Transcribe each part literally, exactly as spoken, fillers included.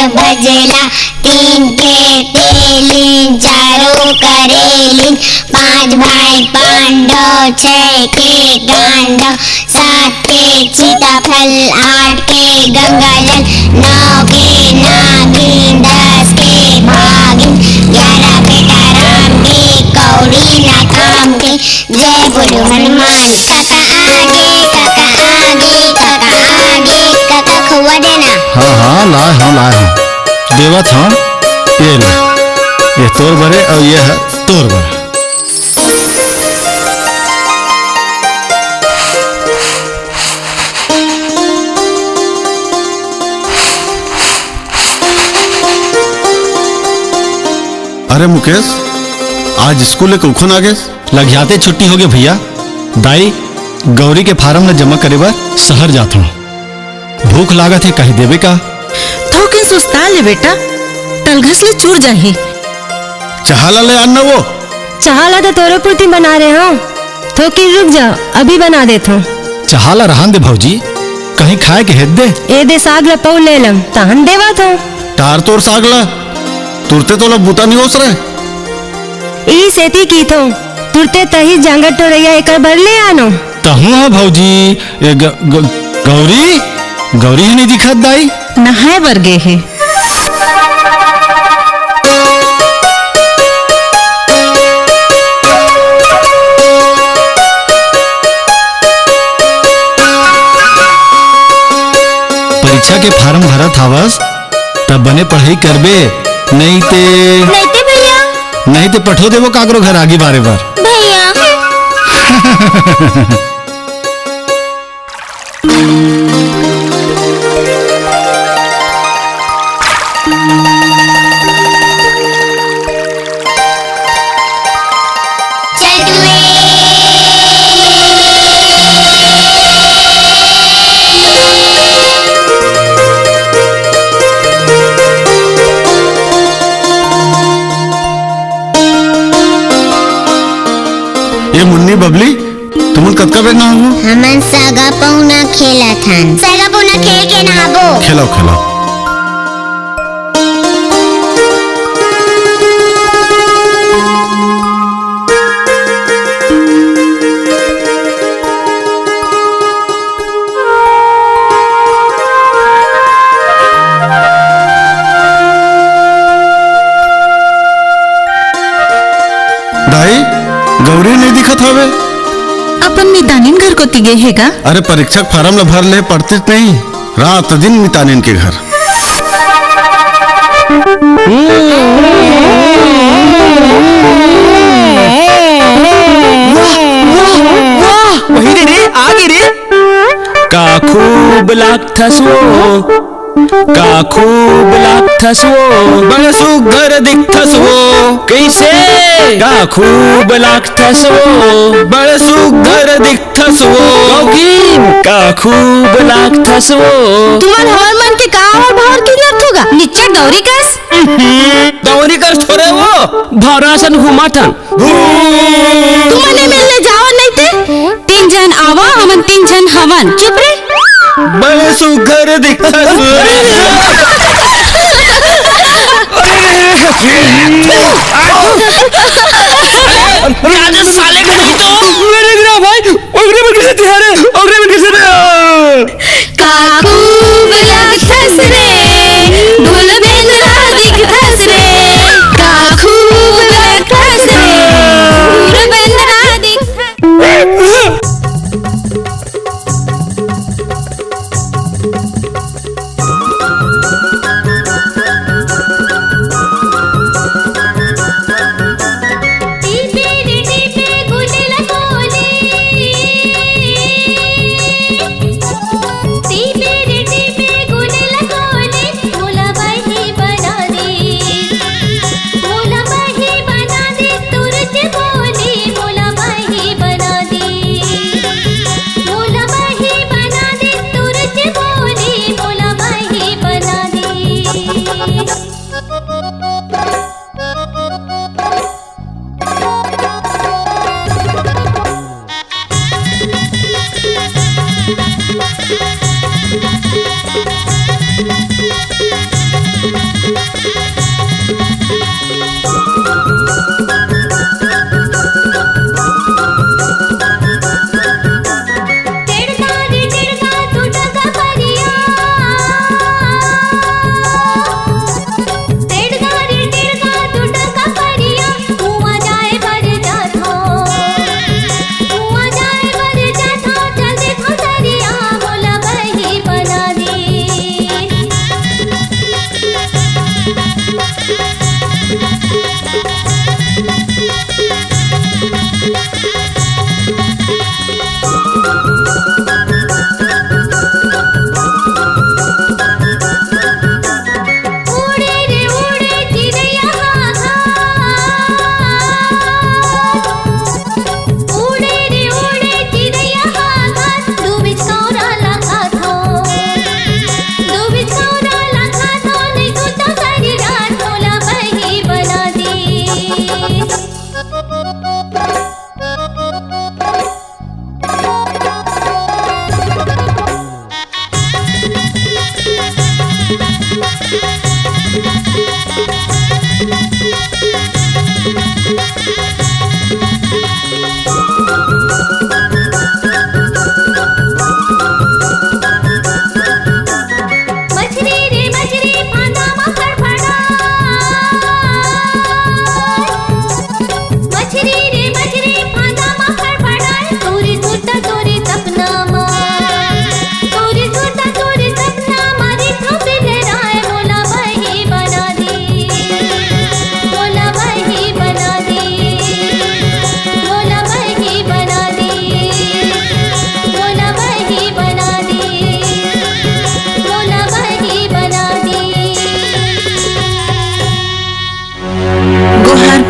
बजेला। तीन के तेलिन, चारों करेलिन, पांच भाई पांडव, छह के गांडव, सात के सीताफल, आठ के गंगाजल, नौ के नागिन, दस के भागिन, ग्यारह बेटा राम के, कौड़ी ना काम के। जय बोलो हनुमान। काका आगे, काका आगे, काका आगे, काका खोवा देना। हाँ, हाँ, लाए हँव, लाए हँव। देवत हँव, ये ले। ये तोर बरे अउ ये ह तोर बरे। अरे मुकेश, आज स्कूल ले कउखन आ गेस? लगियाते छुट्टी होगे भैया। दाई, गौरी के फारम ल जमा करे बर शहर जात हँव। भूख लागत हे, कहि देबे का? थोकिन सुस्ता ले बेटा, तलघस ले चूर जाही। चहा ला ले आन ना वो। चहा ला तो तोरे पुरती बना रहे हँव, थोकिन रुक जा, अभी बना देत हँव। चहा ला रहन दे भौजी, कहीं खाए के हेत दे। ए दे साग ला पउर ले लंव, तहन देवत हँव। टार तोर साग ला, तुरते तोला बूता नइ ओसरे। इही सेती कहिथँव, तुरते तही जांगर टोरइया एकर बर ले आनव। तहूँ ह भौजी, ए ग-, ग-, गौरी, गौरी ह नइ दिखत दाई। नहाए बर गे हे। परीक्षा के फारम भरत हावस, त बने पढ़ई करबे, नइ ते नइ ते भैया। नइ ते पठो देबो काकरो घर आगी बारे बर। भैया। ए मुन्नी बबली, तुमन कतका बेर नहाहू? हमन सगा पहुना खेलत हन। सगा पहुना खेल के नहाबो। खेलव, खेलव। दाई, गौरी नइ दिखत हवे। अपन मितानिन घर कोती गे हे का? अरे, परीक्षा के फारम ल भर ले, पढ़तिस नइ। रात दिन मितानिन के घर। वाह, वाह, वाह, वही रे, रे, आ गे रे। का खूब लागथस वो, का खूब लागथस वो, बड़ सुग्घर दिखथस वो। कइसे? का खूब लागथस वो, बड़ सुग्घर दिखथस वो। गौकीन, का खूब लागथस वो। तुमन हमर मन के का और भावर किनत हो गा? निच्चट गौरी कस। गौरी कस थोरे वो। भौरा असन घूमत हन। तुमन ए मेर ले जावा नइ ते। तीन झन आवा, हमन तीन झन हवन। चुप रे। बड़े सुघर दिखत हस। राजा साले का नहीं तो। अरे मेरा भाई, ओकरे मन के साथ यार, ओकरे मन के साथ। का खूब लागथस रे, ढोल बेंदरा दिखथस रे। का खूब लागथस रे, ढोल बेंदरा दिखथस।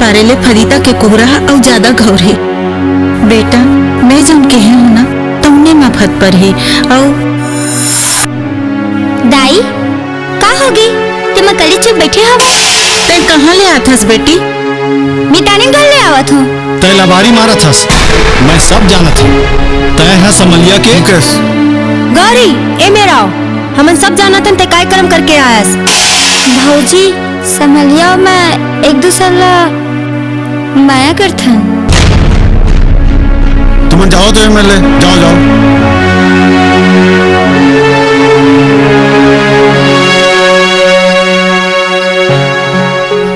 अरे ले फरीदा के कोहरा ह अउ जादा गौरही। बेटा, मैं जउन केहे हूँ ना, तउने म फत परही। अउ दाई, का होगे? तें कली चुप बइठे हव। तैं कहाँ ले आथस बेटी? मितानिन घर ले आवत हूँ। तैं लबारी मारत हस, मैं सब जानत हूँ। तैं ह समलिया के मुकेश। गौरी, ए मेर आव, हमन सब जानत हन तैं काय करम करके आयस। भौजी, समलिया अउ मैं एक दूसर ला मया करथन। तुमन जाओ तो एमएलए, जाओ, जाओ।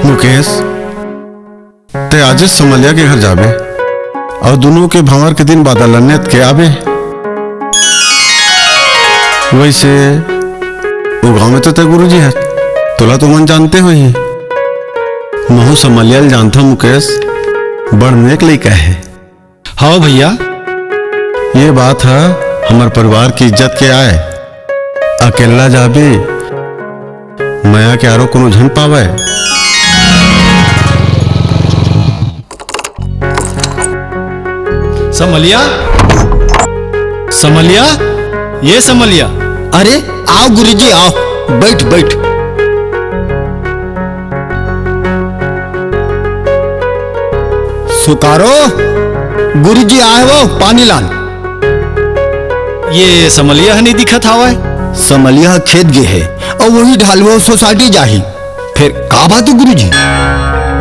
मुकेश, तैं आजे समलिया के घर जाबे अउ दुनों के भंवर के दिन बादल अन्यत के आबे। वइसे ओ गांव में तो तैं गुरुजी हस, तोला तो मन जानते होही। महू समलिया ल जानथव मुकेश, बड़ नेक लइका हे। हव भइया। ये बात ह हमर परिवार के इज्जत के आय। अकेल्ला जाबे, मया के आरो कोनो झन पावय। समलिया, समलिया, ये समलिया। अरे, आव गुरुजी, आव, बइठ, बइठ। सुकारो, गुरुजी आय वो, पानी लान। ये समलिया ह नइ दिखत हावय। समलिया ह खेत गे हे, अउ वही ढालवा सोसाइटी जाही। फेर का बात हे गुरुजी?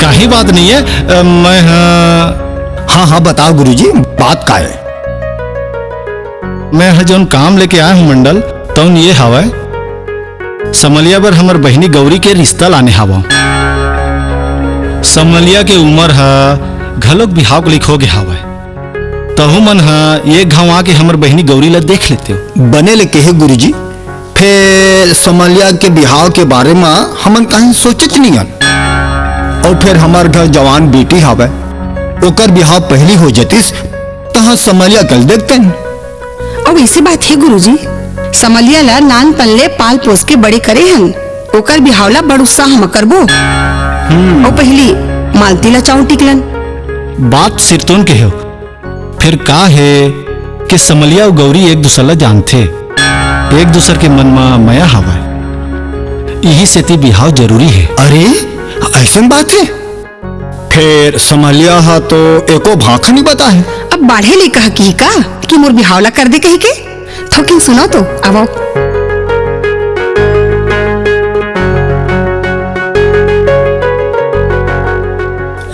काहीं बात नइ हे, अ, मैं ह हाँ, हाँ, बताव गुरुजी, बात का हे? मैं ह जउन काम लेके आय हूँ मंडल, तउन ये हावय, समलिया बर हमर बहिनी गौरी के रिश्ता लाने हावंव। समलिया के उमर ह घलोक बिहाव के लइक होगे हावय। तहू मन ह एक घांव आके हमर बहिनी गौरी ल देख लेतेव। बने ले केहे गुरुजी, फेर समलिया के बिहाव के बारे म हमन काहीं सोचिच नइ हन। अउ फेर हमर घर जवान बेटी हावय, ओकर बिहाव पहिली हो जतिस, तहाँ समलिया कल देखतेन। अउ अइसे बात हे गुरुजी, समलिया ला नानपन ले पाल पोस के बड़े करे हन, ओकर बिहाव ला बड़ उत्साह म करबो। हम्म। अउ पहिली मालती ला चाँव टिकलन। बात सिरतोन के हो, फेर का हे के समलिया अउ गौरी एक दूसर ला जानथे, एक दूसर के मन म मया हावय, इही सेती बिहाव जरूरी हे। अरे, अइसन बात हे? फेर समलिया ह तो एको भाखा नइ बताहे। अब बाढ़े ले कह किही का कि मोर बिहाव ला कर दे कहिके? थोकिन सुनव तो, आवव।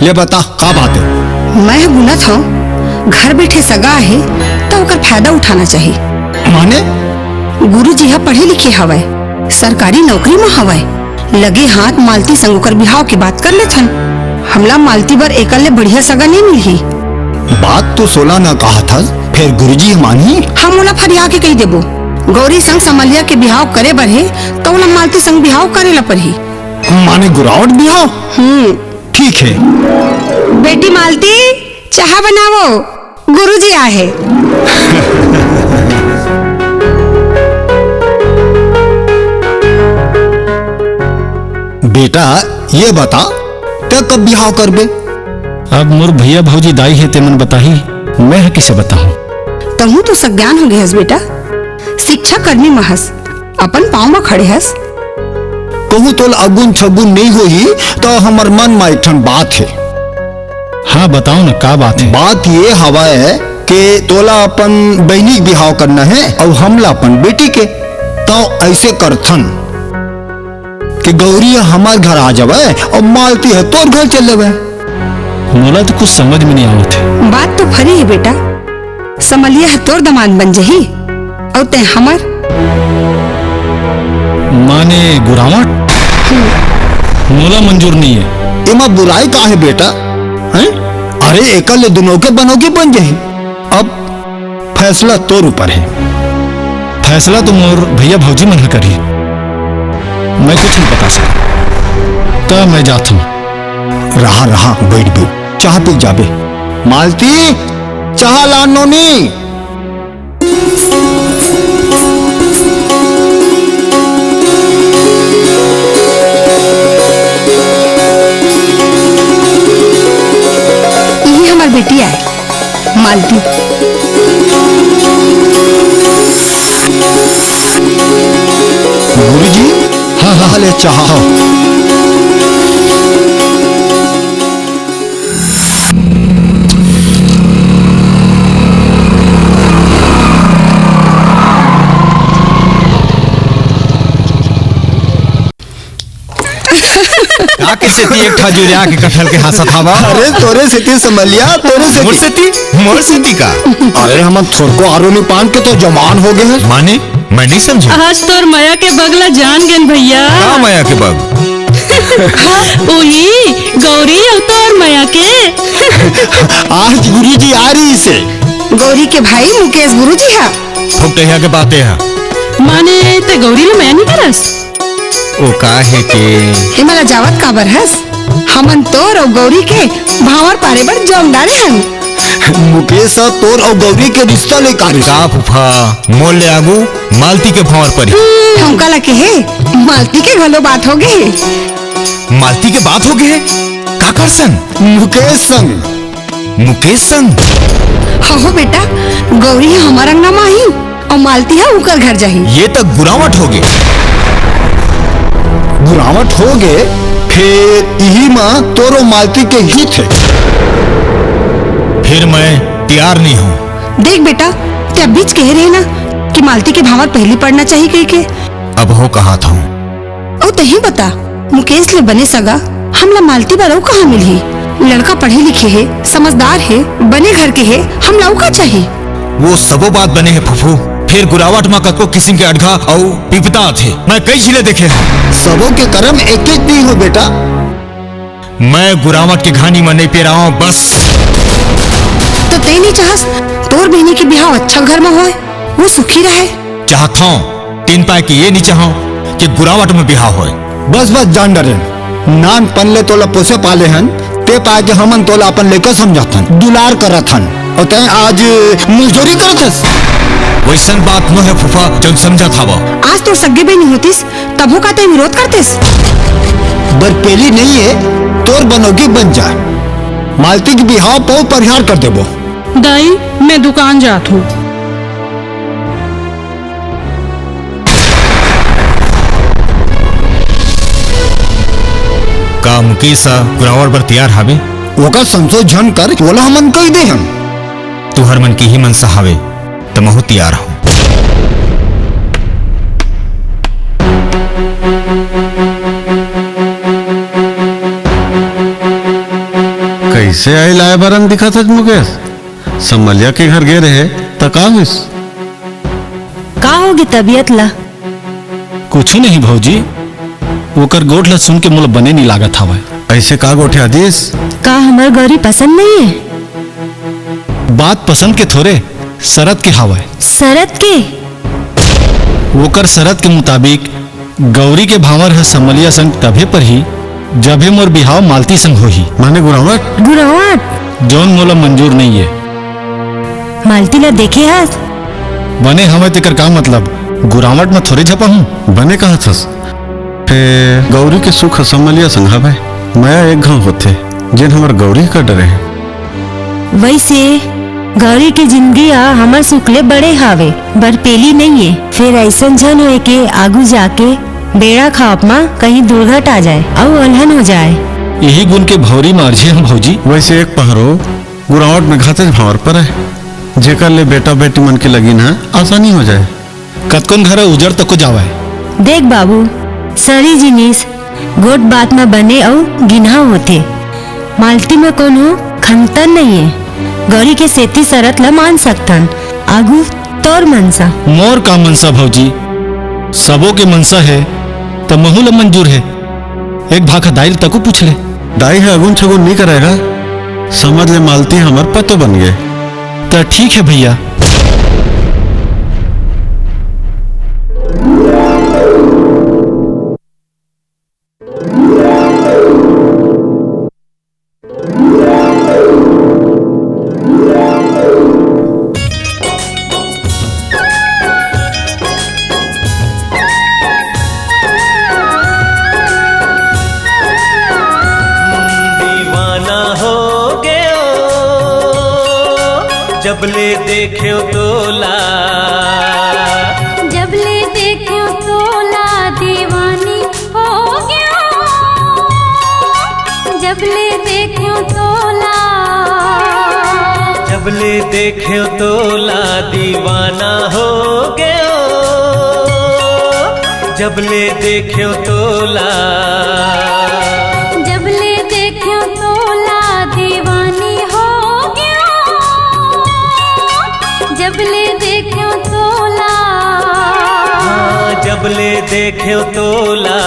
ले बता, का बात हे? मैं ह गुनत हंव, घर बइठे सगा हे, त ओकर फायदा उठाना चाही। माने? गुरुजी ह पढ़े लिखे हवय, सरकारी नौकरी म हवय। लगे हाथ मालती संग ओकर बिहाव के बात कर लेथन। हमला मालती बर एकर ले बढ़िया सगा नइ मिलही। बात तो सोला न कहत हस, फेर गुरुजी ह मानही? हम ओला फरिया के कहि देबो, गौरी संग समलिया के बिहाव करे बर हे, त ओला मालती संग बिहाव करे ला परही। माने गुरावट बिहाव? हम्म। ठीक हे। बेटी मालती, चाहा बनावो, गुरुजी आहे। बेटा, ये बता, तैं कब बिहाव करबे? अब मोर भइया भौजी दाई हे, तेमन बताही, मैं ह किसे बताहूं? तहूं तो सज्ञान हो गे हस बेटा, शिक्षा करनी म हस, अपन पांव म खड़े हस। कहूं तोला अगुन छगुन नइ होही, त हमर मन म एक ठन बात हे। हाँ, बताओ ना, का बात हे? बात ये हवय के तोला अपन बहिनी के बिहाव करना हे अउ हमला अपन बेटी के। त अइसे करथन कि गौरी ह हमर घर आ जावय अउ मालती ह तोर घर चल देवय। मोला तो कुछ समझ में नइ आवत हे। बात तो फरी हे बेटा, समलिया ह तोर दमाद बन जही, अउ तैं हमर। माने गुरावट? मोला मंजूर नइ हे। एमा बुराई का हे बेटा? हैं? अरे एकर ले दुनों के बनोगी बन जही। अब फैसला तोर ऊपर हे। फैसला तो मोर भइया भौजी मन ह करही, मैं कुछ नइ बता सकंव। त मैं जात हंव। रहा, रहा, बइठ, बइठ, चाह पी जाबे। मालती, चाह ला नोनी। बेटी आए, मालती। गुरुजी, हाँ, हाँ, ले चाह। का के सेती एक ठा जुरिया के कटहल के हाँसत हवा? अरे तोरे सेती समलिया, तोरे सेती। मोर सेती? मोर सेती का? अरे हमन थोरको आरो नी पान के तो जवान हो गए हैं। माने? मैं नहीं समझे। आज तोर मया के बग ला जान गेन भैया। का मया के बग? हाँ, ओही गौरी अउ तोर मया के। आज गुरुजी आ रही से। गौरी के भाई मुकेश गुरुजी हा। फुकटहिया के बातें हा। माने ते गौरी ले मया नहीं करस? ओ का हे के? एमला जावत काबर हस? हमन तोर अउ गौरी के भांवर पारे बर जौन डारे हन। मुकेश ह तोर अउ गौरी के रिश्ता ले कारिस। का फूफा, मोर ले आगू मालती के भांवर परी। हमका लगे हे, मालती के घलो बात हो गे। मालती के बात हो गे? काकर संग? मुकेश संग। मुकेश संग? हो बेटा, गौरी ह हमर अंगना म आही। अउ मालती ह उकर घर जाही। ये त गुरावट हो गे। गुरावट हो गे, फेर इही म तोरो मालती के हित हे। फिर मैं तैयार नहीं हूँ। देख बेटा, ते अभीच कहे रहे ना कि मालती के भांवर पहिली पड़ना चाही कहिके। अब हो कहा था। अउ तही बता, मुकेश ले बने सगा हमला मालती बर अउ कहाँ मिलही? लड़का पढ़े लिखे हे, समझदार हे, बने घर के हे, हमला अउ का चाही? वो सबो बात बने हे फूफू, फिर गुरावट म कतको किसिम के अडघा अउ बिपदा आथे। मैं कई झिले देखे हंव। सबो के करम एक एक नइ हो बेटा। मैं गुरावट के घानी म नइ पेरावंव बस। त ते नइ चाहस तोर बहिनी के बिहाव अच्छा घर म होय, वो सुखी रहय? चाहत हंव, तेन पाय के ये नइ चाहंव कि गुरावट म बिहाव होय। बस, बस, जान डरेन। नानपन ले तोला पोसे पाले हन, ते पाय के हमन तोला अपन लइका समझत हन, दुलार करत हन, अउ तैं आज मजदूरी करत हस। वइसन बात नोहे फूफा, जउन समझत हव। आज तोर सग्गे बहिनी होतिस, तभो का तैं विरोध करतेस? बरपेली नइ हे, तोर बनोगी बन जा। मालती के बिहाव पव परिहार कर देबो। दाई, मैं दुकान जात हंव। का मुकेश ह गुरावट बर तियार हावे? ओकर संसो झन कर, ओला हमन कहि दे हन। तुंहर मन के ही मनसा हावे, त महूं तियार हंव। कइसे आय लाय बर दिखत हस मुकेश? समलिया के घर गे रहे, त का होइस? का होगे तबीयत ला? कुछु नहीं भौजी, ओकर गोठ ला सुन के मोला बने नइ लागत हावय। अइसे का गोठिया दिस? का हमर गौरी पसंद नइ हे? बात पसंद के थोरे, सरत के हावय। सरत के? ओकर सरत के मुताबिक गौरी के भांवर ह समलिया संग तभे परही, जभे मोर बिहाव मालती संग होही। माने गुरावट? गुरावट? जौन मोला मंजूर नइये। मालती ला देखे हस? बने हवय तेकर का मतलब? गुरावट म थोरे झपा हूँ। बने कहत हस। फेर गौरी के सुख ह समलिया संग हवय। मया एक घांव होथे, जेन हमर गौरी कर डरे हे। वइसे गौरी के जिनगी ह हमर सुख ले बड़े हावे, बरपेली नइये। फेर अइसन झन होय के आगू जाके बेड़ा खाप म कहीं दुर्घट आ जाय अउ अलहन हो जाय। इही गुन के भौरी म अर्झे हंव भौजी। वइसे एक पहरो गुरावट म घातेच भांवर परय, जेकर ले बेटा बेटी मन के लगिन ह आसानी हो जाय। कतकोन घर उजड़ तको जावय। देख बाबू, सरी जिनिस गोठ बात म बने अउ गिनहा होथे। मालती म कोनो खंगतन नइये। गौरी के सेती सरत ल मान सकथन। आगू तोर मनसा। मोर का मनसा भौजी? सबो के मनसा हे, त महू ल मंजूर हे। एक भाखा दाई ल तको पूछ ले। दाई ह अगुन छगुन नइ करय गा। समझ ले मालती हमर पतो बन गे। त ठीक हे भइया। दीवाना हो गयो। जब ले देखेंव तोला, जब ले देखेंव तोला दीवानी हो गेंव। जब ले देखेंव तोला, जब ले देखेंव तोला दीवाना हो गेंव। जब ले देखेंव तोला, जब ले देखेंव तोला दीवानी हो गेंव। जब ले देखेंव तोला, हाँ, जब ले देखेंव तोला।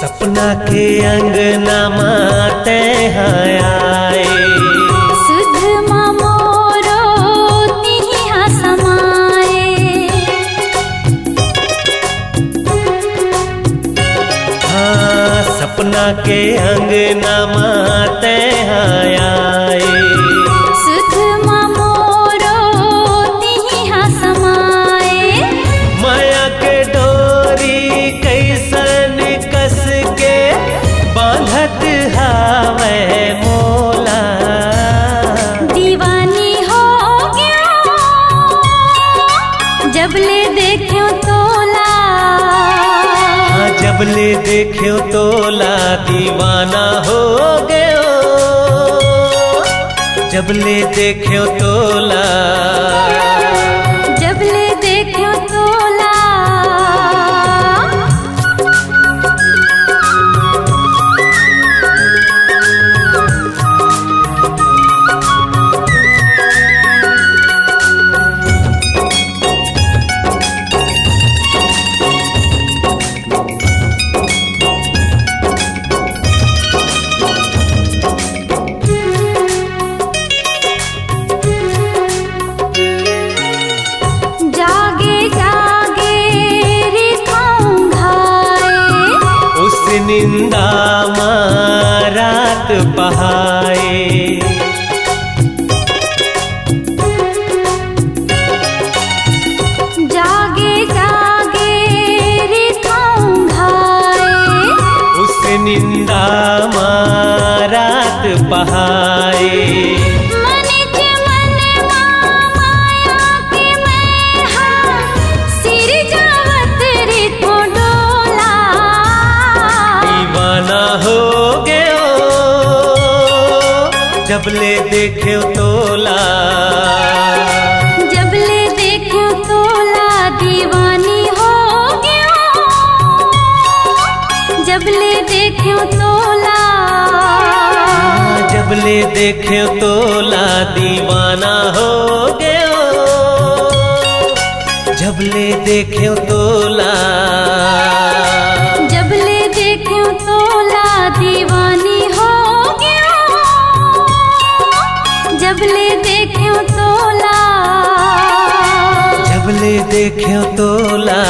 सपना के अंगना मा तैं हा आए। सुध मा मोरो तिही हा समाए। हाँ, सपना के अंगना मा तैं हा आए। सुध मा मोरो तिही हा समाए। माया के डोरी कइसन कस के बांधत हावय मोला। दीवानी हो गेंव, जब ले देखेंव तोला। हाँ, जब ले देखेंव तोला, दीवाना हो गेंव। जब ले देखेंव तोला, जब ले देखेंव तोला। जागे जागे रे खंघाए। उस निंदा मा रात बहाए। जागे जागे रे खंघाए। उस निंदा मा रात बहाए। मन के मन मा माया के मैं हा सिरजावत रे तो डोला। दीवाना हो गेंव, जब ले देखेंव तोला। जब ले देखेंव तोला दीवानी हो गेंव। जब ले देखेंव तोला। जब ले देखेंव तोला दीवाना हो गेंव। जब ले देखेंव तोला। जब ले देखेंव तोला दीवानी हो गेंव। जब ले देखेंव तोला। जब ले देखेंव तोला।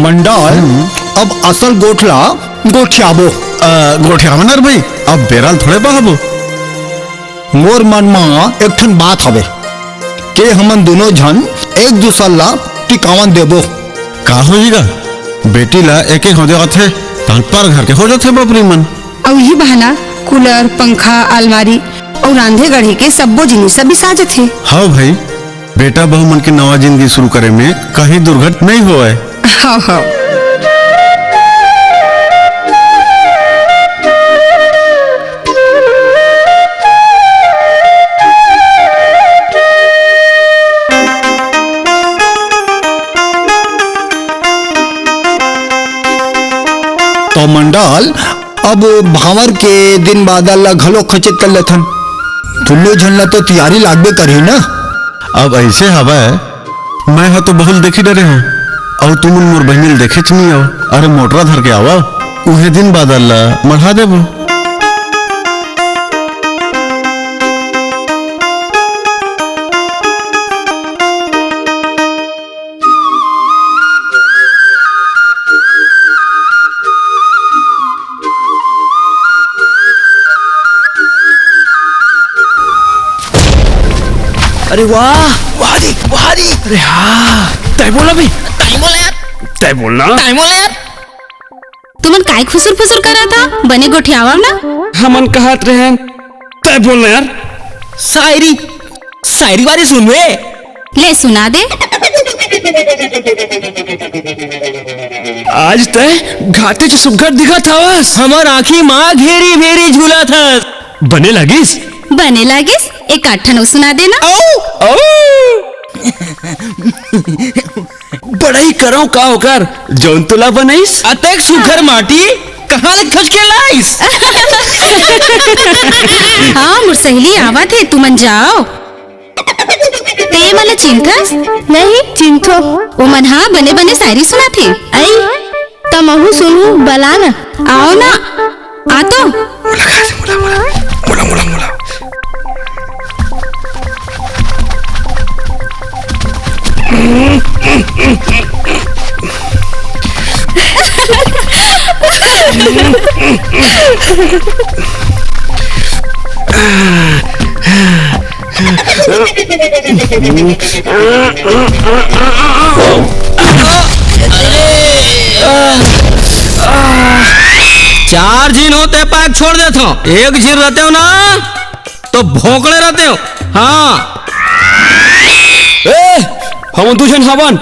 मंडल, हम्म। अब असल गोठ ला गोठियाबो। अ, गोठियाबो ना रे भाई, अब बेरा ल थोड़े बहाबो। मोर मन म एक ठन बात हवे के हमन दूनों झन एक दूसर ला टिकावन देबो। का होही गा? बेटी ला एक एक हो जाथे, तहान पर घर के हो जाथे बापरी मन। अउ इही बहाना कूलर, पंखा, अलमारी अउ रांधे गढ़े के सब्बो जिनिस ह बिसा जथे। हव भाई, बेटा बहू मन के नवा जिंदगी शुरू करे में कहीं दुर्घट नइ होवय। हव, हव। तो मंडल, अब भांवर के दिन बादर ला घलो खचित कर लेथन। दुनों झन ला तो तियारी लागबे करही ना। अब अइसे हवय, मैं ह तो बहुल देखी डरे हंव, अउ तुमन मोर बहिनी ल देखेच नइ आव। अरे मोटरा धर के आवा, उहें दिन बादर ला मढ़ा देबो। अरे वाह, वाह रे, वाह रे। अरे हाँ, तय बोला बे। तय बोला यार। तय बोलना। तय बोला यार। तुमन काय खुसुर फुसुर करत हा? बने गोठियावव ना। हमन कहत रहेन, तय बोलना यार। शायरी, शायरी वारी सुनबे। ले सुना दे। आज तय घाटेच सुग्घर दिखत हवस। हमर आँखी मा घेरी भेरी झूलत हस। बने लागिस? बने लागिस? एक आठ ठन अउ सुना दे ना। औ, औ। बड़ई करंव का ओकर, जउन तोला बनइस। अतेक सुघर माटी कहाँ ले खोज के लाइस? हाँ, मोर सहेली आवत हे, तुमन जाव। ते ये मन ल चिन्हथस? नहीं, चिन्हथों। ओमन हा बने-बने शायरी सुनाथे। अई, त महूँ सुनहूँ, बला न। आव ना, आ तो। मुला, मुला, मुला, मुला, मुला। चार झिन हो ते पाक छोड़ देथों, एक झिन रतेव ना तो भोंकड़े रतेव। हाँ। ए, हमन दू झन हवन।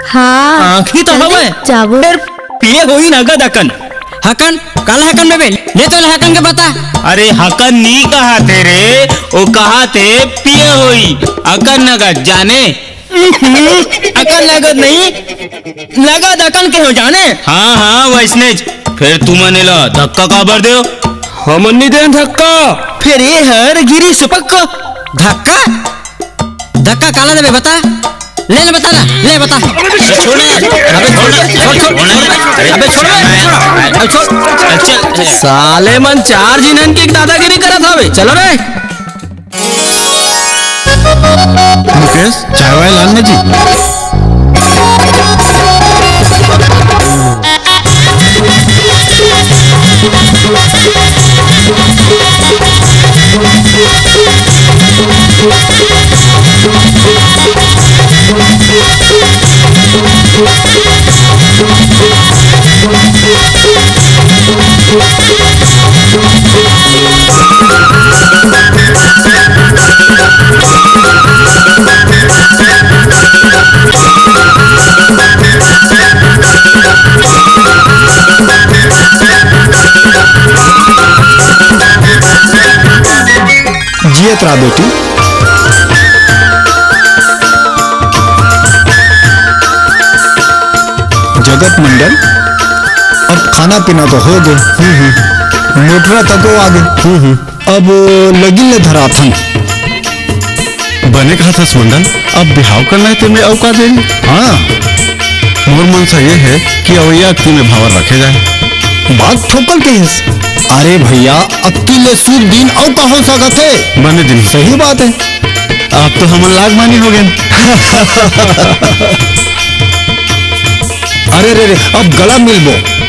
हाँ। आँखी तो चल दे, हवय। जाबो। फेर पिए होही नगद अकन। हकन, काला हकन बे, ले चल हकन के बता। अरे हकन नी कहाथे रे, ओ कहाथे पिए होही अकन नगद, जाने। अकन नगद नहीं, नगद अकन के हो जाने। हाँ, हाँ, वइसनेच। फेर तुमन एला धक्का काबर देव? हमन नी देन धक्का। फेर ए हर गिरी सुपक धक्का। धक्का काला देबे बता? ले, ले बता ना, ले बता। अबे छोड़ ना, अबे छोड़ ना, छोड़, छोड़, छोड़, अबे छोड़ ना, अबे छोड़। चल, चल। साले मन चार झिनन के दादागिरी करत हवे, चलो रे। मुकेश, चाय वाय लान ना जी। जियत रहा बेटी। जगत मंडल, अब खाना पीना तो हो गे। हम्म, हम्म। मोटरा तको आ गे। हम्म, हम्म। अब लगिन ले धराथन। बने कहा था सुंदर, अब बिहाव करना है तेमें अउ का देरी? हाँ। मोर मनसा ये है कि अवैया अक्ती में भावर रखे जाए। बात ठोकल कहिस। अरे भैया, अक्ती ले शुभ दिन अउ का हो सकत है? बने दिन। सही बात है। अब तो हमन लाग मानी हो गए। अरे रे रे, अब गला मिलबो।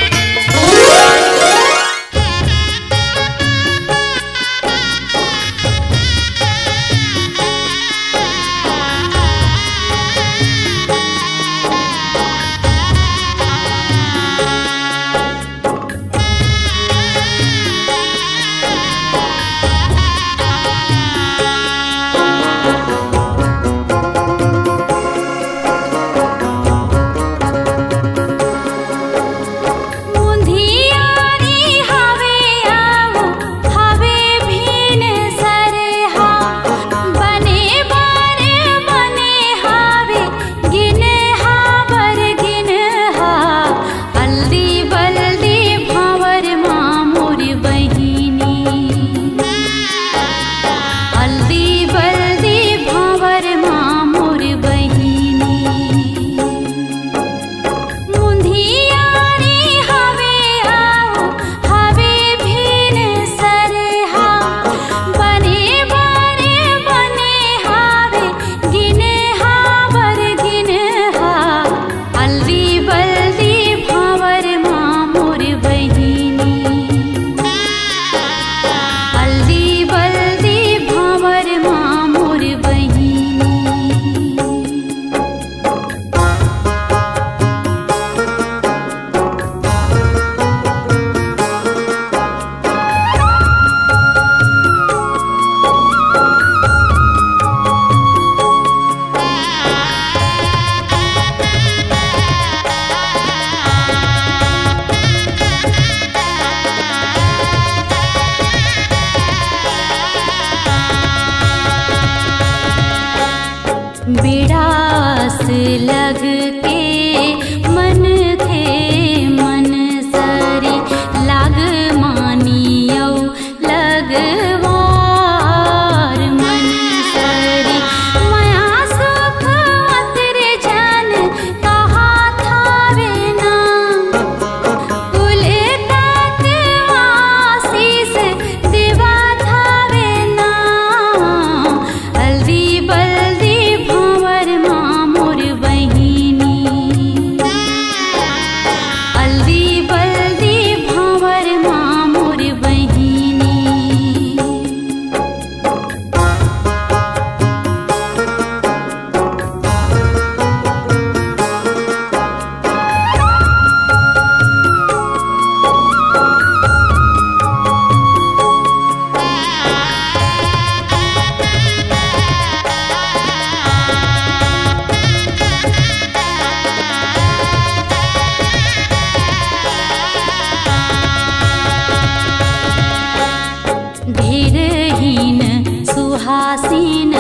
रहीन सुहासिन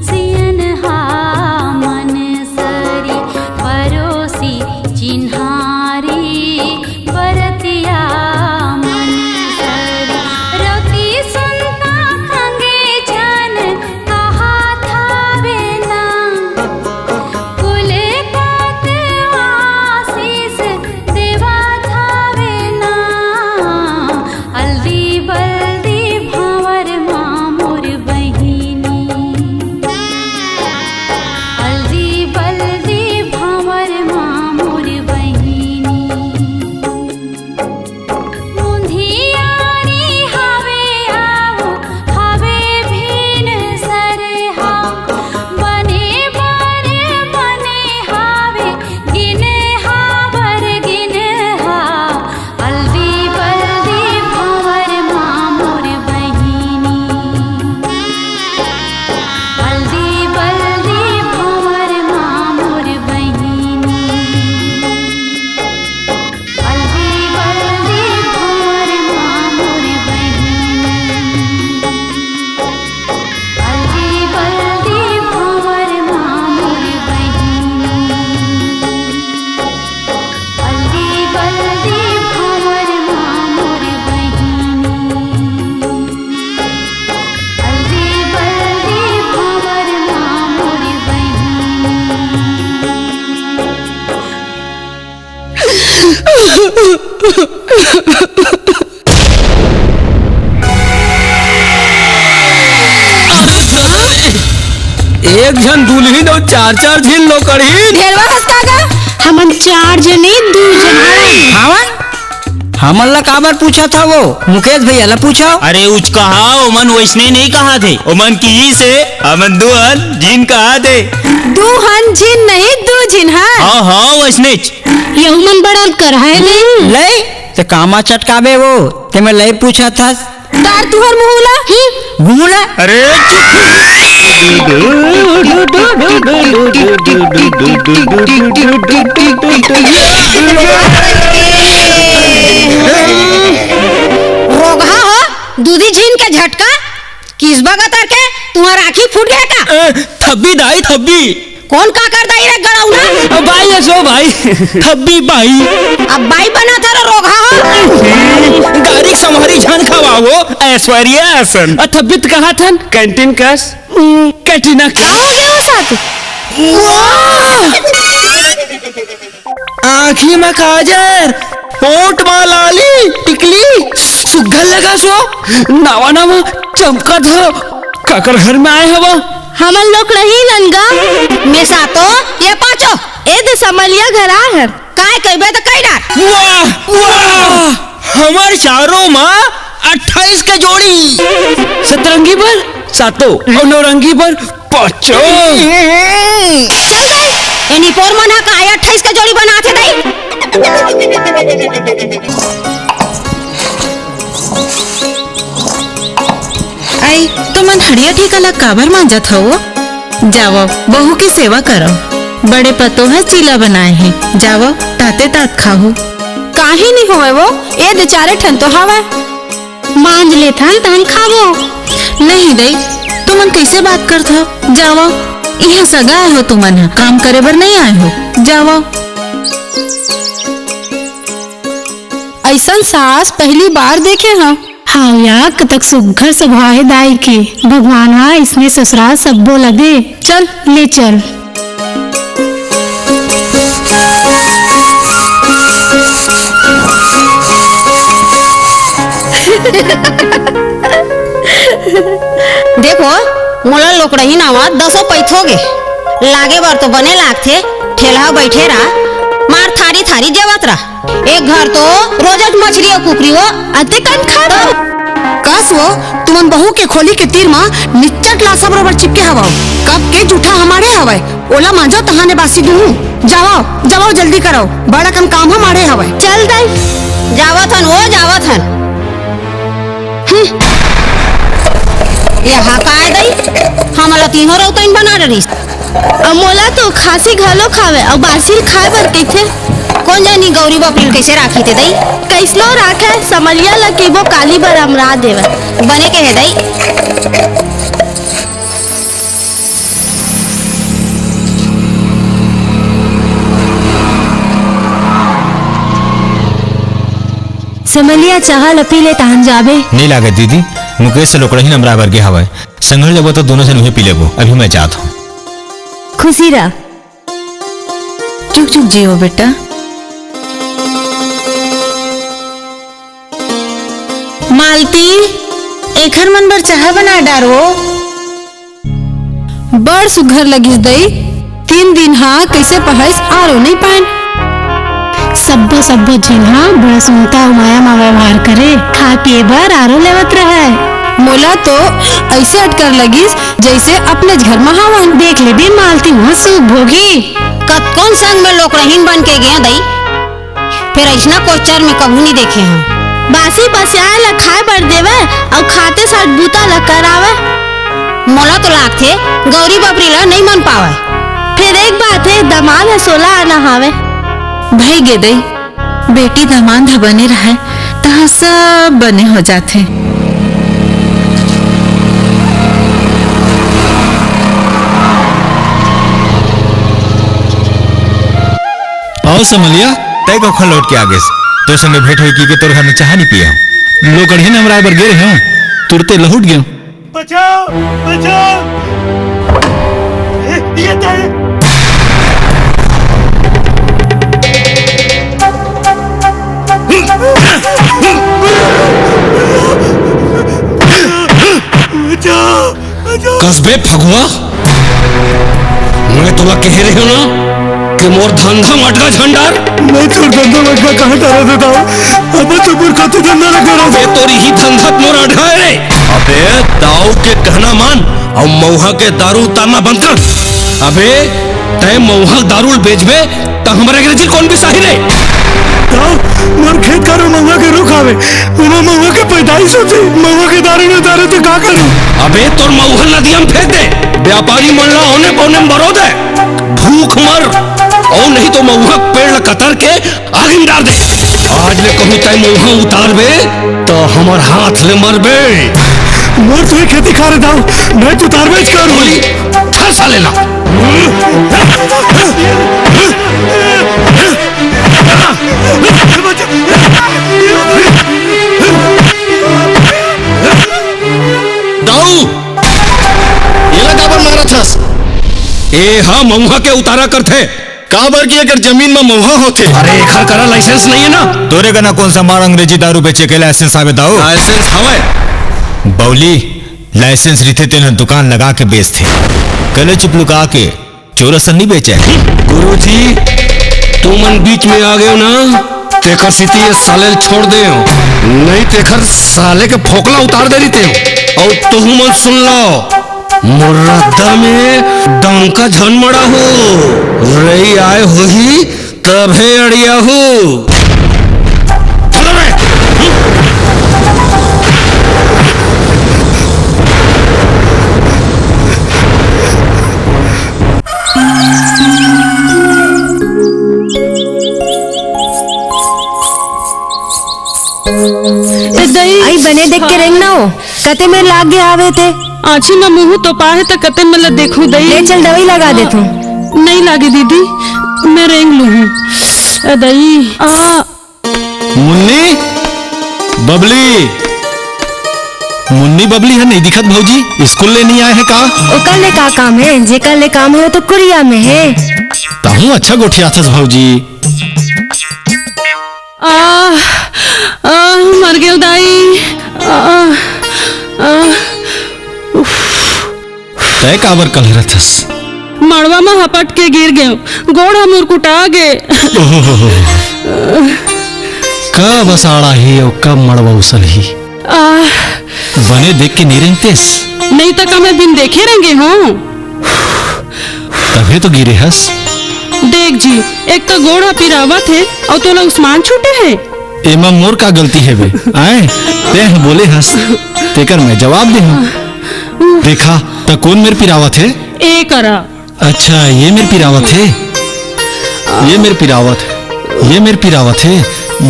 सियनहा मन सरी, परोसी चिन्हारी बरतिया मन सरी। रति सुनता खंगे जन कहा थावे ना, कुल कात आशीष देवा थावे ना। अलदी बलदी भांवर माँ मोर बहिनी, अलदी बलदी भांवर माँ मोर बहिनी। मुंधियारी हावे आओ, हावे भीन सरहा, बने बर बने हावे, गिन हावर गिन हा। अलदी बलदी भांवर माँ मोर बहिनी, अलदी बलदी भांवर माँ मोर बहिनी। अलदी बलदी भांवर माँ मोर बहिनी, अलदी बलदी भांवर माँ मोर बहिनी, अलदी बलदी भांवर माँ मोर बहिनी। अलदी बलदी भांवर माँ मोर बहिनी। एक झन दुल्हिन अउ चार चार झिन लोकड़हिन। ढेरवा हंस का गा? हमन चार झन नहीं, दू झन हन। हमन? हमन ला काबर पूछत हव वो? मुकेश भैया ला पूछव। अरे उचकाहा, ओमन वइसने नहीं कहाथे। ओमन किहिसे हमन दू हन झिन कहाथे। दू हन झिन नहीं, दू झिन हन। हाँ, हाँ, वइसनेच। यहू मन बड़ा करहा हे नहीं। ले, ते कामा चटकाबे वो, ते मैं ले पूछत हस। तार तुहर मुहूला। मुहूला? अरे रोगहा हो, दूधी झिन के झटका, किस बगत करके तुम्हार आँखी फूट गया का? ए, थब्बी दाई, थब्बी। कौन काकर दाई रे गड़ौना? अब बाई असो भाई, थब्बी बाई। अब बाई बना था रे रोगहा हो। गारी संवरी झन खवाओ, ऐश्वर्या असन। अ थब्बी त कहा थन, कैंटीन कस, उम, कैंटीना कस। का हो गया वो साथ? वाह! आँखी म काजर, होंठ म लाली, टिकली, सुग्घर लगा सो, नवा नवा चमकत हो, काकर घर में आए हवा? हमन लोग रही ननगा। में सातो, ये पाँचो, ए दे समलिया घर आए हन। काय कहिबे त कहि डार। वाह, वाह, हमर चारों म अट्ठाईस के जोड़ी। सतरंगी बर सातो अउ नौरंगी बर पाँचो। चल दाई, ए निपोर मन ह काय अट्ठाईस के जोड़ी बनाथे दाई? आई, तुमन हड़िया ठीका ला काबर मांजत हवो? जावव, बहू के सेवा करव। बड़े पतोह चीला बनाए हे, जावव, ताते तात खाहू। काही नहीं होवय वो, ए दे चारे ठन तो हवय। मांज लेथन, तहन खाबो। नहीं दई, तुमन कइसे बात करथव? जावव, इहाँ सगा आए हो तुमन ह, काम करे बर नहीं आए हो। जावव। अइसन सास पहली बार देखे हंव। हाव या, कतक सुग्घर स्वभाव हे दाई के। भगवान ह अइसने ससुराल सब्बो ल दे। चल, ले चल। देखो, मोला लोकड़ही नावा दसो पइत होगे। लागे बर तो बने लागथे, ठेलहा बइठे रहा, मार थारी थारी जेवत रहा। एक घर तो रोजच मछरी अउ कुकरी वो। अते कन खाबो। कस वो, तुमन बहू के खोली के तीर म निच्चट लासा बरोबर चिपके हवव। कब के जूठा हमारे हवय, ओला मांजो तहाने बासी दूहूं। जावव, जावव, जल्दी करव, बड़ा कन काम हमारे हवय। चल दाई। जावत हन वो, जावत हन। हम्म। ये हा काय दाई, हमला तीनों रउतइन बना डरिस। अ मोला तो खांसी घलो खावे अउ बासी ल खाए बर कहिथे। कोन जानी गौरी बापरी ल कइसे राखी ते दई? कइसनो राखे, समलिया ल कहिबो काली बर अमरा देवय। बने के हे दाई। समलिया, चाहा ल पी ले, तहन जाबे। नइ लागत दीदी, मुकेश ह लोकड़हीन अमराय बर गे हवय। संघल जबो त दूनों झन उहें पी लेबो। अभी मैं जात हंव। खुशी रह। जुग जुग जियो बेटा। मालती, एखर मन बर चाहा बना डार वो। बड़ सुघर लगिस दई। तीन दिन हा कइसे पहाइस, आरो नइ पाएन। सब्बो सब्बो झिन हा बड़ा सुनता अउ माया मा व्यवहार करे, खाए पिए बर आरो लेवत रहय। मोला तो अइसे अटकर लगिस जइसे अपनेच घर मा हावन। देख लेबे मालती, उहां सुख भोगी। कतकोन संग में लोकड़हीन बन के गेंव दई, फेर अइसना कोचर में कभू नइ देखे हंव। बासी बसियाए ला खाए बर देवय अउ खाते साथ बूता ला करावय। मोला तो लागथे गौरी बपरी ला नइ मन पावय। फेर एक बात हे, दमाद ह सोला आना हावय। भई गे दई, बेटी दमाद ह बने रहय, तहां सब बने हो जाथे। आओ समलिया, तैं कखन लौट के आ गेस? तोर संगे भेंट होई कहिके तोर घर में चाहा नइ पिए हंव। लोकड़हीन अमराय बर गे रहेंव, तुरते लहुट गेंव। बचाओ, बचाओ। ये, ये तो है। बचाओ, बचाओ। कसबे फगुआ, मैं तोला कहे रहेंव ना कि मोर धंधा म अटका झन डार। मैं तोर धंधा म अटका कहां डारत हंव? अब तो मोर कतको धंधा लगा रहा। ये तोर ही धंधा मोर अटका हे रे। अबे दाऊ के कहना मान अउ मउहा के दारू उतारना बंद कर। अबे तैं मउहा के दारू ल बेचबे त हमर अंग्रेजी कोन बिसाही रे? दाऊ, मोर खेत खार म मउहा के रूख हावे, उमा मउहा के पैदाइश होथे, मउहा के दारू नइ उतारंव त का करंव? अबे तोर मउहा नदिया म फेंक दे, व्यापारी मन ला औने पौने म बरो दे, भूख मर, अउ नहीं तो मउहा के पेड़ ला कतर के आगी म डार दे। आज ले कहूं तैं मउहा उतारबे त हमर हाथ ले मरबे। मोर तो ये खेती खार हे दाऊ, मैं तो उतारबेच करहूं। गोली धर साले ला। दाऊ, एला काबर मारत हस? ए हा मउहा के उतारा करथे। काबर कि एकर जमीन म मउहा होथे। अरे, एखर करा लाइसेंस नइ हे ना। तोरे कना कोन सा मार अंग्रेजी दारू बेचे के लाइसेंस हावे दाऊ? लाइसेंस हावय। बउली, लाइसेंस रहिथे तेन ह दुकान लगा के बेचथे। कले चुप लुका के चोर असन नइ बेचय। गुरुजी, तुमन बीच में आ गेव ना, तेकर सेती ये साले ल छोड़ देव, नइ तेकर साले के फोकला उतार दे रहितेव। अउ तुहू मन सुन लव, मोर रद्दा में डंका झन मड़ाहू, रई आय होही तभे अड़ियाहू। चलो रे। ए दई। अई बने देख के रेंग ना हो, कते मेर लाग गे हावे ते। आछी म मुहूं तोपाहे त कते मेर ला देखहूं दई। ले चल दवई लगा देथंव। नइ लागे दीदी, मैं रेंग लूहूं। ए दई, आ। मुन्नी, बबली, मुन्नी बबली ह नइ दिखत भौजी, स्कूल ले नइ आए हे का? ओकर ले का काम हे, जेकर ले काम हे वो तो कुरिया में हे। तहूं अच्छा गोठियाथस भौजी। आह, आह, मर गेंव दाई। आह, आह, उफ। तैं काबर कलहरत हस? मड़वा म हपट के गिर गेंव, गोड़ ह मुरकुटा गे। ओहो, कब असाढ़ आही अउ कब मड़वा उसलही? आह। बने देख के नइ रेंगतेस? नइ त का मैं बिन देखे रेंगे हंव? तभे तो गिरे हस। देख जी, एक तो गोड़ ह पिरावत हे अउ तोला उसमान छूटे हे। एमा मोर का गलती हेवे? आय, तेंह बोले हस, तेकर मैं जवाब देहूं। देखा, त कोन मेर पिरावत हे? ए करा। अच्छा, ये मेर पिरावत हे, ये मेर पिरावत हे, ये मेर पिरावत हे,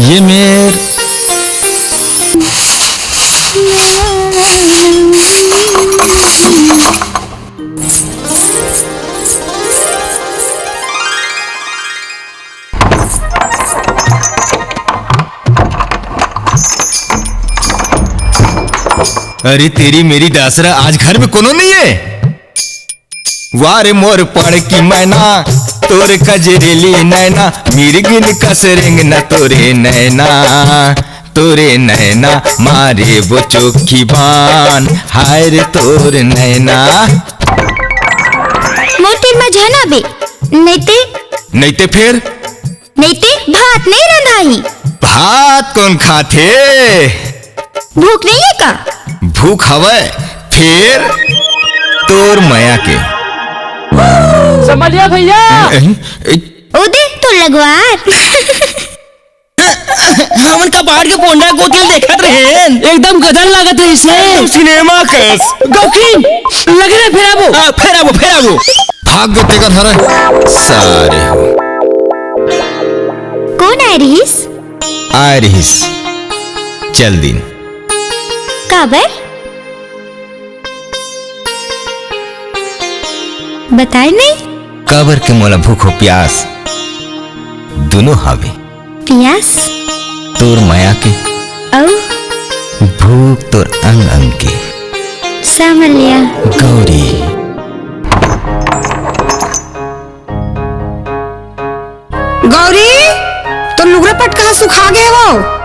ये मेर। अरे तेरी मेरी दासरा, आज घर में कोनो नहीं है। वारे मोर पड़की मैना, तोर कजरेली नैना, मिर्गिन कस रेंगना तोरे नैना, तोरे नैना मारे वो चोखी बान, हाय रे तोर नैना। मोर तीर म झन आबे, नइते नइते फेर? नइते भात नहीं रंधाही। भात कौन खाथे? भूख नहीं है का? भूख हवय, फेर तोर मया के। समझ लिया भैया। ए, ए, ओ दे तो लगवार। हमन का बाहर के पोंडा कोती ल देखत रहेन। एकदम गदर लागत रहिस हे। सिनेमा कस। गौकी, लगे रहे, फेर आबो। हाँ, फेर आबो, फेर आबो। भाग गे तेकर हरा। सारे हो। कौन आय रहिस? आय रहिस। चल दिन। काबर? बताए नहीं? काबर के मोला भूख अउ प्यास दुनों हावे। प्यास? तोर मया के। अउ? भूख तोर अंग अंग के। सामलिया। गौरी। गौरी, तोर लुगरा पटका सुखा गे हो।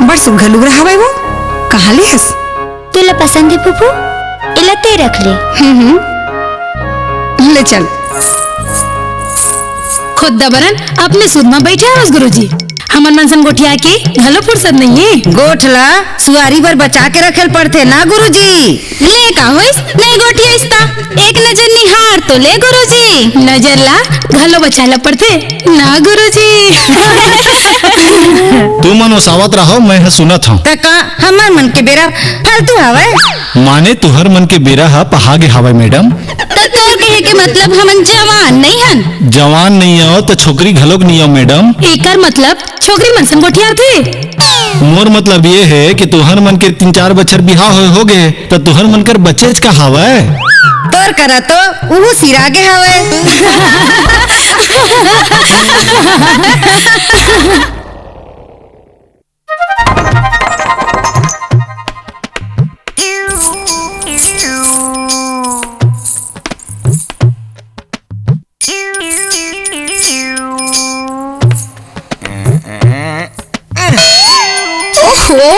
बड़ सुघर लुगरा हवय वो, कहाँ ले हस? तेला पसंद हे फूफू, एला ते रख ले। हम्म, हम्म। ले चल। खुद दबरन अपने सुध म बइठे हवस गुरुजी। हमन मन सन गोठिया के घलो फुरसत नइये। गोठ ला सुवारी बर बचा के रखे ल पड़थे ना गुरुजी। ले का होइस, नइ गोठियाइस त एक नजर निहार तो ले गुरुजी। नजर ला घलो बचाए ल पड़थे ना गुरुजी। तुमन ओसावत रहो, मैं ह सुनत हंव। त का हमर मन के बेरा फालतू हवय? माने तुहर मन के बेरा ह पहागे हवय मैडम। त तोर कहे के मतलब हमन जवान नइ हन? जवान नइ अव त छोकरी घलोक नइ अव मैडम। एकर मतलब छोकरी मन संग गोठियाथे। मोर मतलब ये हे कि तुहर मन के तीन चार बछर बिहाव होए होगे, त तुहर मन कर बचेच का हवय? तोर करा तो उहू सिरा गे हवय। ओहो!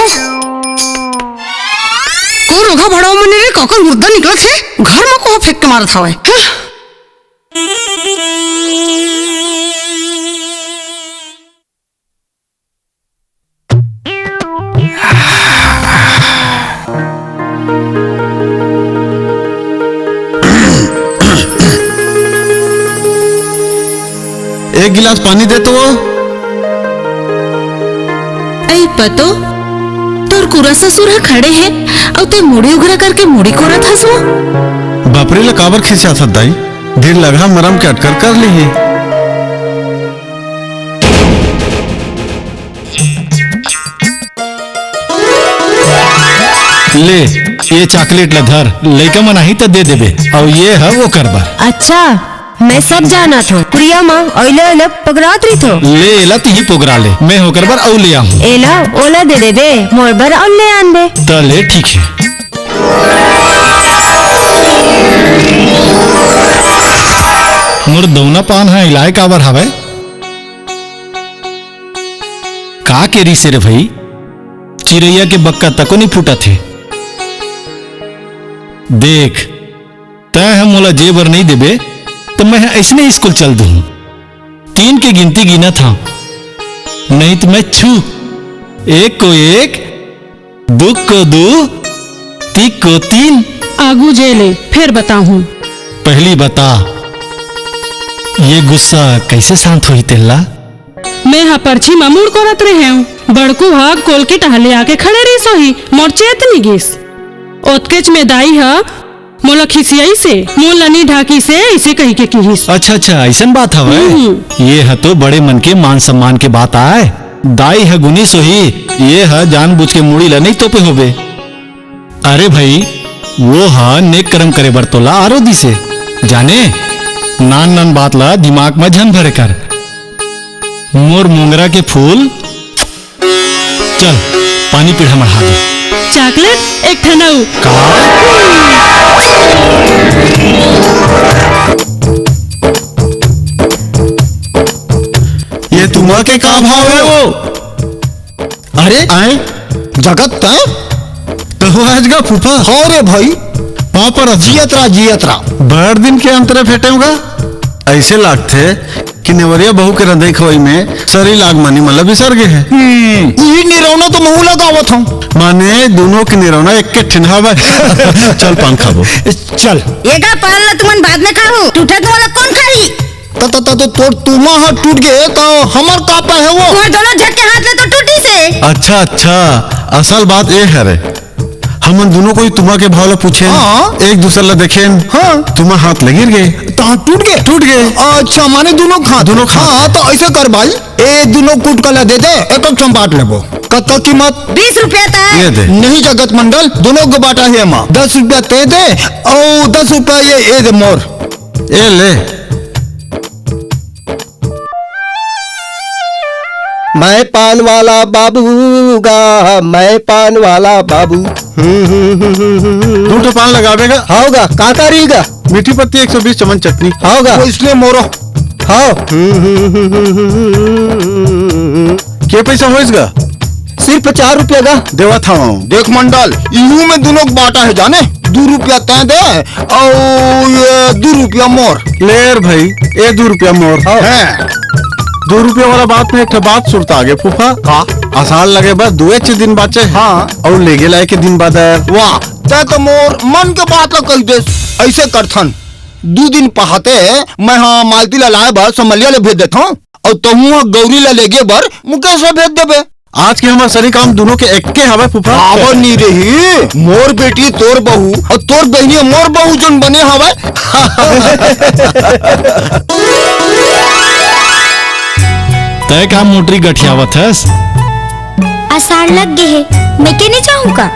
ओ रोगहा भड़वा मने रे, काकर मुर्दा निकलत हे, घर म कोहा फेंक के मारत हवय। हं। एक गिलास पानी दे तो। ऐ पतो, तोर कुरा ससुर ह खड़े हे, अउ ते मुड़ी उघरा करके मुड़ी कोरत हस वो। बापरे ला काबर खिसियाथस दाई? धीर लगहा मरम के अटकर कर लिही। ले, ये चॉकलेट ला धर, लइका मन आही त दे देबे, अउ ये ह ओकर बर। अच्छा, मैं सब जानत हंव। कुरिया म अइला अइला पगरात रहिथो। ले, एला तिही पोगरा ले, मैं ओकर बर अउ ले आहूं। एला ओला दे देबे, मोर बर अउ ले आनबे। त ले, ठीक हे। मोर दौना पान ह इलाय काबर हवय? का के रिसे रे भई? चिरैया के बक्का तको नइ फूटत हे। देख, तैं ह मोला जे बर नइ देबे, त मैं ह अइसने स्कूल चल दूहूं। तीन के गिनती गिनत हंव, नहीं त मैं छू। एक को एक, दू को दू, तीन को तीन। आगू जे ले, फेर बताहूं। पहिली बता, ये गुस्सा कइसे शांत होही तेला? मैं ह परछी म मुड़ कोरत रहेंव। बड़कू ह कोलकी टहले आके खड़े रहिस होही, मोर चेत नि गिस। ओतकेच में दाई ह मोला खिसियाइस हे, मुंह ल नि ढाकिस हे, अइसे कहिके किहिस। अच्छा, अच्छा, अइसन बात हवय। हम्म। ये ह तो बड़े मन के मान सम्मान के बात आय। दाई ह गुनिस होही, ये ह जानबूझ के मुड़ी ल नइ तोपे होबे। अरे भई, वो ह नेक करम करे बर तोला आरो दिस हे। जाने, नान नान बात ल दिमाग म झन भरे कर। मोर मोंगरा के फूल, चल, पानी पीढ़ा मढ़ा दे। चॉकलेट एक ठन अउ। का? ये तुमा के का भाव हे वो? अरे, आए? जगत तय? तो आज गा फूफा? हो रे भाई। पाँव परत हँव। जियत रहा, जियत रहा। बड़ दिन के अंतरे भेटे हँव गा। अइसे लागथे कि नेवरिया बहू के रंधई खवई में सरी लाग मानी मन ला बिसर गे हे। हम्म, इही निरौना तो महूँ लगावत हँव। माने दूनों के निरौना एक्के ठिन हवय। चल पान खाबो। चल। एका पान ला तुमन बाद में खाहू, टूटत वाला कोन खाही? त, त, त, त, तोर तुमा ह टूट गे, त हमर का पाय हे वो? तुँहर दूनों झट के हाथ ले तो टूटिस हे। अच्छा, अच्छा, असल बात ए हरे, हमन दूनों कोई तुमा के भाव ला पूछेन, हाँ। एक दूसर ला देखेन, हाँ। तुमा हाथ ले गिर गे। त हाथ टूट गे? टूट गे। अच्छा, माने दूनों के हाथ? दूनों के हाथ। हाँ, त अइसे कर भाई, ए दूनों कुटका ला दे दे, एक एक ठन बाँट लेबो। कतका कीमत? बीस रुपया तय। ये दे। नहीं जगत मंडल, दूनों के बाँटा हे एमा। दस रुपया तय दे, अउ दस रुपया ये, ये दे मोर। ए ले। मैं पान वाला बाबू गा, मैं पान वाला बाबू। हम्म, हम्म, हम्म, हम्म, हम्म। दू ठो पान लगाबे गा? हव गा, का का रही गा? मीठी पत्ती एक सौ बीस चम्मच चटनी। हव गा। वो इसने मोरो। हव। हम्म, हम्म, हम्म, हम्म, हम्म, हम्म। के पैसा होइस गा? सिर्फ चार रुपया गा। देवत हवं। देख मंडल, इहू में दूनों के बाँटा हे जाने, दू रुपया तय दे, अउ ये दू रुपया मोर। ले रे भाई, ए दू रुपया मोर। हाँ। हैं। दू रुपया वाला बात में एक ठो बात सुरता आगे फूफा। का? असाढ़ लगे बर दुएच दिन बाँचे हे। हाँ। अउ लेगे लाए के दिन बादर। वाह, तय तो मोर मन के बात ला कहि देस। अइसे करथन, दू दिन पहाते मैं हा मालती ला लाए बर समलिया ले भेज देथंव। अउ तहूँ ह गौरी ला लेगे बर मुकेश ला भेज देबे। आज के हमर सरी काम दूनों के एक्के हवय फूफा। काबर नी रही, मोर बेटी तोर बहू अउ तोर बहिनी मोर बहू जोन बने हवय। तय का मोटरी गठियावत हस? असाढ़ लग गे हे, मैं के नी जाहूँ का?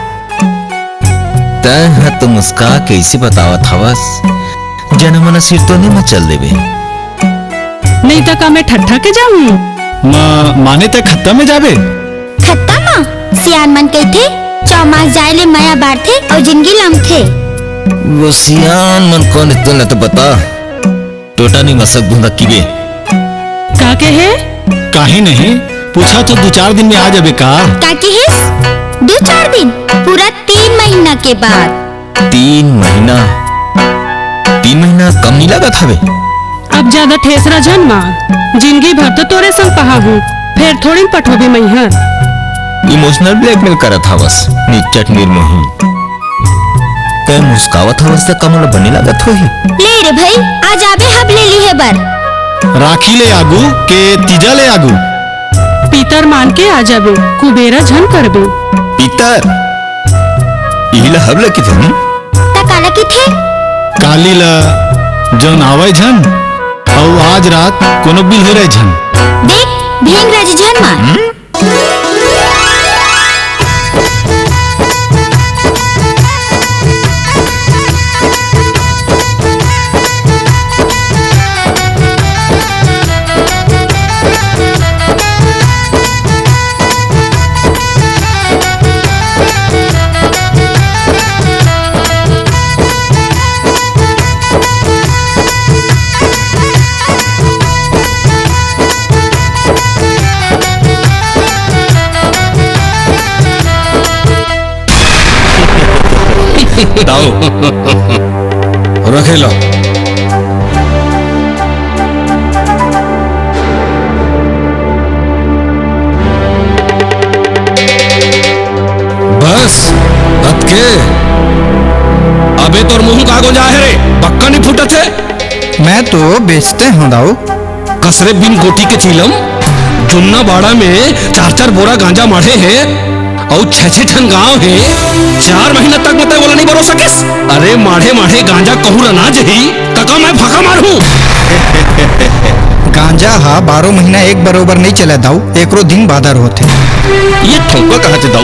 तैं ह तो मुस्का के अइसे बतावत हवस, जन हमन सिरतोने म चल देबे। नहीं त का मैं ठट्ठा के जाहूँ? म-, माने तैं खत्ता में जाबे? खत्ता म? सियान मन कहिथे, चौमास जाए ले मया बाढ़थे अउ जिनगी लमथे। वो सियान मन कोन हे तेन ल तो बता। टोटा नी मसक धुंधा किबे। का कहे? काहे नहीं? पूछा तो दू चार दिन में आ जाबे का? का कहिस? दू चार दिन? पूरा तीन महीना के बाद। तीन महीना? तीन महीना कम नी लागत हवे? अब ज्यादा ठेसरा झन मार। जिनगी भर तो तोरे संग पहा हूँ, फेर थोड़ी पठोबे मैहर। Emotional blackmail करत हवस, निच्चट निर्मोही। तैं मुस्कावत हवस त का मोला बने लागत होही? ले रे भई, आ जाबे हब ले लिहे बर। राखी ले आगू के तीजा ले आगू? पितर मान के आ जाबे, कुबेरा झन करबे। पितर? इही ला हब ल किथे? त काला किथे? काली ला जौन आवय झन, अउ आज रात कोनो बिल्होरय झन। देख, भेंग राजी झन मार। हम्म? दाऊ, रखे ला। बस, अतके। अबे तोर मुंह का गोंजा हे रे? बक्का नहीं फूटत हे? मैं तो बेचते हूँ दाऊ। कस रे बिन गोटी के चीलम, जुन्ना बाड़ा में चार चार बोरा गांजा माढ़े हे, अउ छह छह ठन गांव हे, चार महीना तक में तैं ओला नहीं बरो सकेस। अरे माढ़े माढ़े गांजा कहूँ रना जही, त का मैं फाका मारहूँ? गांजा हा बारह महीना एक बरोबर नहीं चले दाऊ, एकरो दिन बादर होथे। ये ठोंका कहाँ से दाऊ?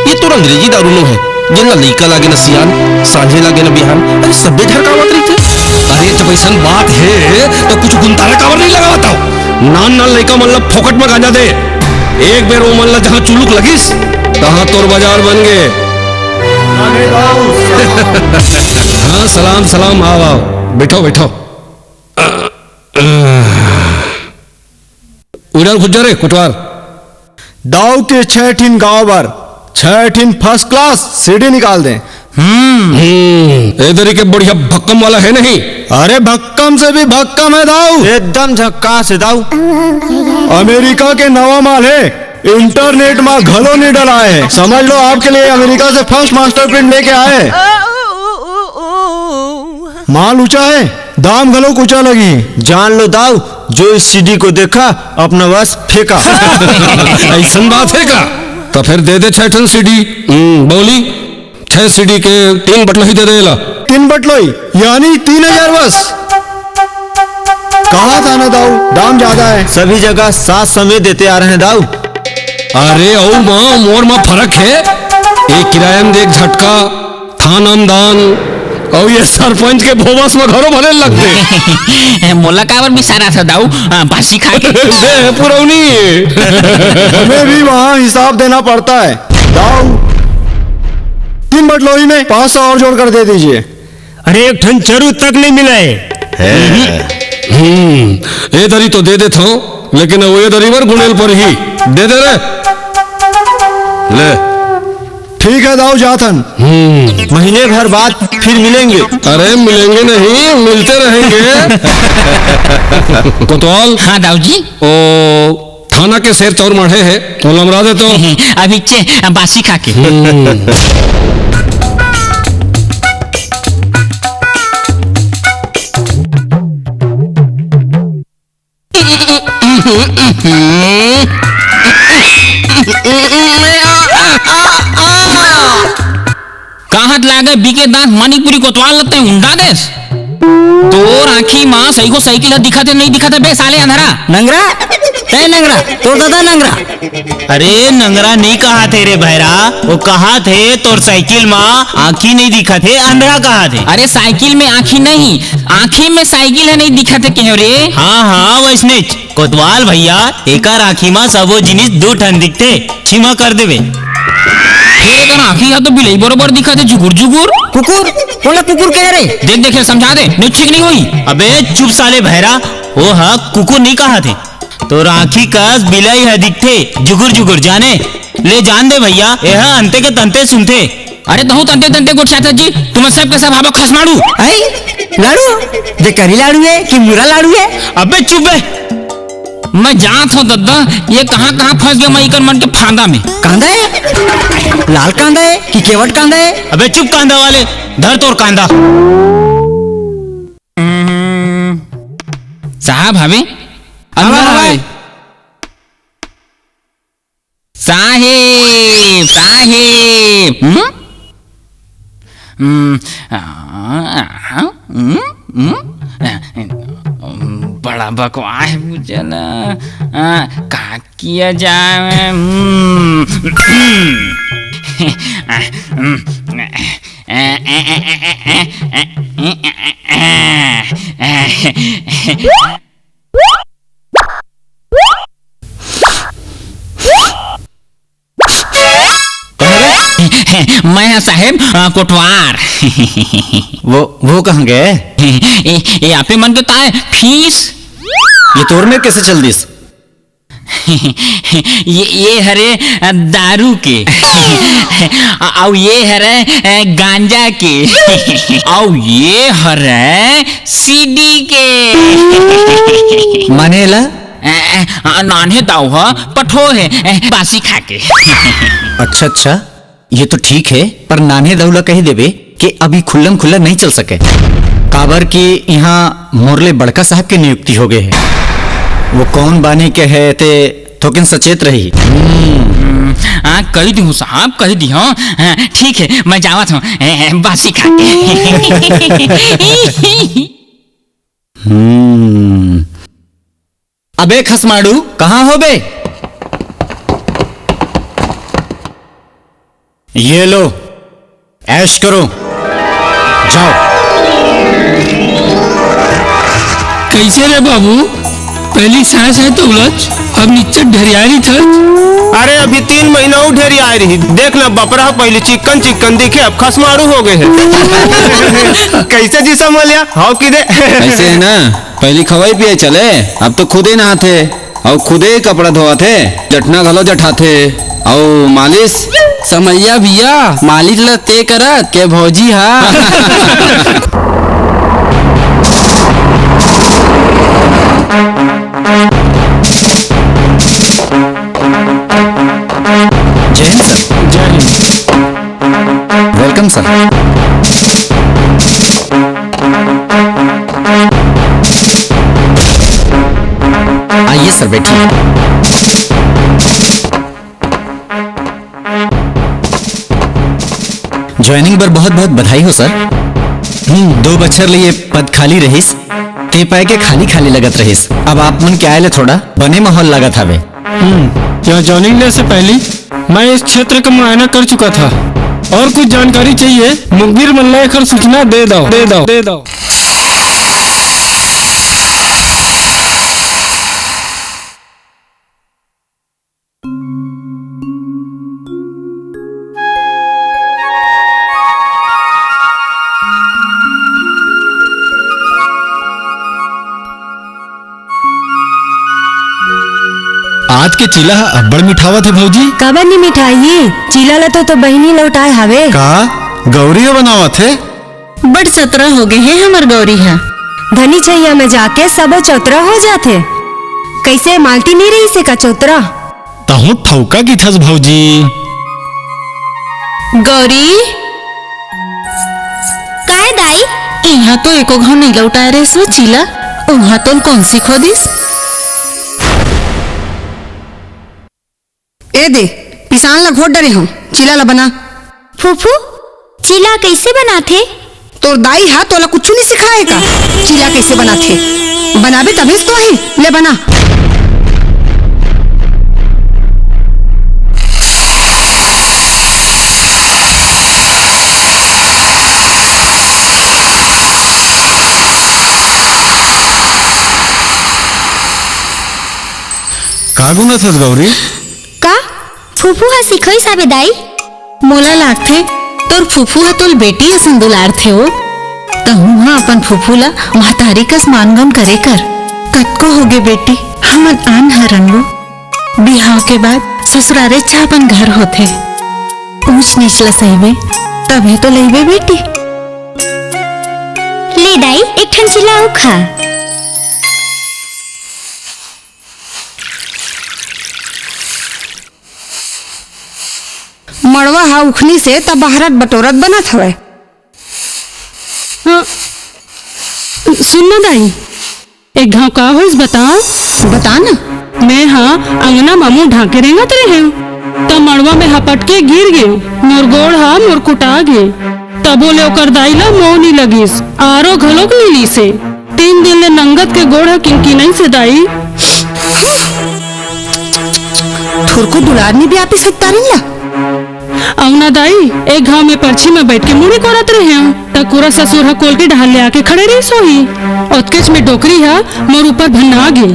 ये तो अंग्रेजी दारू नो हे। जेन ला लइका लागे न सियान, सांझे लागे न बिहान, अरे सबे ढरकावत रहिथे। अरे, जब अइसन बात हे, त कुछ गुंतारा काबर नइ लगावत हव? नान नान लइका मन ला फोकट म गांजा दे। एक बेर वो मन ला जहां चुलुक लगिस, तहां तोर बाजार बन गे। हाँ, सलाम, सलाम, आव, आव, बइठव, बइठव। उड़ाल खुज्जा रे, कोटवार। दाऊ के छह ठिन गांव बर, छह ठिन first class CD निकाल दे। हम्म। हम्म, ए दरी के बढ़िया भक्कम वाला हे नहीं? अरे, भक्कम से भी भक्कम हे दाऊ। एकदम झक्कास हे दाऊ। अमेरिका के नवा माल हे, internet मा घलो नइ डलाए हे। समझ लो, आपके लिए अमेरिका से first master print लेके आए। माल ऊंचा हे, दाम घलो ऊंचा लगही। जान लो दाऊ, जो इस CD को देखा, अपना वश फेंका। अइसन बात हे का? त फेर दे दे छह ठन CD। हम्म, बोली, छह CD के तीन बटलोही दे दे एला। तीन बटलोही, यानी तीन हजार वश। कहा था ना दाऊ, दाम ज्यादा हे। सभी जगह सात सौ में देते आ रहे हैं दाऊ। अरे, अउ माँ, मोर माँ फरक हे। एक किराया में दे एक झटका, थाना में दान, अउ ये सरपंच के भोबस में घरो भले लगथे। मोला काबर बिसारा था दाऊ, आ, बासी खा के। दे, पुरौनी। हमें भी वहाँ हिसाब देना पड़ता है। दाऊ, तीन बटलोही में पाँच सौ और जोड़ कर दे दीजिए। अरे, एक ठन चरू तक नहीं मिला है। हम्म, ए दरी तो दे देत हूँ, लेकिन वो ए दरी बर गुनेल पर ही दे दे रे। ले। ठीक है दाऊ, जाथन। हम्म। महीने भर बाद फिर मिलेंगे। अरे, मिलेंगे नहीं, मिलते रहेंगे। कोतवाल। हाँ दाऊ जी। ओ, थाना के सेर तौर माढ़े हे, तो लमरा दे तो। अभी चे, बासी खा के। हम्म। कहत लागे बीके दांत मणिपुरी कोतवाल ल तैं उंडा देस। तोर आँखी म सइको साइकिल ह दिखत हे, नइ दिखत हे बे साले अंधरा? नंगरा? तैं नंगरा? तोर दादा नंगरा? अरे नंगरा नइ कहत हे रे भैरा, वो कहत हे तोर साइकिल म आँखी नइ दिखत हे, अंधरा कहत हे। अरे साइकिल में आँखी नहीं, आँखी में साइकिल ह नइ दिखत हे कहेंव रे। हाँ, हाँ, वइसनेच। कोतवाल भैया, एकर आँखी म सबो जिनिस दू ठन दिखथे, छिमा कर देबे। फेर एकर आँखी ह तो बिलई बरोबर दिखत हे, जुगुर जुगुर। कुकुर? कोन ला कुकुर कहे रे? देख, देख, समझा दे, नहीं ठीक नहीं होई। अबे चुप साले भैरा, वो ह कुकुर नहीं कहत हे। तोर आँखी कस बिलई ह दिखथे, जुगुर जुगुर, जाने? ले जान दे भैया, एह अंते के तंते सुनथे। अरे तहूँ तंते तंते गोठियाथस जी, तुमन सब के सब हाबो खसमाड़ू। आई? लाड़ू? जे करी लाड़ू हे कि मुरा लाड़ू हे? अबे चुप बे। मैं जानत हूँ दद्दा, ये कहाँ कहाँ फंस गया मैं इकर मन के फांदा में। कांदा हे? लाल कांदा हे कि केवट कांदा हे? अबे चुप कांदा वाले, धर तोर कांदा। साहब हवे? अंदर हवे। साहेब, साहेब, हम्म? हम्म, आ, आ, हम्म, हम्म, आ, बड़ा बकवास बुझला। आ, का किया जाए? हम्म, हम्म। आ, हम्म, आ, आ, मैं ह साहेब, अ, कोटवार। वो, वो कहाँ गए? ए, ए, आपे मन के ताय फीस? ये तोर में कैसे चल दिस? ये, ये हरे, अ, दारू के। अ, अउ ये हरे, अ, गांजा के। अउ ये हरे सीडी के। माने ला? अ, अ, नान्हे दाऊ ह पठो हे, अ, बासी खा के। अच्छा, अच्छा, ये तो ठीक हे, पर नान्हे दाऊ ला कहि देबे कि अभी खुल्लम खुल्ला नहीं चल सके, काबर कि इहाँ मोर ले बड़का साहब के नियुक्ति हो गए हे। वो कौन बानी के हे ते थोकिन सचेत रही। हम्म। हम्म, हाँ, कहि दिहूँ साहब, कहि दिहूँ। हाँ, ठीक हे, मैं जावत हूँ, ए, ए, बासी खा के। हम्म। अबे खसमाड़ू, कहाँ हो बे? ये लो, ऐश करो, जाओ। कइसे रे बाबू? पहिली साँय साँय तउलच, अब निच्चट ढेरियाय रहिथच। अरे, अभी तीन महीना अउ ढेरियाय रही। देख ना, बपरा ह पहिली चिक्कन चिक्कन दिखे, अब खसमारू हो गे हे। कइसे जी समलिया? हव कि दे? अइसे हे ना, पहिली खवई पियई चले, अब तो खुदे नहाथे। अउ खुदे कपड़ा धोवत हे, जटना घलो जठाथे। अउ मालिश? समलिया भइया, मालिश ल ते करत के भौजी हा। जय हिंद सर। जय हिंद। Welcome sir. आइए सर, बैठिए। ज्वाइनिंग बर बहुत बहुत बधाई हो सर। हम्म, दो बछर ले ये पद खाली रहिस, ते पाय के खाली खाली लगत रहिस। अब आप मन के आए ले थोड़ा बने माहौल लागत हवे। हम्म, यहाँ ज्वाइनिंग ले से पहली मैं इस क्षेत्र का मुआयना कर चुका था। और कुछ जानकारी चाहिए? मुखबिर मन ला एखर सूचना दे दव, दे दव, दे दव। आज के चीला ह अब्बड़ मिठावत हे भौजी। काबर नी मिठाही? चीला ल तो, तो बहिनी लौटाए हावे। का? गौरी ह बनावत हे? बड़ सतरा हो गे हे हमर गौरी ह। धनी छैया में जाके सबो चौतरा हो जाथे। कइसे मालती नी रहिस हे का चौतरा? तहूँ ठौका किथस भौजी। गौरी। काय दाई? इहाँ तो एको घाव नइ लौटाए रहिस वो चीला, उहाँ तोल कोन सिखो दिस? ए दे, पिसान ला घोट डरे हूँ, चीला ला बना। फूफू, चीला कइसे बनाथे? तोर दाई हा तोला कुछु नइ सिखाए का? चीला कइसे बनाथे? बनाबे तभेच तो आही। ले बना। का गुनत हस गौरी? का? फूफू ह सिखोइस हावे दाई। मोला लागथे, तोर फूफू ह तोर बेटी असन दुलारथे ओ। तहूँ ह अपन फूफू ला महतारी कस मानगन करे कर। कतको होगे बेटी, हमन आन हरन वो। बिहाव के बाद ससुरारे च अपन घर होथे। ऊँच नीच ला सहिबे, तभे तो लइबे बेटी। ले दाई, एक ठन चीला अउ खा। मड़वा ह उखनी से त बहरत बटोरत बनत हवय। हाँ, सुन ना दाई, एक घाव का होइस बता। बता ना। मैं हा अंगना म मुंह ढांके रेंगत रेहेंव, त मड़वा में हपट के गिर गेंव। मोर गोड़ हा मोर कुटा गे। तभो ले ओकर दाई ला मोह नी लगिस, आरो घलोक नी लीसे। तीन दिन ले नंगत के गोड़ ह किनकिनाइस हे दाई। थोरको दुलार नी बियापिस हे तारिन ला। अउ ना दाई, एक घाव में परछी में बइठ के मुड़ी कोड़त रेहेंव, त कुरा ससुर ह कोल के डहर ले आके खड़े रहिस होही। ओतकेच में डोकरी ह मोर ऊपर भन्ना गे।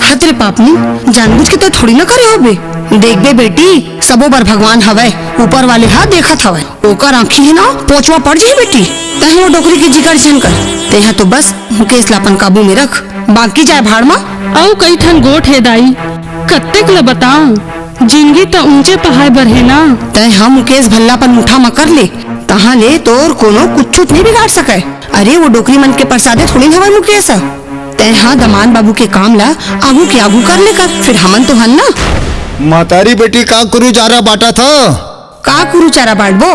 हत रे पापनी, जानबूझ के तो थोड़ी ना करे होबे। देखबे बेटी, सबो बर भगवान हवय, ऊपर वाले ह देखत हवय। ओकर आँखी हे ना, पोचवा पड़ जाही बेटी। तैं ओ डोकरी के जिकर झन कर। तैं ह तो बस मुकेश ला अपन काबू में रख, बाकी जाय भाड़ म। अउ कई ठन गोठ हे दाई, कत्तेक ल बतांव, जिनगी त ऊंचे पहाय बर हे ना। तैं ह मुकेश भल्ला पर मुठा म कर ले, तहाँ ले तोर कोनो कुछुच नइ बिगाड़ सकय। अरे, वो डोकरी मन के परसादे थोड़ी न हवय मुकेश ह। तैं ह दमान बाबू के काम ला आगू के आगू कर ले कर, फिर हमन तो हन ना। महतारी बेटी का कुरु चारा बांटत ह? का कुरु चारा बांटबो?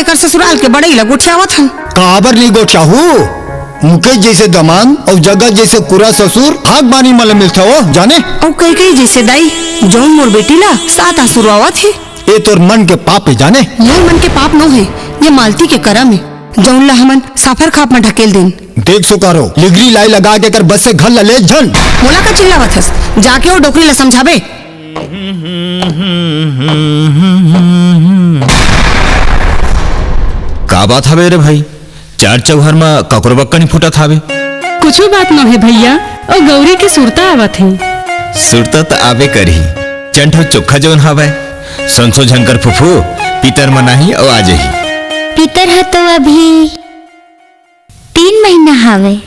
एकर ससुराल के बड़ई ला गोठियावत हन। काबर नइ गोठियाहू? मुकेश जइसे दमांद अउ जगत जइसे कुरा ससुर भाग बानी मन ल मिलथे ओ, जाने? अउ कई कई जइसे दाई, जउन मोर बेटी ला सात आंसू रोवावत हे। ए तोर मन के पाप हे, जाने? मोर मन के पाप नो हे, ये मालती के करम हे, जउन ला हमन साफर खाप म ढकेल देन। देख सुकारो, लिगरी लाई लगा के एकर बस से घर ला ले झन। मोला का चिल्लावत हस? जाके ओ डोकरी ला समझाबे। का बात हवे रे भाई? चार चौहर म ककरो बक्का नइ फूटत हावे। कुछू बात नोहे भइया, अउ गौरी के सुरता आवत हे। सुरता त आबे करही, चंठो चोखा जउन हावय, संसो झंकर फुफू, पितर मनाही अउ आ जही। पितर ह तो अभी तीन महीना हावय।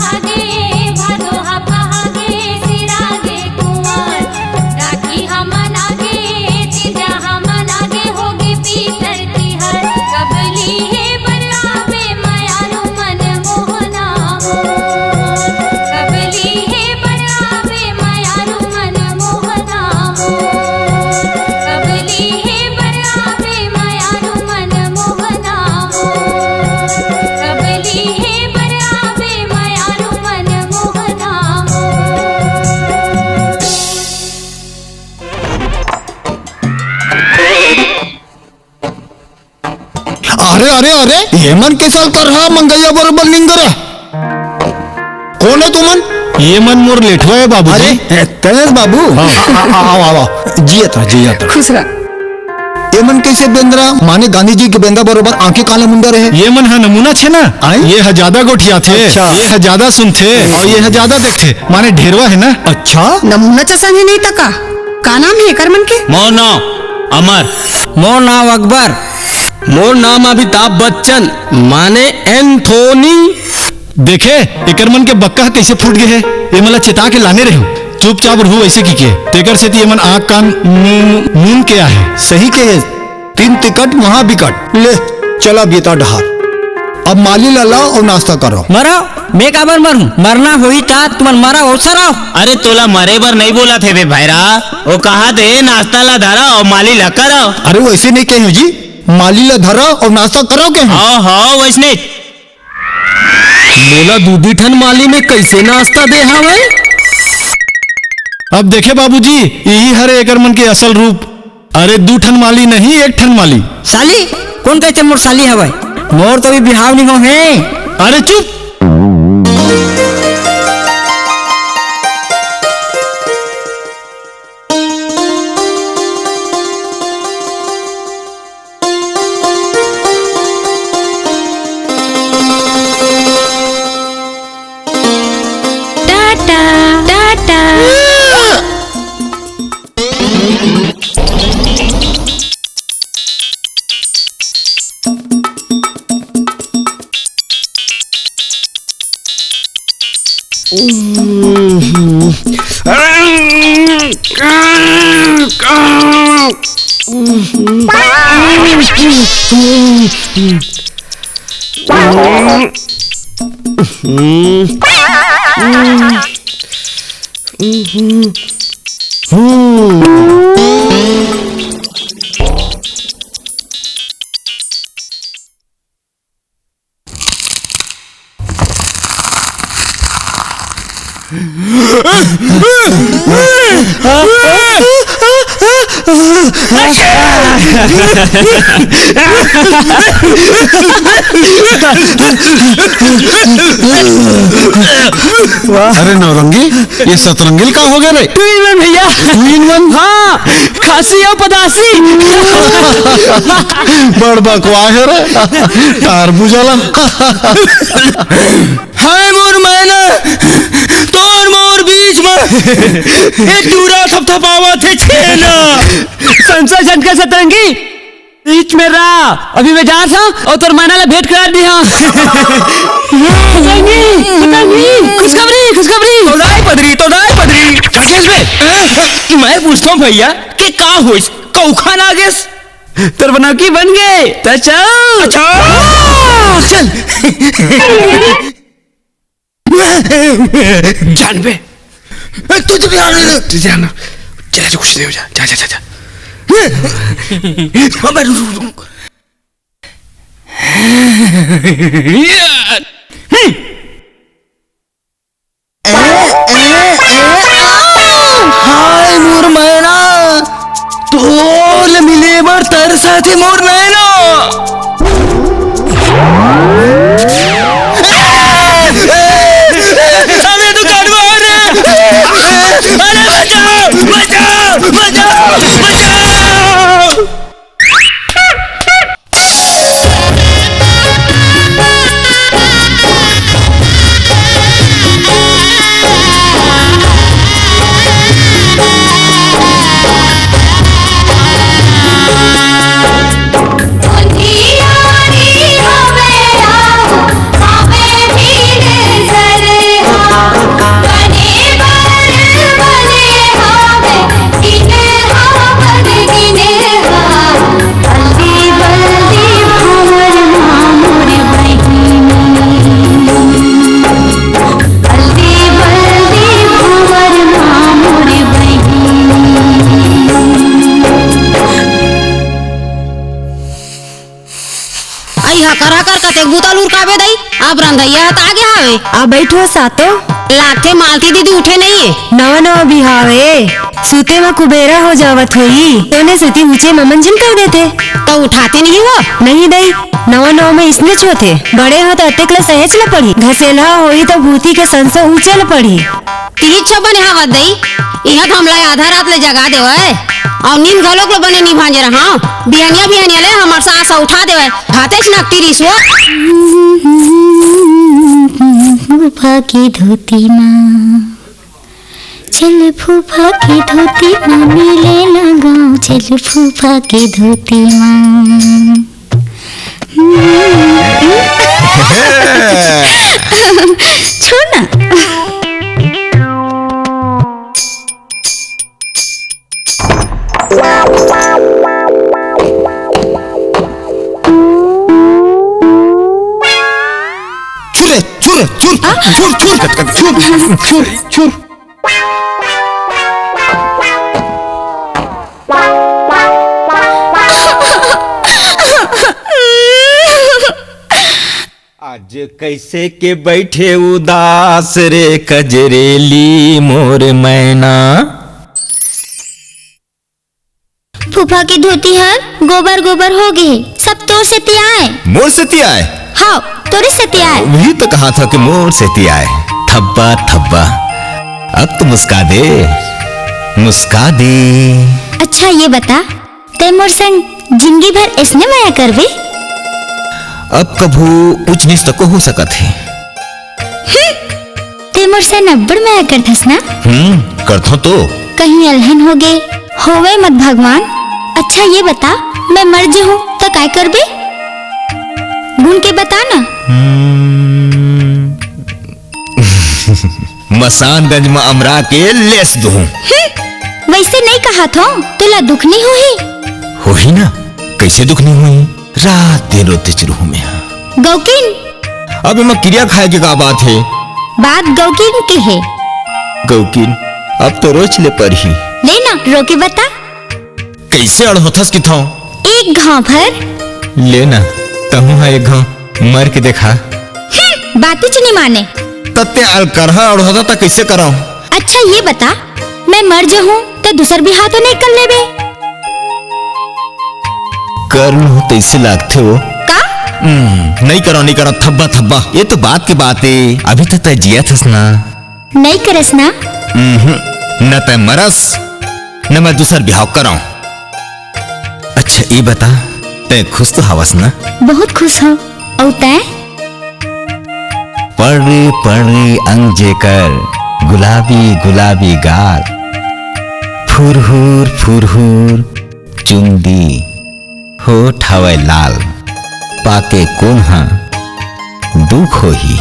आगे भादो हा पहागे सिरागे कुंवर, राखी हमन आगे, तीजा हमन आगे, होगे पीतर तिहार। कब लीहे बर आबे मयारू मन मोहना मोर, कब लीहे बर आबे मयारू मन मोहना मोर, कब लीहे बर आबे मयारू मन मोहना मोर, कब लीहे बर आबे मयारू मन मोहना मोर। अरे, अरे, अरे, ये मन के साल कर हा मंगैया बरोबर निंगरा। कौन है तुमन? ये मन मोर लेठवा है बाबूजी। अरे, ए, तैं हस बाबू? हाँ। आ, आ, आओ, आओ, आओ। जियत रह, जियत रह। खुश रह। ये मन कैसे बेंदरा, माने गांधी जी के बेंदा बरोबर आंखें काला मुंडा रहे? ये मन हा नमूना छे ना। आय? ये हा ज्यादा गोठियाथे, अच्छा। ये हा ज्यादा सुनथे, और ये हा ज्यादा देखथे, माने ढेरवा है ना। अच्छा। नमूना चसन ही नहीं तका। का नाम है एकर मन के? मोर नाम अमर। मोर नाम अकबर। मोर नाम अमिताभ बच्चन, माने एंथोनी। देखे, एकर मन के बक्का ह कइसे फूट गे हे। ए मन ला चेता के लाने रहेंव, चुपचाप रहू अइसे किके। तेकर सेती ए मन आँख कान मुन, मुन के आहे। सही कहे, तीन तिकट महा बिकट। ले, चला बेटा डहार। अब माली ला लाओ अउ नाश्ता करो। मरो, मैं काबर मरूं? मरना होही ता तुमन मरो अउ सराओ। अरे तोला मरे बर नइ बोलत हे बे भैरा, ओ कहा दे नाश्ता ला धरा अउ माली ला करो। अरे वो ऐसे नहीं कही जी, माली ला धरा अउ नाश्ता करो के हूँ। हाँ, हाँ, वैसने। मोला दू दू ठन माली में कैसे नाश्ता दे हवे? अब देखे बाबूजी, यही हरे एकर मन के असल रूप। अरे दू ठन माली नहीं, एक ठन माली। साली? कौन कहते मोर साली हवय? मोर तो अभी बिहाव नहीं हो है। अरे चुप। टाटा, टाटा। अरे नौरंगी, ये सतरंगी ल का हो गे रे? टू इन वन भैया। Two in one? हाँ, खांसी अउ पदासी। बड़ बकवास हे रे, तार बुझाला। हाय मोर मैना, तोर मोर बीच में एक टूरा थपथपावत हे छेना। संसो झटका सतरंगी, बीच में रहा, अभी मैं जा रहा हूँ और तोर मैना ला भेंट करा दी हाँ। सतरंगी, सतरंगी, खुशखबरी, खुशखबरी। तो दाई पदरी, तो दाई पदरी। राकेश बे, मैं पूछता हूँ भैया कि का होइस, कौखा ना गेस? तोर बनौकी बन गे, त चल। अच्छा। चल। जान बे। तू तो भी आ रहा है। तू जाना। जा, जा, कुछ नहीं हो जा। जा, जा, जा, जा। अबे रुक, रुक, रुक। हम्म। हाय मोर मैना, तोल मिले बर तरसत हे मोर नैना। अरे तू जानवर रे। अरे बचाओ, बचाओ, बचाओ, बचाओ। अबे दई, अब रंधइया ह त आगे हवे। आ बइठो सातो। लागथे मालती दीदी उठे नइ हे। नवा नवा बिहाव हे, सूते म कुबेरा हो जावत होही, तोने सेती ऊंचे म मंजन कर देथे। त उठाते नहीं वो? नहीं दई, नवा नवा म इसनेच होथे। बड़े हो त अतेक ल सहेच ल पड़ही, घसेलहा होही त भूती के संसो ऊंचे ल पड़ही। तिही अच्छा बने हवत दई, इहां त हमला आधा रात ले जगा देवय, अउ नींद घलोक ल बने नी भांजे रहंव। बिहनिया बिहनिया ले हमर सास ह उठा देवय, भातेच नकटी रिस वो। फूफा के धोती मा, चल फूफा के धोती मा मिले लगाओ, चल फूफा के धोती मा। छोड़ ना। छुर रे, छुर, छुर, छुर, छुर, छुर, छुर, छुर। आज कैसे के बैठे उदास रे कजरेली मोर मैना। फूफा के धोती हर गोबर गोबर हो गे हे, सब तोर सेती आय। मोर सेती आय? हाँ, तोरे सेती आय। वही तो कहा था कि मोर सेती आय। थब्बा थब्बा, अब तो मुस्का दे, मुस्का दे। अच्छा ये बता, तै मोर संग जिंदगी भर ऐसने मया करबे? अब कभू ऊंच नीच तको हो सकत हे। हम्म, तै मोर संग अब्बड़ मया करथस ना? हम्म, करथों तो। कहीं अलहन हो गे, होवे मत भगवान। अच्छा ये बता, मैं मर जहूं त काय करबे? गुन के बता ना। हम्म। मसानगंज म अमरा के लेस दुहूं। हम्म, वैसे नइ कहत हों, तोला दुख नइ होही? होही ना, कैसे दुख नइ होही? रात दिन रोतेच रहूं मैं हा। गौकिन। अब एमा किरिया खाए के का बात हे? बात गौकिन के हे। गौकिन, अब तो रोच ले परही। ले ना, रो के बता। कइसे अड़होथस किथंव? एक घांव भर। ले ना, तहूं हा एक घांव मर के देखा। हम्म, बातेच नइ माने। त तैं अलकरहा अड़होथा त कइसे करंव? अच्छा ये बता, मैं मर जहूं त दूसर बिहाव तो नइ कर लेबे? कर लूं तइसे लागथे वो। का? हम्म, नइ करंव, नइ करंव, थब्बा, थब्बा। ये तो बात के बात ए, अभी तक तैं जियत हस ना। नइ करस ना? उम्हूं, न तैं मरस, न मैं दूसर बिहाव करंव। अच्छा, ई बता, तैं खुश तो हवस ना? बहुत खुश हंव। अउ तैं? पड़री पड़री अंग जेकर, गुलाबी गुलाबी गाल, फुरहुर फुरहुर चुंदी, होठ हवय लाल, पाके कोन हा दुख होही।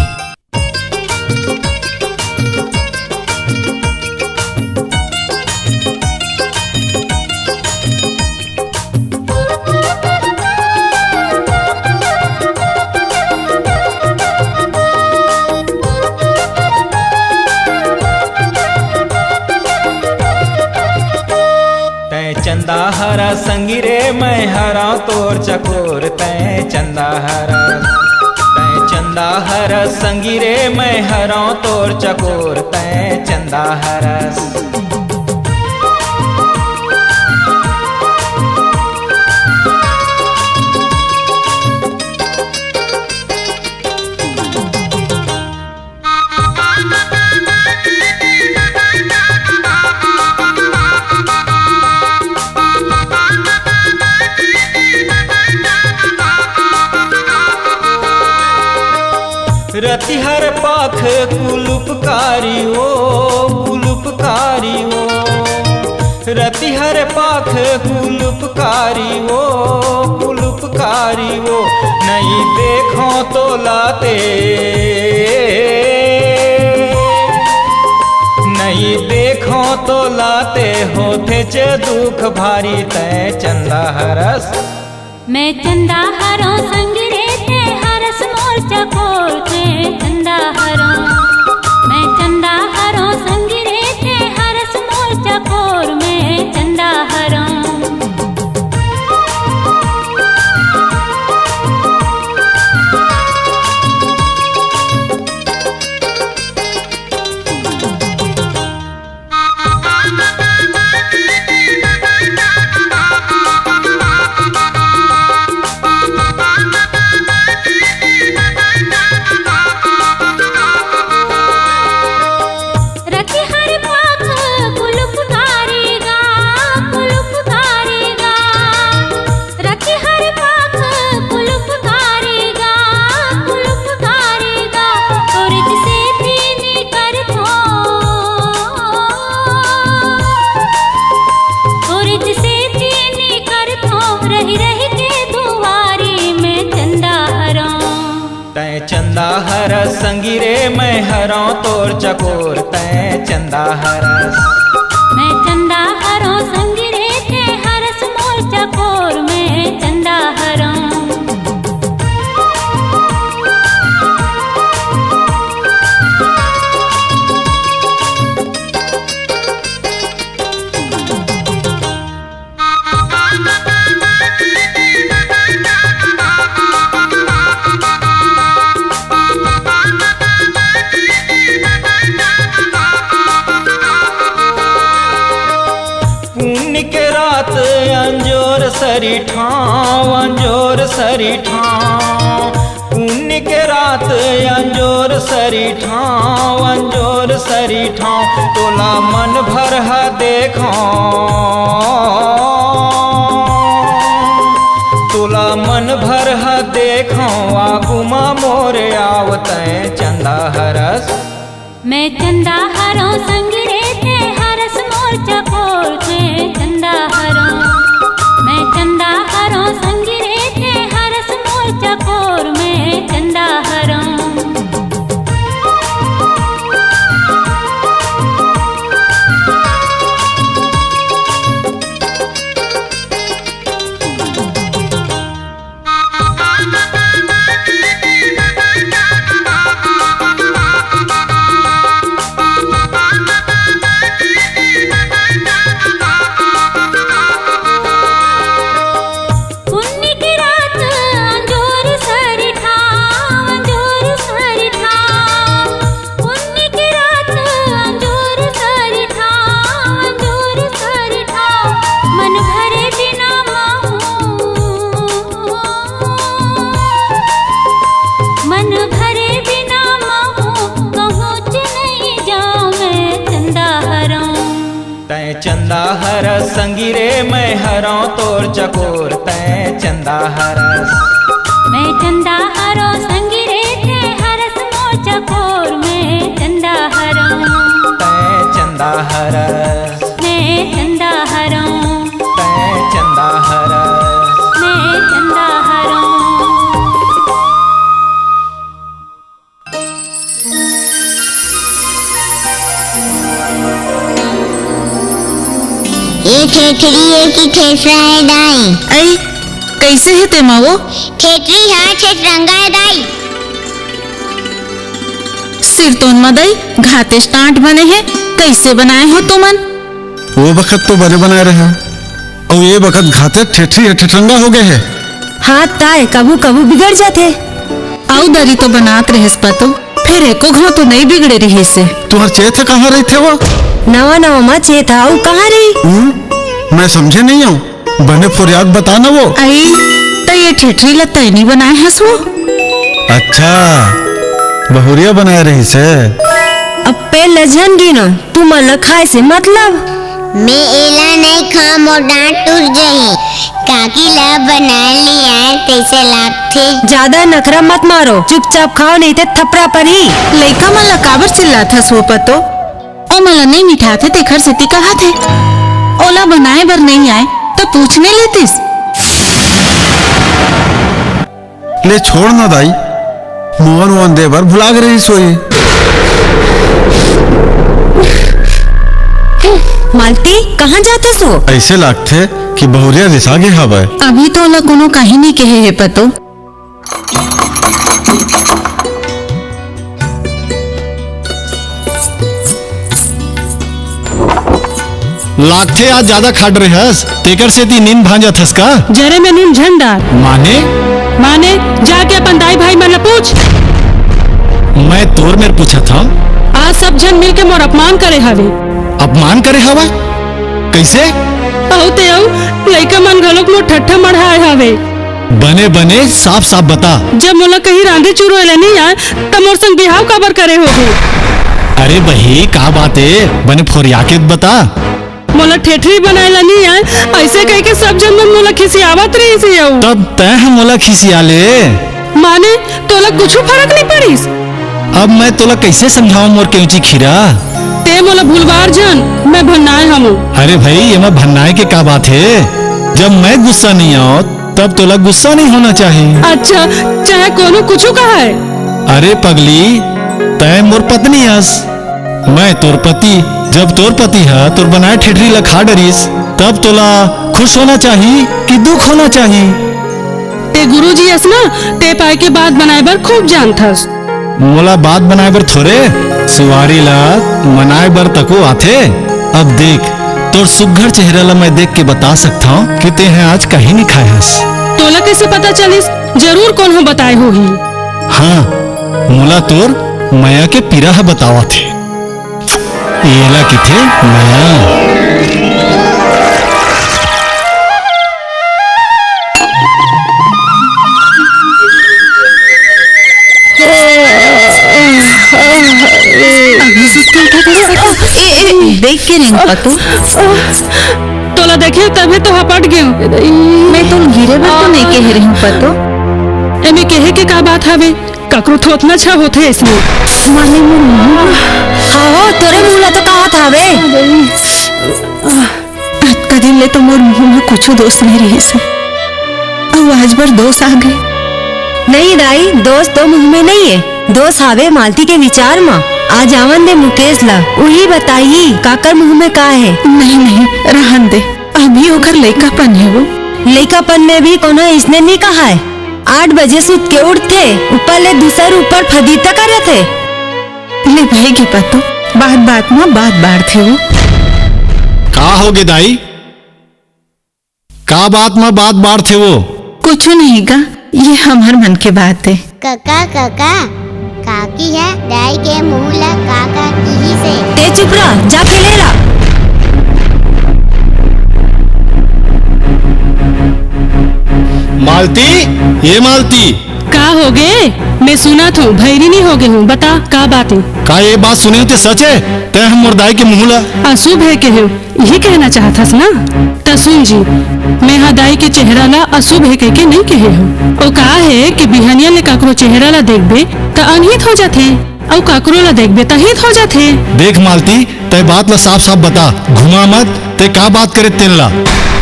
तैं चंदा हरा संगी रे, मैं हरा तोर चकोर। तैं चंदा हरा, तैं चंदा हरा संगी रे, मैं हरा तोर चकोर। तैं चंदा हरा। रतिहर पाख कुलुपकारी ओ, कुलुपकारी ओ। रतिहर पाख कुलुपकारी ओ, कुलुपकारी ओ। नइ देखंव तोला ते, नइ देखंव तोला ते, होथेच दुख भारी। तैं चंदा हरस। मैं चंदा हरों संगी रे, तैं हरस मोर चकोर। तैं चंदा हरों, मैं चंदा हरों संगी रे, तैं हरस मोर चकोर। मैं चंदा हरों। हरौं तोर चकोर तैं चंदा हरस। मैं चंदा हरौं संगी रे तैं हरस मोर चकोर, मैं चंदा हरौं। पुन्नी के रात अंजोर सरी ठाँव, अंजोर सरी ठाँव। पुन्नी के रात अंजोर सरी ठाँव, अंजोर सरी ठाँव। तोला मन भर ह देखौं, तोला मन भर ह देखौं, आगू म मोर आव तैं चंदा हरस। मैं चंदा हरौं संगी रे तैं हरस मोर चकोर, मैं चंदा हरौं। मैं चंदा हरौं संगी रे तैं हरस मोर चकोर, मैं चंदा हरौं। पुन्नी के रात अंजोर सरी ठाँव, अंजोर सरी ठाँव। पुन्नी के रात अंजोर सरी ठाँव, अंजोर सरी ठाँव। मन भरे बिना महूँ, मन भरे बिना महूँ कहूँच नइ जाँव, मैं चंदा हरौं। तैं चंदा हरस संगी रे, मैं हरौं तोर चकोर, तैं चंदा हरस। मैं चंदा हरौं संगी रे, तैं हरस मोर चकोर, मैं चंदा हरौं। तैं चंदा हरस। मैं चंदा हरौं। तैं चंदा हरस। मैं चंदा हरौं। ए ठेठरी ए कि ठेठरा ए दाई? अई, कइसे हे तेमा वो? ठेठरी हा ठेठरंगा ए दाई। सिरतोन मा दई, घातेस टांट बने हे, कइसे बनाए हो तुमन? वो बखत तो बने बनाए रहे हो, अउ ये बखत घाते ठेठरी ह ठेठरंगा हो गए हे। हाँ ताय, कभू कभू बिगड़ जाथे। अउ दरी तो बनात रहेस पतो, फेर एको घांव तो नइ बिगड़े रिहिस हे। तुहर चेत ह कहाँ रहिथे वो? नवा नवा मा चेत ह, अउ कहाँ रही? हम्म, मैं समझे नइ हौं। बने फोरियाक बता न वो। अई, त ये ठेठरी ल तैं नी बनाए हस वो? अच्छा, बहुरिया बनाए रहिस हे। अब पेट ल झन गिनो, तुमन ल खाए से मतलब। मैं एला नइ खांव, मोर दांत टूट जही। काकी ल बनाए नइ आए तइसे लागथे। जादा नखरा मत मारो, चुपचाप खाओ, नइ ते थपरा परही। लइका मन ल काबर चिल्लाथस वो पतो? ओमन ल नइ मिठाथे, तेखर सेती कहाथे। ओला बनाए बर नइ आए, त पूछ नइ लेतिस। ले छोड़ न दाई, मोहन वोहन दे बर भुला गे रहिस होही। मालती, कहाँ जाथस वो? अइसे लागथे कि बहुरिया रिसा गे हवय। अभी तो ओला कोनो काही नइ कहे हे पतो। लागथे आज जादा खाट रेहस, तेकर सेती नींद भांजत हस का? जरे में नून झन डार। माने? माने, जाके अपन दाई भाई मन ल पूछ। मैं तोर मेर पूछत हंव। आज सब झन मिलके मोर अपमान करे हवे। अपमान करे हवय? कइसे? अउ ते अउ लइका मन घलोक मोर ठट्ठा मढ़ाए हवे। बने बने साफ साफ बता। जब मोला कहीं रांधे चुरोय ल नइ आय, त मोर संग बिहाव काबर करे होबे? अरे बही, का बात ए? बने फोरिया के बता। मोला ठेठरी बनाए ल नइ आय, अइसे कहिके सब झन मन मोला खिसियावत रहिस हे अउ। तब तैं ह मोला खिसिया ले। माने, तोला कुछु फरक नइ पड़िस? अब मैं तोला कइसे समझावं मोर केवची खीरा? ते मोला भुलवार झन, मैं भन्नाय हवं। अरे भई, एमा भन्नाय के का बात हे? जब मैं गुस्सा नइ आवंव, तब तोला गुस्सा नइ होना चाही। अच्छा, चाहे कोनो कुछु कहय। अरे पगली, तैं मोर पत्नी अस, मैं तोर पति। जब तोर पति ह तोर बनाए ठेठरी ला खा डरिस, तब तोला खुश होना चाही कि दुख होना चाही? ते गुरुजी अस ना, ते पाए के बात बनाए बर खूब जानथस। मोला बात बनाए बर थोरे, सुवारी ला मनाए बर तको आथे। अब देख, तोर सुग्घर चेहरा ला मैं देख के बता सकथंव कि तेंह आज काहीं नी खाए हस। तोला कइसे पता चलिस? जरूर कोनो बताए होही। हाँ, मोला तोर मया के पीरा ह बतावत हे। एला कथे मया। अभी सुत के उठा था बेटा। ए, ए, देख के नहीं पतो। तोला देखे तभे तो हपट गेंव। मैं तो गिरे बर तो नहीं कहे रही हूँ पतो। एमे कहे के का बात हवे? काकरो थोथना छा होथे अइसने। माने मोर मुंह। हाँ हो, तोरे मुंह ला तो कहा था बे। अतका दिन ले तो मोर मुंह में कुछू दोष नहीं रहिस हे। अउ आज बर दोष आ गे। नहीं दाई, दोष तो मुंह में नहीं हे, दोष हावे मालती के विचार म। आज आवन दे मुकेश ला, उही बताही काकर मुंह में का हे। नहीं, नहीं, रहन दे, अभी ओकर लइकापन हे वो। लइकापन में भी कोनो अइसने नहीं कहाय। आठ बजे सुत के उठथे, ऊपर ले दूसर ऊपर फदीता करत हे। ले भाई के पतो, बात बात म बात बाढ़थे वो। का होगे दाई? का बात म बात बाढ़थे वो? कुछू नहीं गा, ये हमर मन के बात हे। कका, कका, काकी ह दाई के मुंह ला का का किहिस हे? ते चुप रह, जाके ले ला। मालती, ये मालती। का होगे? मैं सुनत हूँ, भैरी नहीं होगे हूँ, बता का बात हे? का ये बात सुने हे ते सच हे? तैं ह मोर दाई के मुंह ला अशुभ हे कहे हो? यही कहना चाहत हस ना? त सुन जी, मैं हा दाई के चेहरा ला अशुभ हे कह के नहीं कहे हो। ओ का हे कि बिहनिया ले काकरो चेहरा ला देखबे त अनहित हो जाथे, अउ काकरो ला देखबे त हित हो जाथे। देख मालती, तय बात ला साफ साफ बता, घुमा मत, ते का बात करे तेन ला।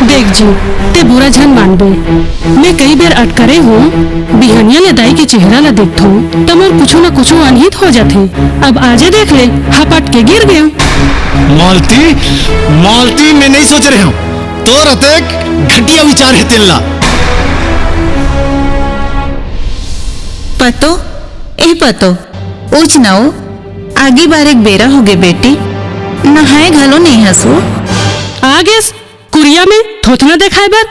देख जी, ते बुरा झन मानबे, मैं कई बेर अटकरे हूँ, बिहनिया ले दाई के चेहरा ला देखथों, त मोर कुछु न कुछु अनहित हो जाथे। अब आजे देख ले, हपट के गिर गेंव। मालती, मालती, मैं नहीं सोच रहे हूँ, तोर अतेक घटिया विचार हे तेन ला। पतो, ए पतो, उठ न ओ, आगी बारे के बेरा होगे बेटी, नहाए घलो नइ हस ओ। आ गेस कुरिया में थोथना देखाए बर।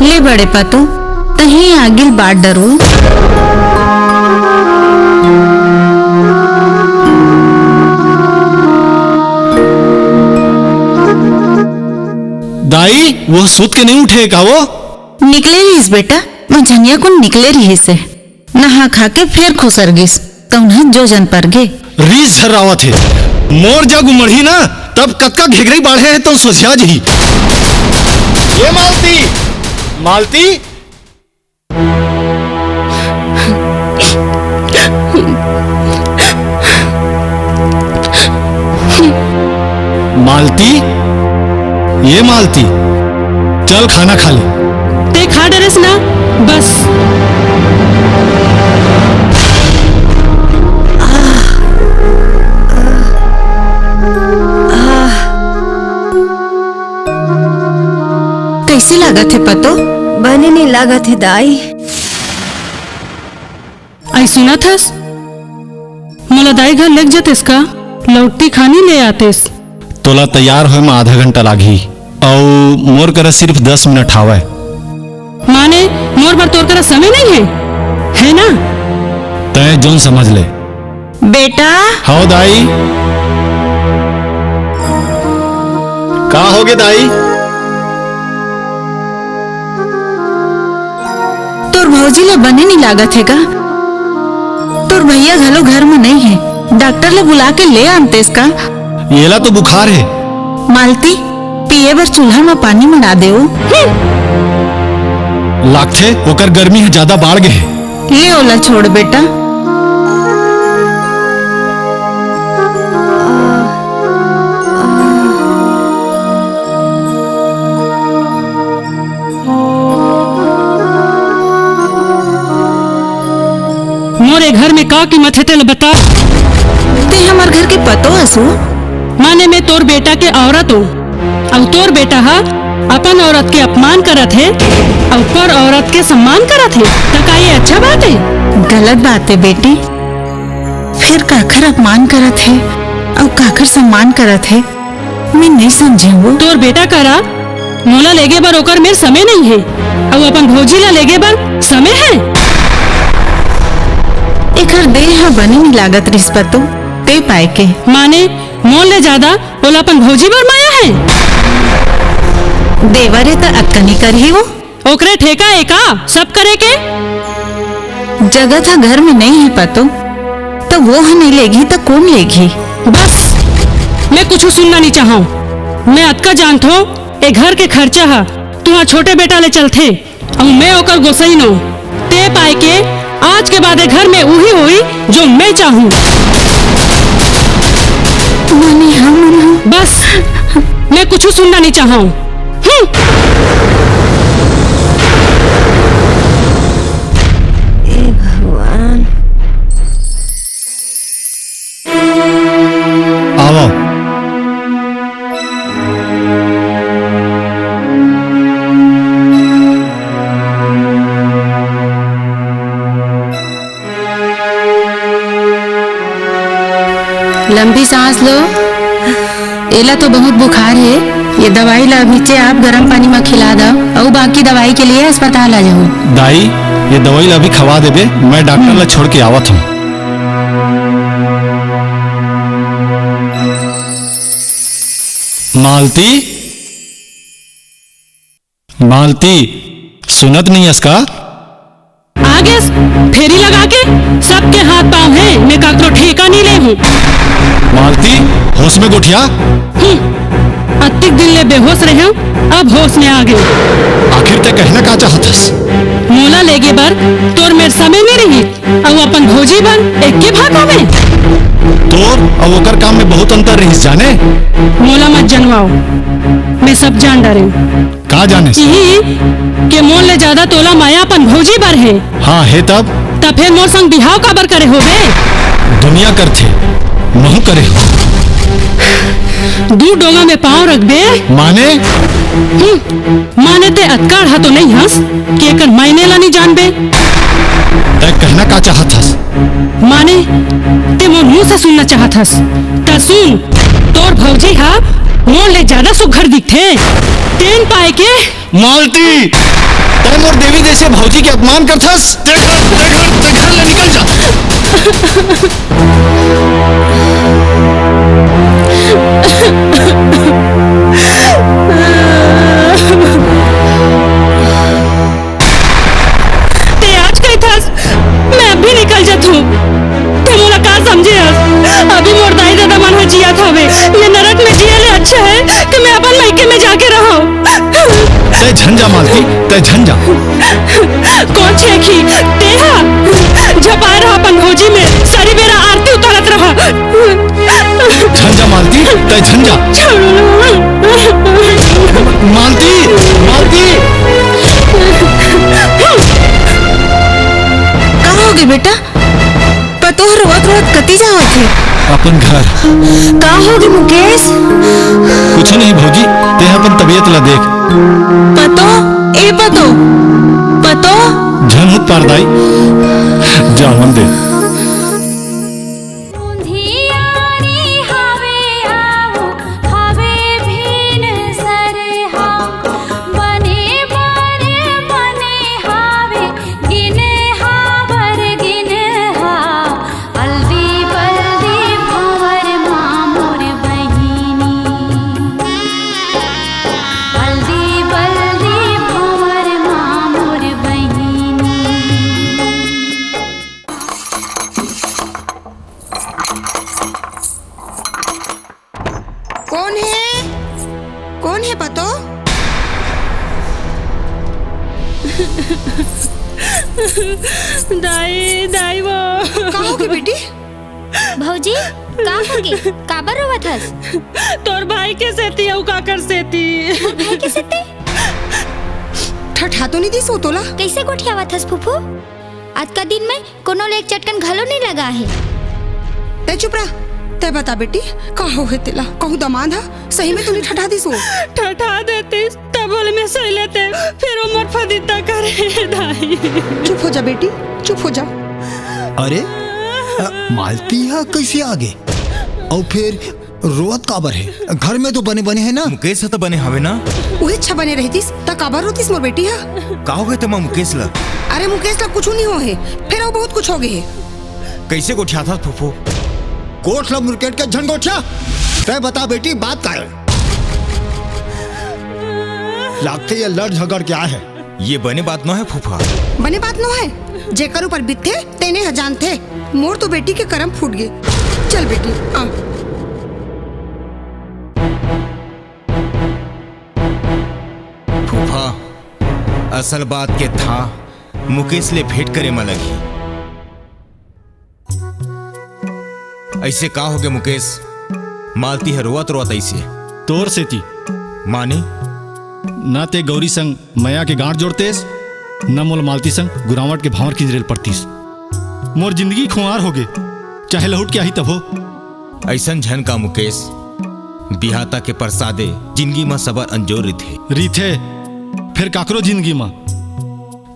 ले बड़े पतो, तहीं आगी ल बार डरो। दाई, वो सुत के नहीं उठे का वो? निकले रहिस बेटा, मंझनिया कुन निकले रहिस हे। नहा खा के फेर खुसर गिस, तउन ह जो जन परगे। रीस हर्रावत हे, मोर जग उमड़ही ना, तब कतका घेघरई बाढ़े हे, तउन सोझिया जही। ये मालती, मालती, मालती, ये मालती, चल खाना खा ले। ते खा डरेस ना, बस। कइसे लागत हे पतो? बने नइ लागत हे दाई। अई सुनत हस? मोला दाई घर लेग जतेस का? लौटती खानी ले आतेस। तोला तैयार होए म आधा घंटा लागही, अउ मोर करा सिर्फ दस मिनट हावय। माने, मोर बर तोर करा समय नइ हे, हे ना? तैं जोन समझ ले। बेटा। हव दाई। का होगे दाई? तोर भौजी ला बने नइ लागत हे का? तोर भैया घलो घर म नइ हे, डॉक्टर ला बुला के ले आनतेस का? येला तो बुखार हे। मालती, पिए बर चूल्हा म पानी मंडा दे ओ। लागथे, ओकर गर्मी ह जादा बाढ़ गे हे। ले ओला छोड़ बेटा। घर में का कीमत हे, तेला बता। ते हमर घर के पतो हसु। माने, मैं तोर बेटा के औरत हूँ, अउ तोर बेटा हा अपन औरत के अपमान करत हे, अउ पर औरत के सम्मान करत हे, त का ये अच्छा बात हे? गलत बात हे बेटी। फिर काखर अपमान करत हे, अउ काखर सम्मान करत हे? मैं नइ समझे वो। तोर बेटा करा मोला लेगे बर ओकर मेर समय नइ हे, अउ अपन भौजी ला लेगे बर समय हे। एकर देह ह बने नइ लागत रिहिस पतो, ते पाय के। माने मोर ले जादा ओला अपन भौजी बर माया हे। देवर हे त अतका नइ करही वो। ओकरे ठेका ए का सब करे के? जगत ह घर में नइ हे पतो, त वो ह नइ लेगही त कोन लेगही? बस, मैं कुछु सुनना नइ चाहंव। मैं अतका जानथों, ए घर के खर्चा ह तुंहर छोटे बेटा ले चलथे, अउ मैं ओकर गोसई नों। ते पाय के आज के बाद ए घर में उही होही जो मैं चाहूं। माने हमन ह। बस, मैं कुछु सुनना नइ चाहंव। हम्म। ए भगवान। आवव। लंबी सांस लो। एला तो बहुत बुखार हे। ये दवाई ला अभीचे आप गरम पानी म खिला दव, अउ बाकी दवाई के लिए अस्पताल आ जाहू। दाई, ये दवाई ला अभी खवा देबे, मैं डॉक्टर ला छोड़ के आवत हूँ। मालती, मालती, सुनत नइ हस का? आ गेस, फेरी लगा के। सबके हाथ पांव हे, मैं काकरो ठेका नइ ले हूं। मालती, होश में गोठिया। हम्म, अतिक दिन ले बेहोश रहेंव, अब होश में आ गेंव। आखिर तैं कहना का चाहत हस? मोला लेगे बर तोर मेर समय नइ रही, अउ अपन भौजी बर एके भाखा में। तोर अउ ओकर काम में बहुत अंतर रहिस जाने। मोला मत जनवाव, मैं सब जान डारेंव। का जानेस? इही के मोर ले जादा तोला माया अपन भौजी बर हे। हाँ, हे तब? त फेर मोर संग बिहाव काबर करे होबे? दुनिया करथे, महूं करे हूं। दू डोंगा में पांव रखबे। माने? हम्म, माने ते अतका अड़हा तो नइ हस कि एकर मायने ला नइ जानबे। तैं कहना का चाहत हस? माने, ते मोर मुंह से सुनना चाहत हस, त सुन, तोर भौजी हा मोर ले जादा सुघर दिखथे। तेन पाय के। मालती, तैं मोर देवी जइसे भौजी के अपमान करथस? ते घर, ते घर, ते घर ले निकल जा। ते आज कहिथस, मैं अभी निकल जथूं। ते मोला का समझे हस? अभी मोर दाई ददा मन ह जियत हवे। ये नरक में जिए ले अच्छा हे कि मैं अपन मइके में जाके रहंव। तैं झन जा मालती, तैं झन जा। कोन छेंकही? ते हा झपाय रहा अपन भौजी में, सारी बेरा आरती उतारत रहा। झन जा मालती, तैं झन जा। मालती, मालती। का होगे बेटा? पतोह रोवत रोवत कति जावत हे? अपन घर। का होगे मुकेश? कुछु नहीं भौजी, तें अपन तबीयत ला देख। पतोह, ए पतोह, पतोह। झन हुत पार दाई, जावन दे। कोन हे? कोन हे पतोह? दाई, दाई वो। का होगे बेटी? भौजी, का होगे? काबर रोवत हस? तोर भाई के सेती अउ काकर सेती? मोर भाई के सेती? ठठा तो नइ दिस वो तोला? कइसे गोठियावत हस फूफू? अतका दिन में कोनो ले एक चटकन घलो नइ लगा हे। तै चुप रह। तै बता बेटी, का हो हे तेला? कहूँ दमांद ह सही में तो नइ ठठा दिस वो? ठठा देतिस, तब ओला में सही लेते, फिर वो मोर फदिता करे दाई। चुप हो जा बेटी, चुप हो जा। अरे, अ, मालती ह कइसे आगे? अउ फिर रोवत काबर हे? घर में तो बने बने हे ना? मुकेश ह तो बने हवे ना? उही अच्छा बने रहितिस, त काबर रोतिस मोर बेटी ह? का हो गे ते माँ मुकेश ला? अरे मुकेश ला कुछू नइ हो हे, फेर अउ बहुत कुछ हो गे हे। कइसे गोठियाथस फूफू? गोठ ला मुरकेट के झन गोठिया। तै बता बेटी, बात का हे? लागथे ये लड़ झगड़ के आए हे। ये बने बात नोहे फूफा। बने बात नोहे, जेकर ऊपर बितथे तेने ह जानथे। मोर तो बेटी के करम फूट गे। चल बेटी, आ। फूफा, असल बात के था मुकेश ले भेंट करे म लगही। अइसे का होगे मुकेश? मालती ह रोवत रोवत अइसे। तोर सेती। माने? ना ते गौरी संग मया के गांठ जोड़तेस, न मोला मालती संग गुरावट के भांवर किंजरे ल परतिस। मोर जिंदगी खुंवार होगे, चाहे लहुट के आही तभो। अइसन झन का मुकेश, बिहाता के परसादे जिंदगी म सबर अंजोर रिथे। रिथे, फेर काकरो जिंदगी म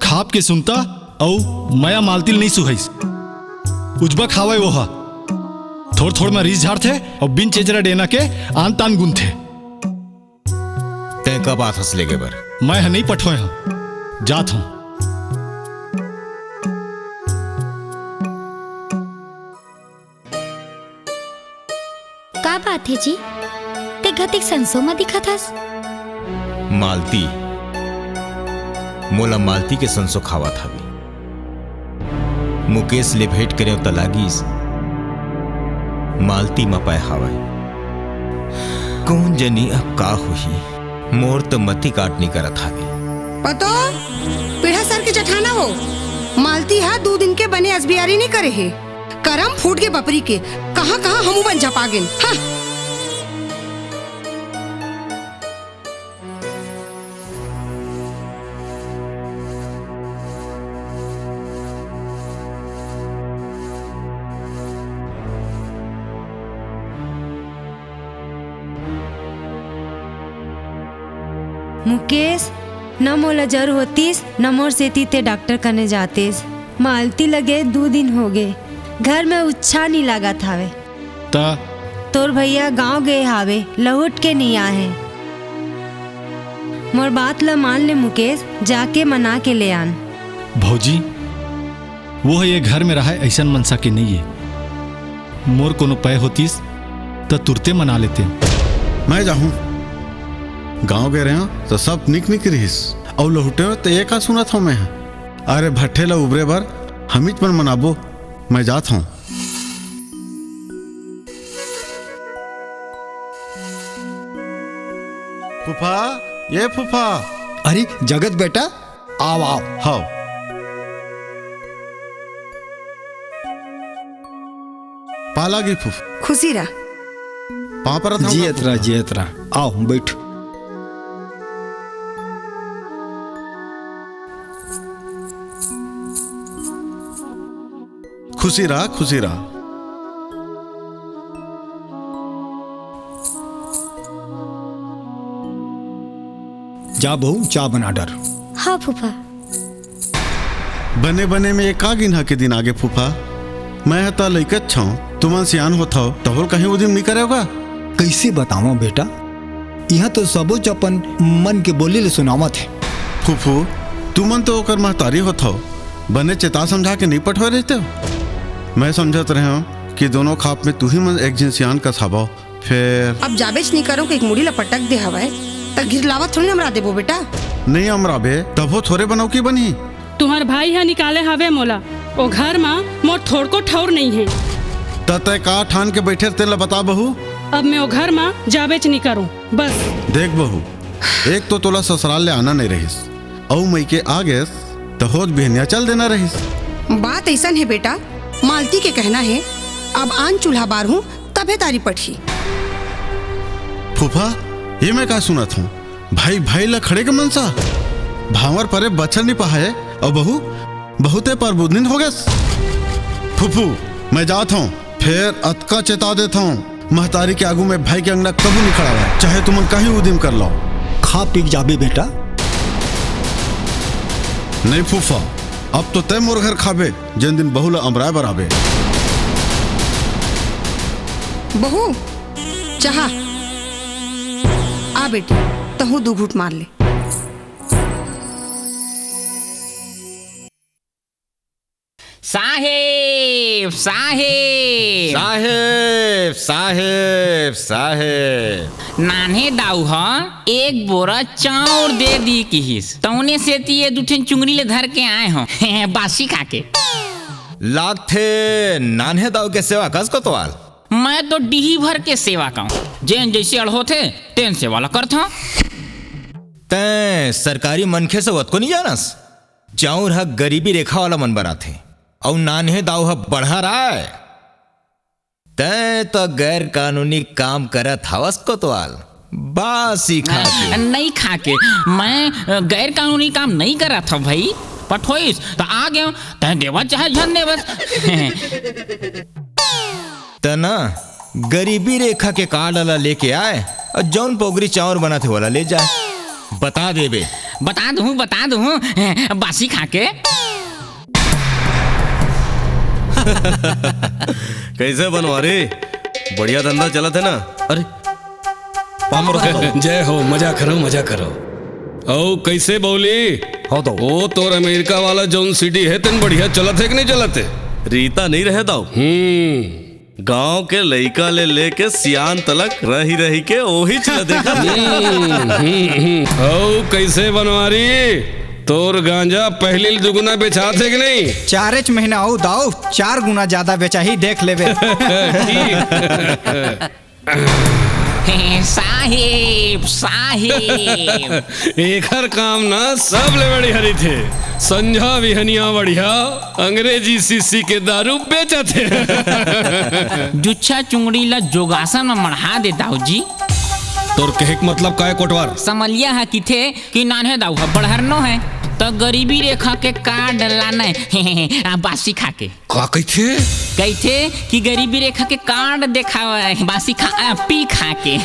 खाप के सुनता अउ मया मालती ल नइ सुहाइस। उजबक हावय वो ह। थोर थोर म रीस झारथे अउ बिन चेचरा डेना के आन तान गुनथे। तैं कब आथस लेगे बर? मैं ह नइ पठोय हंव, जात हंव। का बात हे जी? ते घतिक संसो म दिखत हस? मालती, मोला मालती के संसो खावत हवे। मुकेश ले भेंट करेंव त लागिस, मालती म पाय हावय। कोन जनी अब का होही, मोर त मति काट नइ करत हावे। पतो, पीढ़ा सर के जठाना हो, मालती ह दू दिन के बने असबियारी नइ करे हे। करम फूट गे बपरी के, कहाँ-कहाँ हमू मन झपा गेन। हाँ। मुकेश, न मोला जर होतिस, न मोर सेती ते डॉक्टर कने जातेस। मालती लगे दू दिन होगे, घर में उच्छा नी लागत हावे। त? तोर भैया गांव गे हावे, लहुट के नी आहे। मोर बात ल मान ले मुकेश, जाके मना के ले आन। भौजी, वो ह ये घर में रहय अइसन मनसा के नइये। मोर कोनो पय होतिस, त तुरते मना लेते। मैं जाहूं। गांव गे रहेंव, त सब निक निक रिहिस। अउ लहुटेंव, त ये का सुनत हंव मैं ह? अरे भट्ठे ल उबरे बर हमीच मन मनाबो। मैं जात हंव। फूफा, ये फूफा। अरे जगत बेटा, आव, आव। हव। पाला गी फूफा। खुशी रह। पाँव परत हंव गा जियत रह, फूफा। जियत रह। आव, बइठ। खुशी रह, खुशी रह। जा बहू, चा बना डर। हाँ फूफा। बने बने में ये का गिनहा के दिन आगे फूफा? मैं ह त लइकच छंव, तुमन सियान होथव, तभो ल कहीं उदिम नइ करे होगा। कइसे बतावंव बेटा, इहां तो सबोच अपन मन के बोली ल सुनावत हे। फूफू, तुमन तो ओकर महतारी होथव, बने चेता समझा के नइ पठोय रहितेव। मैं समझत रहेंव कि दोनों खाप में तुही मन एक झिन सियान कस हवव। फेर अब जाबेच नइ करंव कि एक मुड़ी ल पटक दे हवय, त गिरलावत थोड़ी अमरा देबो बेटा। नइ अमराबे, तभो थोरे बनउकी बनही। तुंहर भाई ह निकाले हवे मोला। ओ घर म मोर थोड़को ठउर नइ हे। त तैं का ठान के बइठे हस तेन ल बता बहू। अब मैं ओ घर म जाबेच नइ करंव, बस। देख बहू, एक तो तोला ससुराल ले आना नइ रहिस, अउ मइके आ गेस, त होत बिहनिया चल देना रहिस। बात अइसन हे बेटा, मालती के कहना हे, अब आन चूल्हा बारहूं, तभे तारी पटही। फूफा, ये मैं का सुनत हंव? भाई, भाई ला खड़े के मनसा? भांवर परे बछर नइ पहाय, अउ बहू, बहुते परबुद्धिन हो गस। फूफू, मैं जात हूँ, फेर अतका चेता देत हूँ, महतारी के आगू में भाई के अंगना कभू नहीं खड़ा हुआ, चाहे तुमन कहीं उदिम कर लो। खा पी के जाबे बेटा। नहीं फूफा, अब तो तय मोर घर खाबे, जेन दिन बहू ला अमराय बर आबे। बहू, चाहा। आ बेटी, तहूँ दू घूट मार ले। साहेब, साहेब। साहेब, साहेब, साहेब। नान्हे दाऊ ह एक बोरा चाउर दे दी किहिस, तौने सेती ये दू ठन चुंगड़ी ले धर के आए हो। बासी खा के। लागथे नान्हे दाऊ के सेवा कस कोतवाल। मैं तो डीही भर के सेवा कहूँ, जेन जैसे अड़होथे, तेन सेवा ला करथौं। तैं सरकारी मनखे से वतको नहीं जानस? चाउर ह गरीबी रेखा वाला मन बर आथे, अउ नान्हे दाऊ ह बढ़हर आय। तैं तो गैर कानूनी काम करत हवस कोतवाल, बासी खा के। नहीं खा के, मैं, अ, गैर कानूनी काम नहीं करत हव भाई। पठोइस त आ गेंव, तैं देवस चाहे झन देवस। त ना, गरीबी रेखा के कार्ड ला लेके आय, अउ जौन पोगरी चाउर बनाथे, वोला ले जाय। बता देबे। बता दूँ, बता दूँ, बासी खा के। कैसे बनवारी? बढ़िया धंधा चलत हे ना? अरे, पाँव रखो। जय हो, मजा करो, मजा करो। अउ कैसे बौली? हो दाऊ। ओ तोर अमेरिका वाला जौन सिटी हे, तेन बढ़िया चलत हे कि नहीं चलत हे? रीता नहीं रहे दाऊ। हम्म। गांव के लइका ले लेके सियान तलक रही रही के ओहीच ल देखत हे। हम्म, हम्म, हम्म। अउ कैसे बनवारी? तोर गांजा पहली ले दुगुना बेचाथे कि नहीं? चारेच महीना अउ दाऊ, चार गुना ज्यादा बेचाही, देख लेबे। ठीक। साहेब, साहेब। एखर काम ना सबले बढ़िया रहिथे। संझा बिहनिया बढ़िया अंग्रेजी शीशी के दारू बेचत हे। जुच्छा चुंगड़ी ला जोगासन म मढ़ा दे दाऊ जी। तोर कहे के मतलब का हे कोटवार? समलिया ह किथे कि नान्हे दाऊ ह बढ़हर नो हे, त गरीबी रेखा के कार्ड लाने। आ, बासी खा के। का कहिथे? कहिथे कि गरीबी रेखा के कार्ड देखावे, बासी खा, आ, पी खा के।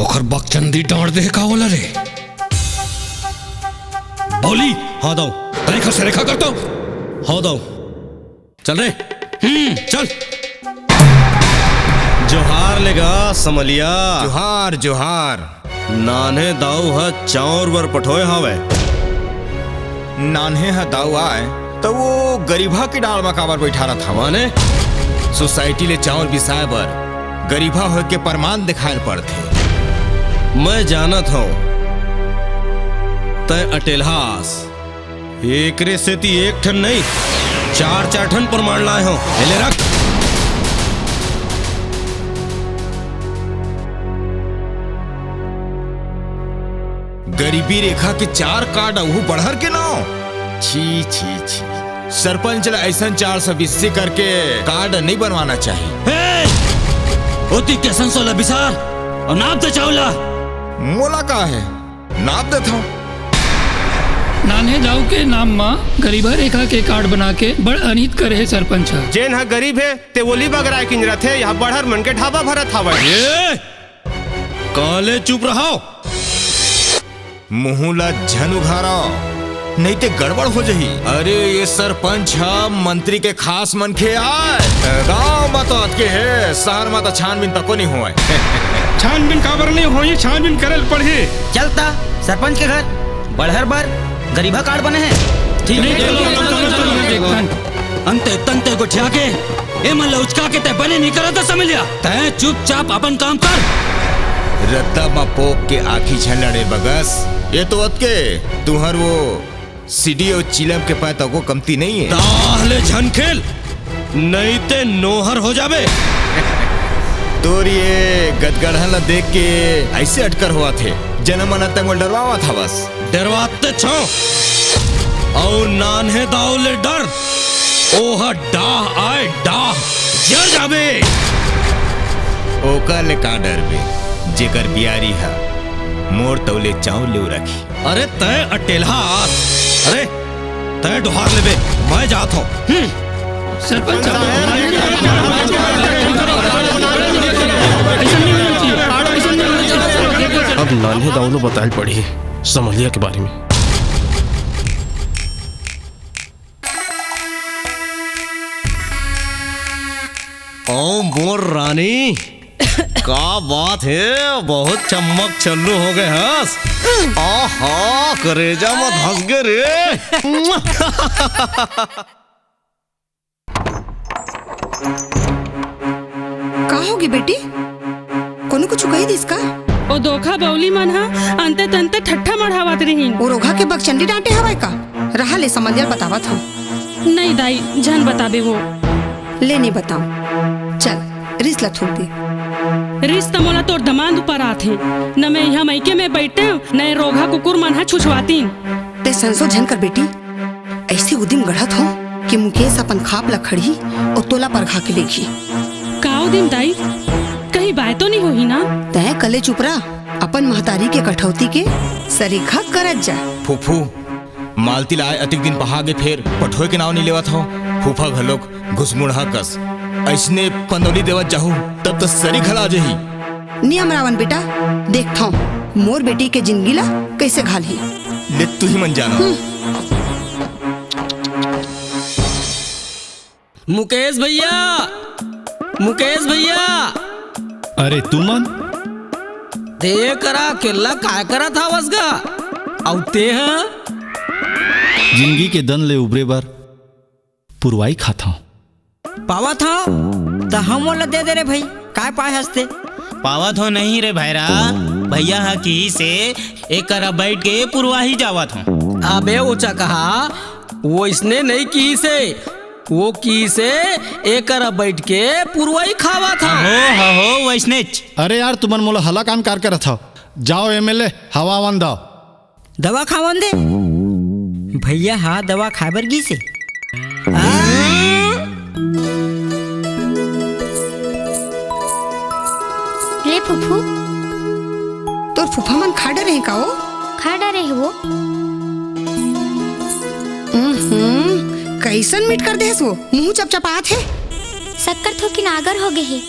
ओखर बकचंदी डांड़ दे का ओला रे? बौली। हाँ दाऊ। तरीका से रेखा कर तो। हाँ दाऊ। चल रे। हम्म, चल। जोहार लेगा समलिया। जोहार, जोहार। नान्हे दाऊ ह चाउर बर पठोय हावय। नान्हे ह दाऊ आय, त वो गरीबहा के डाल म काबर बइठारत हवय? माने, सोसाइटी ले चाउर बिसाय बर गरीबहा होय के परमान देखाय ल पड़थे। मैं जानत हंव, तंय अटेलहा आस। एकरे सेती एक ठन नहीं, चार चार ठन परमान लाय हंव। एले रख। गरीबी रेखा के चार कार्ड अउ बढ़हर के नाव। छी, छी, छी। सरपंच ला अइसन चार सौ बीसी करके कार्ड नहीं बनवाना चाहिए। हे! ओती के संसो ला बिसार अउ नाप दे चाउर ला। मोला का हे? नाप देथंव। नान्हे दाऊ के नाम म गरीबा रेखा के कार्ड बना के बड़ अनहित करे हे सरपंच ह। जेन ह गरीब हे, ते ओली बगराय किंजरत हे, यहाँ बढ़हर मन के ढाबा भरत हावय। ए! काले चुप रहो। मुहूं ला झन उघारो, नहीं ते गड़बड़ हो जही। अरे, ये सरपंच ह मंत्री के खास मनखे आय। गांव म तो अतके हे, शहर म तो छानबीन तको नहीं होय। छानबीन काबर नहीं होही, छानबीन करे ल पड़ही। चल त सरपंच के घर बढ़हर बर गरीबा कार्ड बने हे। ठीक हे। अंते तंते गोठिया के, ए मन ल उचका के तैं बने नहीं करत समलिया। तैं चुपचाप अपन काम कर। रद्दा म पोक के आँखी झन लड़े बगस। ये तो अतके तुंहर वो सीढ़ी अउ चिलम के पैर तको कमती नहीं हे। ताहले झन खेल, नहीं ते नोहर हो जाबे। तोर ये गदगढ़ा ला देख के अइसे अटकर होवत हे, जना मन तंय मोला डरवावत हवस। डरवाते छो, अउ नान्हे दाऊ ले डर, ओह डाह आय डाह, जर जाबे। ओकर ले का डरबे, जेकर बियारी ह मोर तौले चाउर ले रखी। अरे तंय अटेलहा आस। अरे तय डोहार लेबे, मैं जात हूँ। सरपंच साहब, अब नान्हे दाऊ लो बताए पड़ी समलिया के बारे में। ओ मोर रानी, का बात है, बहुत चमक चल्लू हो गए हस। आहा, करेजा में धस गए रे। का होगे बेटी? कोनो कुछु कहि दिस का? ओ धोखा बउली मन ह अंते तंते ठट्ठा मढ़ावत रिहिन। ओ रोघा के बकचंडी डांटे हवय का? रहा ले समलिया ल बतावत हंव। नहीं दाई, झन बताबे वो। ले नहीं बतांव। चल, रिस ल थूक दे। रिस त मोला तोर दमांद ऊपर आथे। न मैं इहां मइके में बइठेंव, न ए रोघा कुकुर मन ह छुछवातिन। तैं संसो झन कर बेटी। अइसे उदिम गढ़त हंव कि मुकेश अपन खाप ल खड़ही अउ तोला परघा के लेगही। का उदिम दाई? कहीं बाय तो नहीं होही ना? तैं कले चुप रह, अपन महतारी के कठौती के सरीखा करत जा। फूफू, मालती ल आय अतिक दिन पहा गे, फेर पठोय के नाव नइ लेवत हव। फूफा घलोक घुसमुड़हा कस। अइसने पंदौली देवत जाहू, तब त सरी घला आ जही। नियम रावन बेटा, देखथंव मोर बेटी के जिनगी ला कइसे घालही। ले तुही मन जाना। हम्म। मुकेश भइया, मुकेश भइया। अरे तुमन? ते करा अकेल्ला काय करत हवस गा? अउ ते ह? जिनगी के दन ले उबरे बर पुरवाई खाथंव। पावत हव, त हमन ल दे दे रे भई, काय पाय हस ते? पावत हव नहीं रे भैरा, भइया ह किहिसे, एकरा बइठ के पुरवाही जावत हंव। अबे ओ चकहा, वइसने नहीं किहिसे, वो किहिसे, एकरा बइठ के पुरवाही खावत हंव। हो, हो, वइसनेच। अरे यार, तुमन मोला हलाकान कार करत हव, जाव एम एल ए हवा आवन दव। दवा खावन दे। भइया हा दवा खाए बर गिस हे। आ? ले फूफू। तोर फूफा मन खा डरे हे का ओ? खा डरे हे वो। हम्म, कइसन मीठ कर देहस वो, मुंह चपचपात हे। सक्कर थोकिन आगर हो गे हे।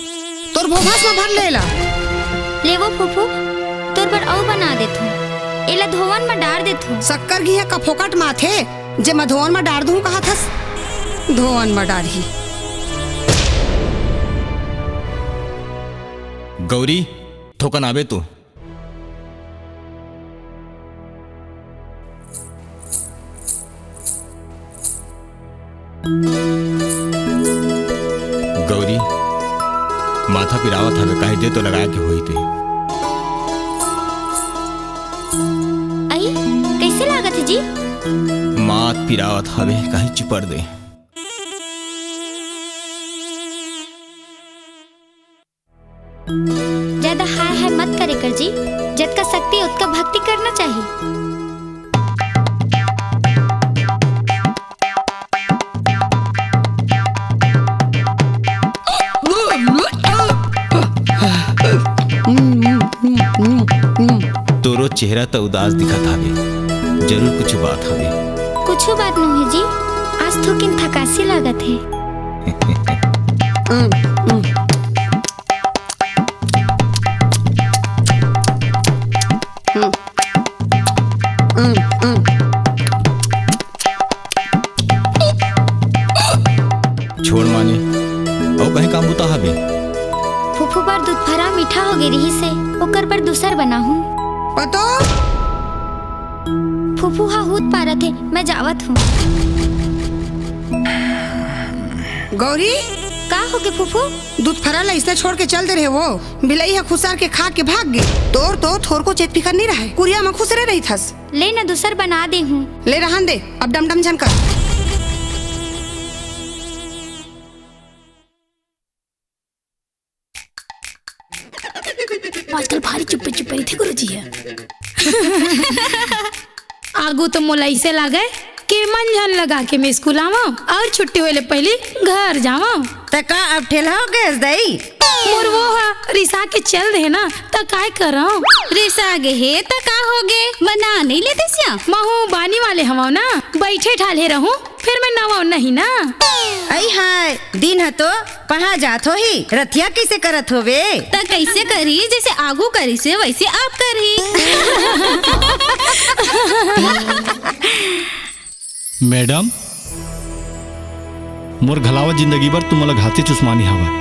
तोर भोभस म भर ले एला। लेवो फूफू, तोर बर अउ बना देथों। एला धोवन म डार देथों। सक्कर घीहा का फोकट म आथे, जे म धोवन म डार दूं कहत हस। धोवन म डारही। गौरी, थोकन आबे तो। गौरी, माथा पिरावत हवे, काहे दे तो लगाए के होई ते। आई, कइसे लागत हे जी? माथ पिरावत हवे, काहे चिपर दे। ज्यादा हाय हाय मत करे कर जी, जतका शक्ति ओतका भक्ति करना चाही। तोरो चेहरा त उदास दिखत हावे, जरूर कुछ बात हावे। कुछ बात नहीं जी, आज थोकिन थकासी लागत हे। छोड़ माने, अउ कहीं काम बुता हवे? फूफू बर दूध फरा मीठा हो गे रिहिस हे, ओकर बर दूसर बनाहूं। पतो? फूफू हा हूत पारत हे, मैं जावत हूं। गौरी? का होगे फूफू? दूध फरा ल अइसने छोड़ के चल दे रहे वो। बिलई ह खुसर के खा के भाग गे। तोर तो थोरको चेत फिकर नइ रहय, कुरिया म खुसरे रहिथस। ले न दूसर बना दे हूं। ले रहन दे, अब डमडम झन कर। आजकल भारी चुप्पे चुप्पे रहिथे गुरुजी ह। आगू तो मोला अइसे लागय के मन झन लगा के मैं स्कूल आवंव अउ छुट्टी होय ले पहिली घर जावंव। त का अब ठेलहा हो गेस दई? मोर वो ह रिसा के चल दे ना, त काय करंव? रिसा गे हे त का होगे? बना नइ लेते सिया? महू बानी वाले हवंव ना, बइठे ठाल्हे रहूं, फेर मैं नवंव नहीं ना। अई हाय, दिन ह तो पहा जात होही, रतिया कइसे करत होबे? त कइसे करही, जइसे आगू करिस हे, वइसे अब करही। मैडम, मोर घलावत जिंदगी बर तुमन ला घासी चुसमानी हवय।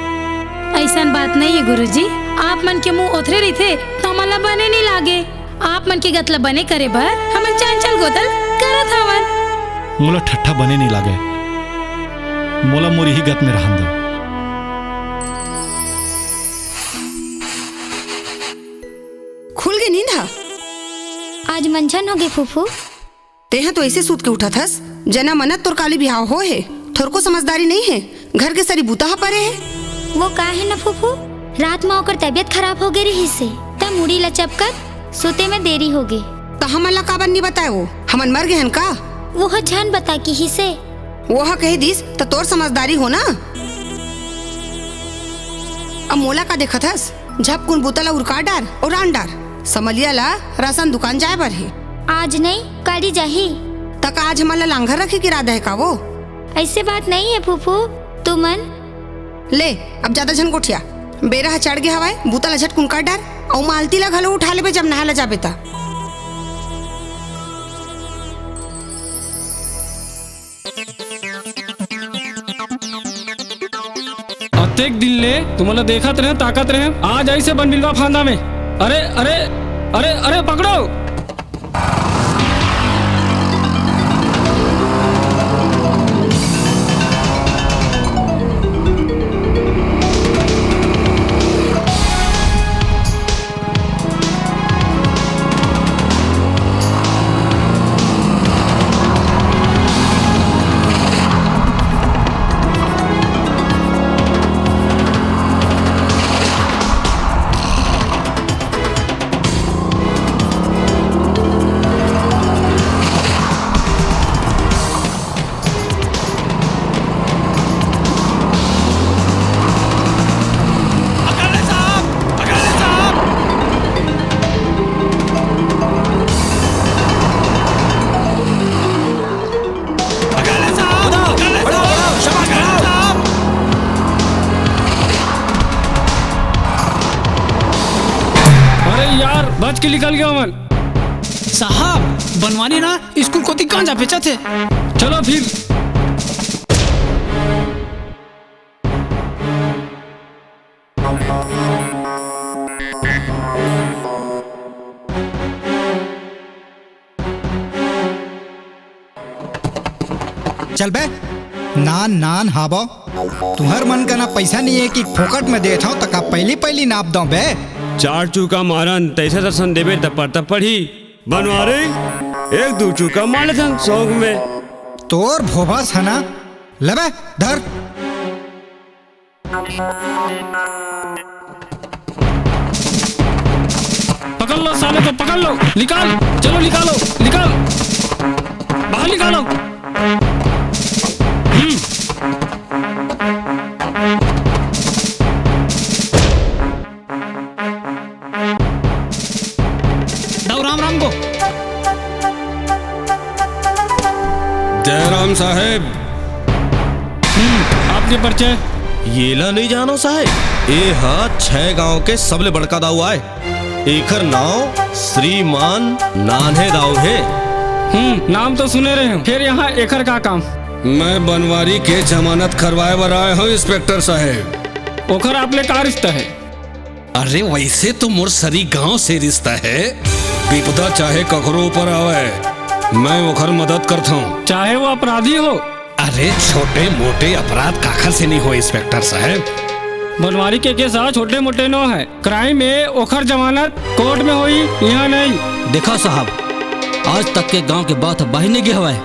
अइसन बात नइ हे गुरुजी, आप मन के मुंह ओथरे रहिथे त हमन ला बने नइ लागे। आप मन के गत ला बने करे बर हमन चंचल गोदल करत हवन। मोला ठट्ठा बने नइ लागे, मोला मोर इही गत में रहन दव। खुल गे नींद ह? आज मंझन होगे फूफू। तेहा तो अइसे सूत के उठत हस, जना मनत तोर काली बिहाव होय हे। थोरको समझदारी नइ हे, घर के सरी बूता ह परे हे। वो का हे न फूफू, रात म ओकर तबीयत खराब होगे रिहिस हे, त मुड़ी लचपकत सुते में देरी होगे। त हमन ला काबर नइ बताय वो? हमन मर गे हन का? वो ह झन बता किहिस हे। वो ह कहि दिस त तोर समझदारी हो ना। अब मोला का देखत हस? झपकुन बूता ला उरका डार अउ रांध डार। समलिया ला राशन दुकान जाय बर हे। आज नइ, काली जाही। त का आज हमन ला लांघर रखे के इरादा हे का वो? अइसे बात नइ हे फूफू, तुमन ले, अब जादा झन गोठिया। बेरा ह चढ़ गे हवय, बूता ला झटकुन कर डार, अउ मालती ला घलो उठा लेबे, जब नहाय ला जाबे त। अतेक दिन ले तुमन ला देखत रहेंव, ताकत रहेंव, आज आइस हे बन बिलवा फांदा में। अरे, अरे, अरे, अरे, पकड़ो। पकड़ ले साहब, पकड़ ले साहब। पकड़ ले साहब, पकड़ ले साहब, पकड़ ले साहब। अरे यार, बच के निकल गया मन। साहब, बनवारी ना स्कूल कोती गांजा बेचत हे। चलो फिर। चल बे, नान नान हाबो। तुहर मन कना पैसा नइ हे कि फोकट में देत हंव, त का पहिली पहिली नाप दंव बे? चार चौका मारन, तइसे दर्शन देबे, त परता पड़ही। बनवारी, एक दू चौका मार लेथन शौक में। तोर भोभस हे ना, ले बे, धर। पकड़ लो साले को, पकड़ लो, निकाल, चलो निकालो, निकाल, बाहर निकालो। हम्म। दाऊ राम राम को। जयराम साहेब। हम्म, आपके परिचय? येला नइ जानो साहेब, ए ह छै गांव के सबले बड़का दाऊ आय। एखर नांव श्रीमान नान्हे दाऊ हे। हम्म, नाम तो सुने रहेंव, फेर इहां एखर का काम? मैं बनवारी के जमानत करवाय बर आय हंव, इंस्पेक्टर साहेब। ओखर आप ले का रिश्ता हे? अरे, वइसे तो मोर सरी गांव से रिश्ता हे। बिपदा चाहे कखरो ऊपर आवय, मैं ओखर मदद करथंव। चाहे वो अपराधी हो। अरे, छोटे मोटे अपराध काखर से नइ होय, इंस्पेक्टर साहेब। बनवारी के केस ह छोटे मोटे नो हे। क्राइम ए, ओखर जमानत कोर्ट में होही, इहां नहीं। देखा साहब, आज तक के गांव के बात ह बाहिर नइ गे हवय।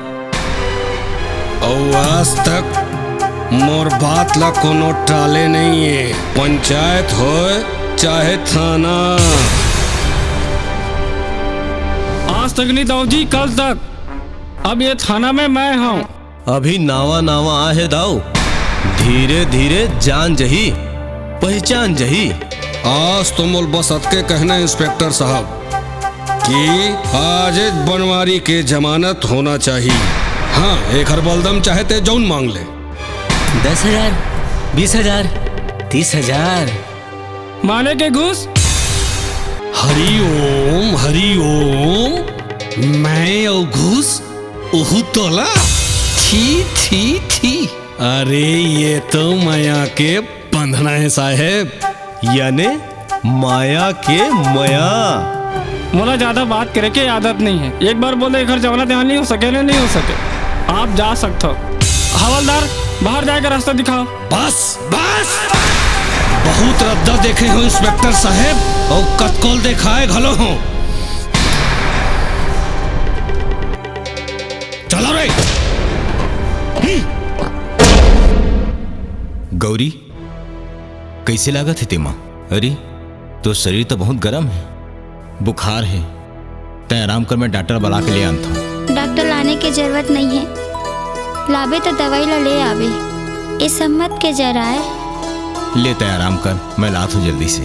अउ आज तक मोर बात ला कोनो टाले नइ हे, पंचायत होय चाहे थाना। आज तक नहीं दाऊ जी, कल तक। अब ये थाना में मैं हंव। अभी नावा नावा आय हे दाऊ, धीरे धीरे जान जही। पहचान जही। आज तो मोल बस अतके कहना हे, इंस्पेक्टर साहब, कि आज एक बनवारी के जमानत होना चाहिए। हाँ, एक हर बलदम चाहे ते जौन मांग ले। दस हजार, बीस हजार, तीस हजार। माने के घूस? हरिओम, हरिओम। मैं अउ घूस? ओहू तोला? छी, छी, छी। अरे, ये तो मया के बंधना हे साहेब, याने माया के मया। मोला ज्यादा बात करे के आदत नहीं है। एक बार बोले, एकर जमानत यहाँ नहीं हो सके, नहीं, नहीं हो सके। आप जा सकते हो। हवलदार, बाहर जाए के रास्ता दिखाओ। बस, बस। बहुत रद्दा देखे हो इंस्पेक्टर साहेब, अउ कतकोल देखाए घलो हो। चलो रे। हम्म। गौरी, कइसे लागत हे तेमा? अरे, तोर शरीर तो बहुत गरम हे, बुखार हे। तैं आराम कर, मैं डॉक्टर बला के ले आनथंव। डॉक्टर लाने के जरूरत नहीं है, लाबे तो दवाई ला ले आबे। ए सम्मत के जराए। ले, तैं आराम कर, मैं लात हूँ जल्दी से।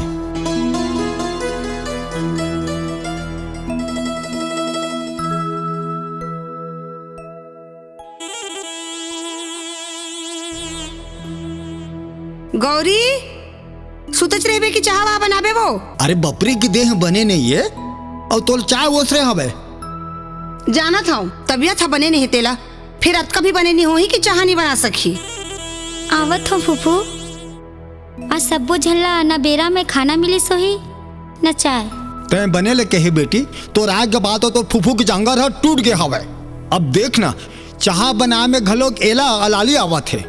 गौरी, सुतच रहिबे कि चाह वाह बनाबे वो? अरे बपरी की देह बने नहीं है, अउ तोल चाय ओसरे हवे। जानत हव, तबियत ह बने नहीं तेला, फिर अतका भी बने नहीं होही कि चाह नहीं बना सकही। आवत हो फूफू, आज सब्बो झन ला न बेरा में खाना मिलिस होही, न चाय। तैं बने ले कहे बेटी, तोर आए के बाद तो फूफू के जांगर ह टूट गे हवय। अब देख ना, चाह बनाए में घलोक एला अलाली आवत हे।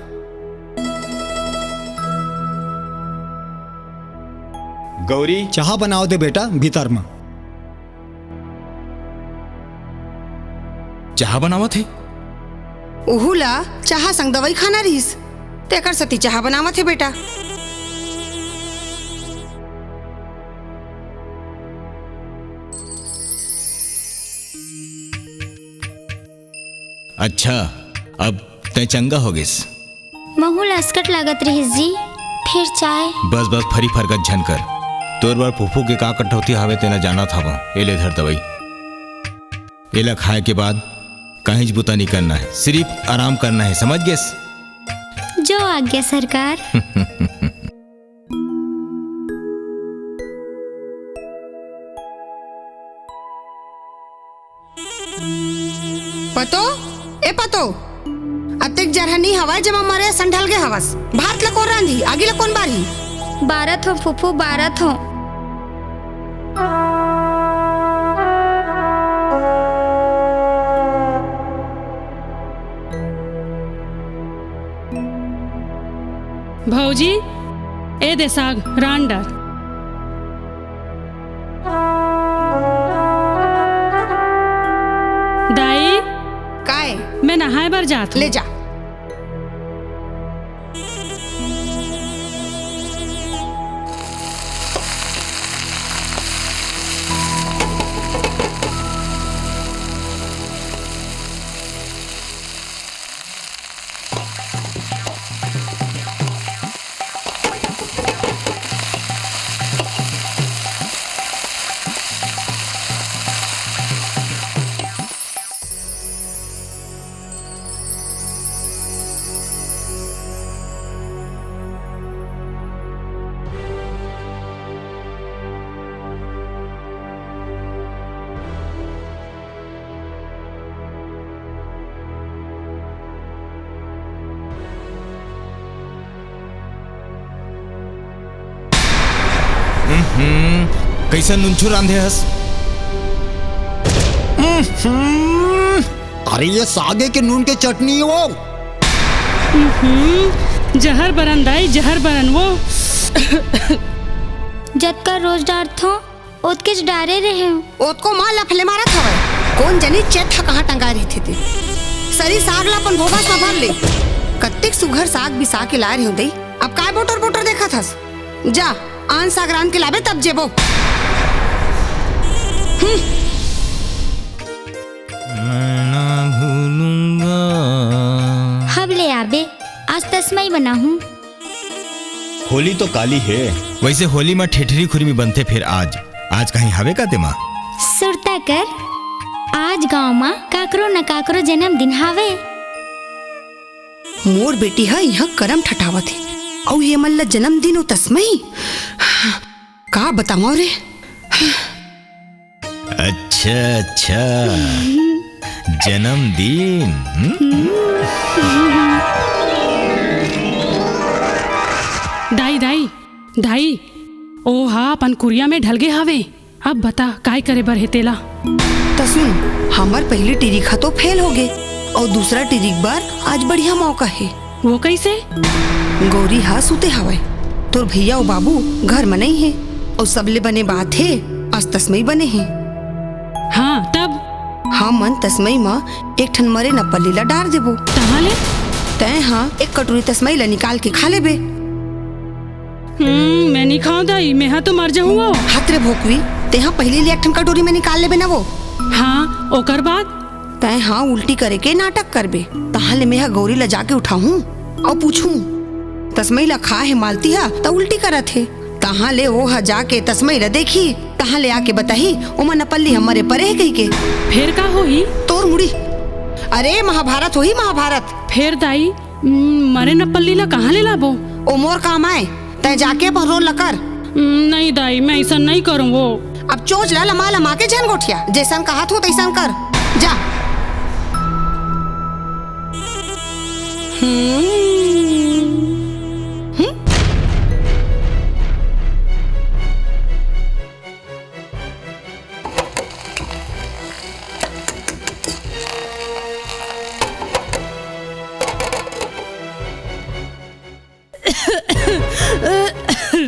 गौरी, चाह बनाओ दे बेटा, भीतर में। चाह बनावत हे? उहू ला चाह संग दवाई खाना रहिस, तेकर सेती चाह बनावत हे बेटा। अच्छा, अब तैं चंगा हो गिस। महू ला असकट लागत रहिस जी, फिर चाय। बस, बस, फरी फरकत झन कर। तोर बर फूफू के का कठौती हावे, तेला जानत हवं। ए ले धर दवाई। एला खाए के बाद काहींच बुता नइ करना हे, सिरिफ आराम करना हे, समझ गेस? जो आज्ञा सरकार। पतो, ए पतो, अतेक जरहनी हवय जेमा मरे असन ढल गे हवस। भात ल कोन रांधही, आगी ल कोन बारही? बारत हों फूफू, बारत हों। भौजी, ए दे साग, रांध डार। दाई, काय? मैं नहाए बर जात हों। ले जा। हम्म, कइसन नुनछू रांधे हस? हम्म, अरे ये सागे के नून के चटनी हे वो। हम्म, जहर बरन दाई, जहर बरन वो। जतका रोज डारथों, ओतकेच डारे रहेंव। ओतको मां लफले मारत हवय। कोन जनी चेत ह कहां टंगा रहिथे ते। सरी साग ला अपन भोभस म भर ले। कत्तेक सुघर साग बिसा के लाय रहेंव दई। अब काय बोटर बोटर देखत हस? जा, आन साग रांध के लाबे तब जेबो। हम्म। मैं ना भूलूंगा। हब ले आबे, आज तसमई बनाहूं। होली तो काली हे। वैसे होली म ठेठरी खुरमी बनथे फेर आज। आज कहीं हवे का तेमा? सुरता कर, आज गांव म काकरो न काकरो जन्मदिन हावे। मोर बेटी ह इहां करम ठठावत हे, अउ ये मन ल जन्मदिन अउ तस्मई। का बतावंव रे? अच्छा, अच्छा। जन्मदिन, हम्म? दाई, दाई, दाई, ओ हा अपन कुरिया में ढलगे हावे। अब बता, काय करे बर हे तेला? त सुन, हमर पहिली टिरिक ह तो फेल होगे, अउ दूसरा टिरिक बर आज बढ़िया मौका हे। वो कइसे? गौरी ह सुते हवय, तोर भैया अउ बाबू घर म नइ हे, अउ सबले बने बात हे, आज तस्मई बने हे। हाँ, तब? हमन तस्मई म एक ठन मरे नपल्ली ला डार देबो। तहाँ ले? तैं ह एक कटोरी तस्मई ला निकाल के खा लेबे। हम्म, मैं नइ खांव दाई, मैं ह तो मर जाहूं वो। हत रे भोकवी, तैं ह पहिली ले एक ठन कटोरी में निकाल लेबे न वो। हाँ, ओकर बाद? तैं ह उल्टी करे के नाटक करबे। तहाँ ले मैं ह गौरी ला जाके उठाहूं अउ पूछहूं, "तस्मई ला खाय हे मालती ह, त उल्टी करत हे।" तहाँ ले वो ह जाके तस्मई ला देखही, तहाँ ले आके बताही, "ओमा नपल्ली ह मरे परे हे," कहिके। फेर का होही? तोर मुड़ी। अरे, महाभारत होही, महाभारत। फेर दाई, उम, मरे नपल्ली ला कहाँ ले लाबो? ओ मोर काम आय, तैं जाके अपन रोल ला कर। उम, नहीं दाई, मैं अइसन नहीं करूँ वो। अब चोंच ला लमा लमा के झन गोठिया, जइसन कहत हूँ तइसन कर। जा। हम्म। हम्म?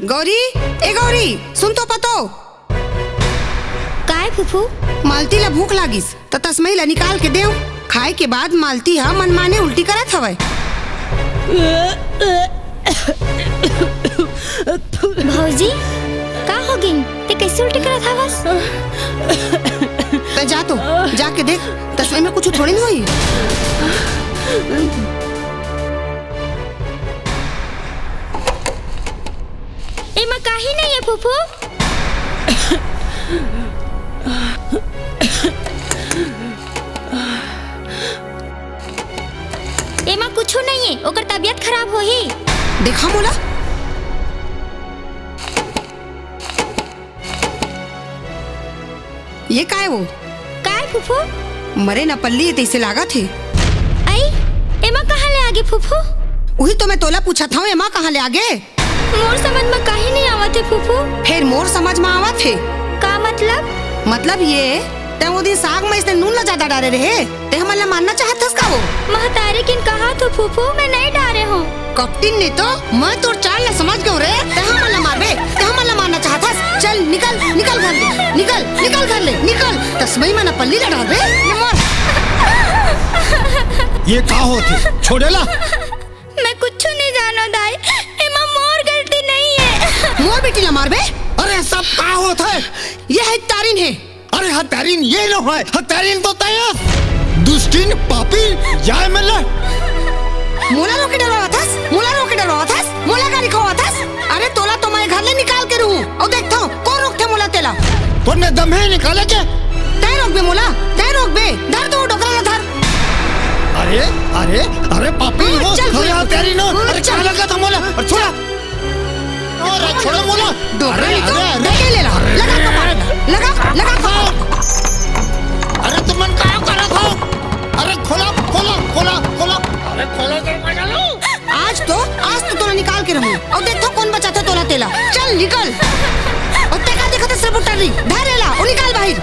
गौरी, ए गौरी, सुन तो पतो। काय फूफू? मालती ला भूख लागिस, त तस्मई ला निकाल के देव। खाए के बाद मालती हा मनमाने उल्टी करत हवय। भौजी, का हो गिन? ते कइसे उल्टी करत हवस? त जा तो, जाके देख, तस्मई में कुछु थोड़ी न होही। एमा काही नइ हे, फूफू। एमा कुछु नइ हे, ओकर तबीयत खराब होही। देखा मोला। ये काय वो? काय फूफू? मरे नपल्ली हे तइसे लागत हे। अई, एमा कहाँ ले आगे फूफू? उही तो मैं तोला पूछत हंव, एमा कहाँ ले आगे? मोर समझ म काही नइ आवत हे फूफू। फेर मोर समझ म आवत हे। का मतलब? मतलब ये, तैं वो दिन साग म इसने नून ला जादा डारे रहे, तैं हमन ला मारना चाहत हस का वो? महतारी किन कहा तो फूफू, मैं नइ डारे हंव। कपटिन नहीं तो, मैं तोर चाल ला समझ गेंव रे। तैं हमन ला मारबे, तैं हमन ला मारना चाहत हस। चल निकल, निकल घर ले, निकल, निकल घर ले, निकल। तस्मई म नपल्ली ला डारबे, ये मर। ये का होथे? छोड़े ला। मैं कुछु नइ जानंव दाई, एमा मोर गलती नइ हे। मोर बेटी ला मारबे? अरे सब का होथे? ये हत्यारिन हे। अरे हत्यारिन ये नोहय, हत्यारिन तो तैं अस। दुष्टिन, पापी, जाय मन ला। मोला रोके डरवावत हस, मोला रोके डरवावत हस, मोला गारी खवावत हस। अरे तोला तो मैं घर ले निकाल के रहूं, अउ देखथंव कोन रोकथे मोला तेला। तोर में दम हे निकाले के? तैं रोकबे मोला, तैं रोकबे। धर तो वो डोकरा ला धर। अरे, अरे, अरे पापी, हम्म, वो, चल, अरे चल। हत्यारिन, हम्म, अरे चल। का लगत हे मोला? अरे छोड़ा। अरे छोड़ो मोला। डोकरा अरे, नहीं तो अरे, अरे। डंडा ले ला। अरे। लगा कपाट। लगा, लगा कपाट। अरे तुमन का करत हो? अरे खोला, खोला, खोला, खोला। अरे खोला तो मजा लो। आज तो, आज तो तोला निकाल के रहूं। अउ देखथंव कोन बचाथे तोला तेला। चल निकल। अउ तैं का देखत हस रे बुटरी? धर एला, अउ निकाल बाहिर।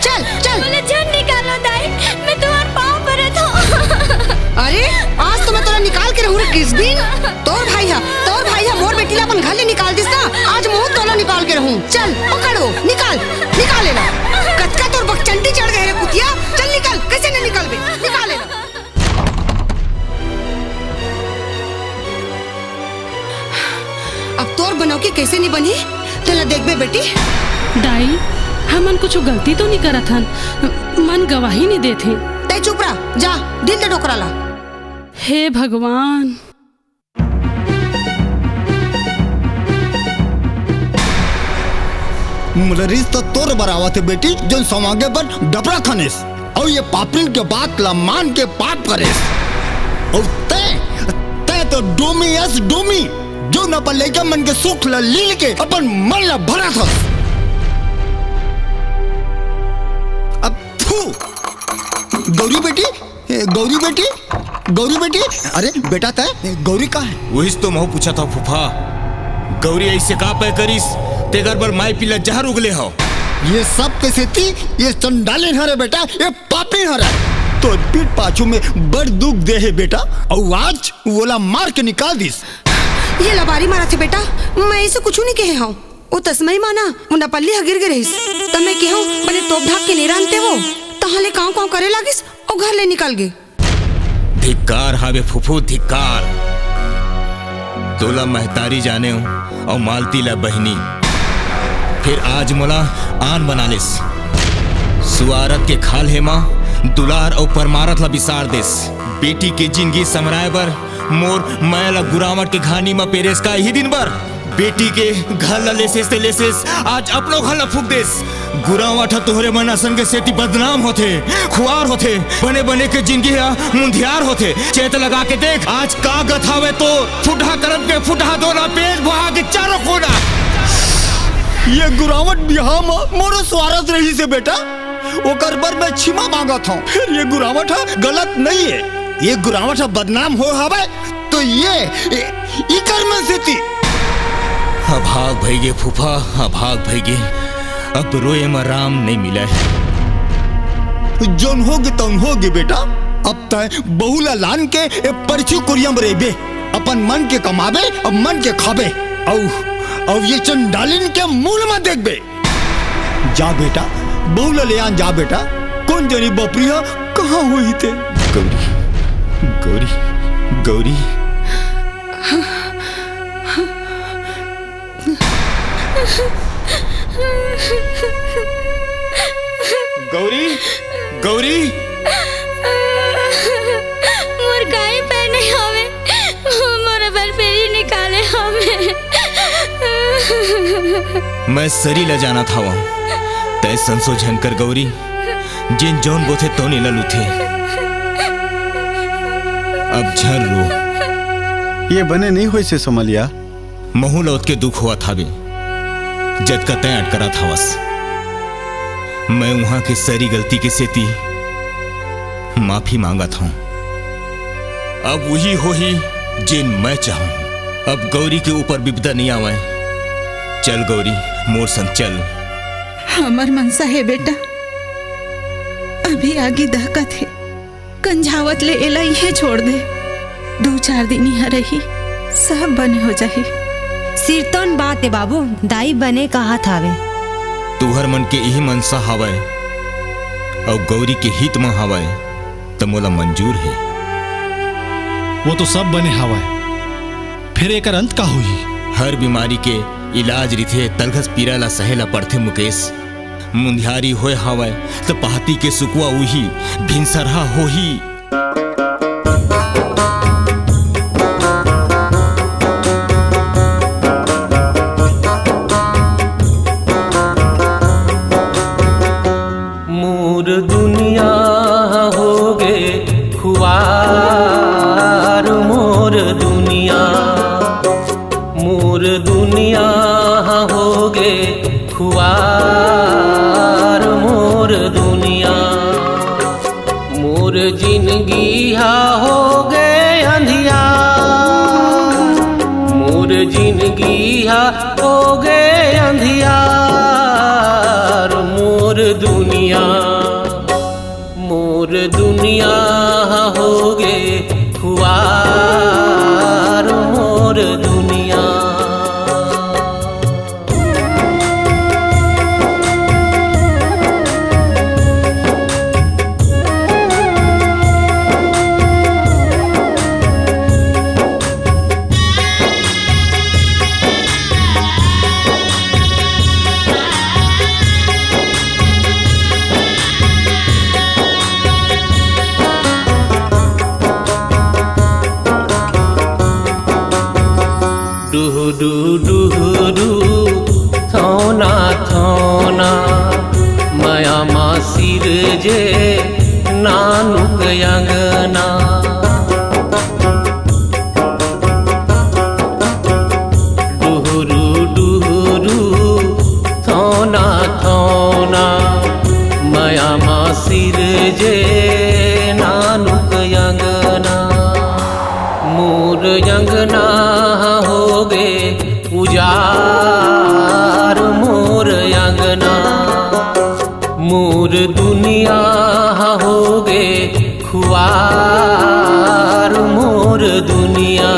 चल, चल। मोला झन निकालो दाई, मैं तुम्हार पाँव परत हंव। अरे, आज तो मैं तोला निकाल के रहूं रे किसबिन। तोर भाई हा, तोर भाई हा मोर बेटी ला अपन घर ले निकाल दिस ना, आज महूं तोला निकाल के रहूं। चल, पकड़ वो, निकाल, निकाल एला। कतका तोर बकचंडी चढ़ गे रे कुतिया, चल निकल, कइसे नइ निकलबे, निकाल एला। अब तोर बनौकी कइसे नइ बनही, तेला देखबे बेटी। दाई, हमन कुछु गलती तो नइ करत हन, मन गवाही नइ देत हे। तैं चुप रह, जा, ढील दे डोकरा ला। हे भगवान। मोला रिस तो तोर बर आवत हे बेटी, जोन समागे बर डबरा खनेस। अउ ये पापिन के बात ला मान के पाप करेस। अउ तैं, तैं तो डोमी अस डोमी, जोन अपन लइका मन के सुख ला लील के अपन मन ला भरत हस। अब थू, गौरी बेटी, ए, गौरी बेटी, गौरी बेटी, अरे बेटा तैं, गौरी का हे? वहीच तो महू पूछत हंव फूफा, गौरी अइसे का पै करिस, तेकर बर माई पी ला जहर उगले हव। ये सब के सेती ये चंडालिन हरे बेटा, ये पापिन हरे। तोर पीठ पाछू में बड़ दुख दे हे बेटा, अउ आज वोला मार के निकाल दिस। ये लबारी मारत हे बेटा, मैं अइसे कुछू नइ कहे हंव। ओ तसमई मा ना, मुंडापल्ली ह गिर गे रहिस। त मैं केहेंव, बने तोप ढाक के नइ रांधते वो, तहां ले कांव कांव करे लागिस, अउ घर ले निकल गे। धिक्कार हावे फूफू, धिक्कार। तोला महतारी जानेंव अउ मालती ला बहिनी, फेर आज मोला आन बना लेस। सुवारथ के खाल्हे मा दुलार अउ परमारथ ला बिसार देस। बेटी के जिनगी समराय बर मोर मया ला गुरावट के घानी मा पेरेस का इही दिन बर। बेटी के घर ला लेसेस ते लेसेस, आज अपनो घर ला फूंक देस। गुरावट ह तोहरे मन असन के सेती बदनाम होथे, खुवार होथे, बने बने के जिनगी ह मुंधियार होथे। चेत लगा के देख, आज का गत हावे तोर। फुटहा करम के फुटहा दोना, पेट भुहा के चारों कोना। ये गुरावट बिहाव म मोरो सुवारथ रहिस हे बेटा, ओकर बर मैं छिमा मांगत हंव। फेर ये गुरावट ह गलत नइ हे, ये गुरावट ह बदनाम होय हावय, तो ये, ए, इकर मन सेती। अभाग भइगे फूफा, अभाग भइगे। अब रोए म राम नइ मिलय। जोन होगे तउन होगे बेटा। अब तैं बहू ला लान के ए परछी कुरिया म रहिबे। अपन मन के कमाबे, अब मन के खाबे। अउ, अउ ये चंडालिन के मुंह ल मत देखबे। जा बेटा, बहू ला ले आन जा बेटा। कोन जनी बपरी ह कहां होही ते। गौरी, गौरी, गौरी। गौरी, गौरी। मोर काई पैर नइ हावे, मोर बर फेरी निकाले हावे। मैं सरी ला जानत हवं, तैं संसो झन कर गौरी, जेन जौन बोथे तौने ला लुथे। अब झन रो। ये बने नइ होइस हे समलिया। महूं ल ओतके दुख होवत हावे, जतका तैं अटकरत हवस। मैं उहां के सरी गलती के सेती माफी मांगत हंव। अब उही होही, जेन मैं चाहूं। अब गौरी के ऊपर बिपदा नइ आवय। चल गौरी, मोर संग चल। हमर मनसा हे बेटा, अभी आगी दहकत हे। कंझावत ले एला इहें छोड़ दे। दू चार दिन इहां रही, सब बने हो जाही। सिरतोन बात ए बाबू, दाई बने कहत हावे। तुहर मन के इही मनसा हावय, अउ गौरी के हित म हावय, त मोला मंजूर हे। वो तो सब बने हावय, फेर एकर अंत का होही? हर बीमारी के इलाज रिथे, तलघस पीरा ला सहे ला पड़थे मुकेश। मुंधियारी होय हावय, त पहाती के सुकवा उही, भिनसरहा होही। मोर दुनिया होगे खुवार, मोर दुनिया, मोर दुनिया होगे खुवार, मोर दुनिया। मोर जिनगी हा होगे अंधियार, मोर जिनगी हा होगे अंधियार, मोर दुनिया, मोर दुनिया हा होगे खुवार, मोर दुनिया। अंगना। डुहरु डुहरु थौना थौना मया मा सिरजे नानुक अंगना। मोर अंगना होगे उजार मोर अंगना। मोर दुनिया ह होगे खुवार मोर दुनिया।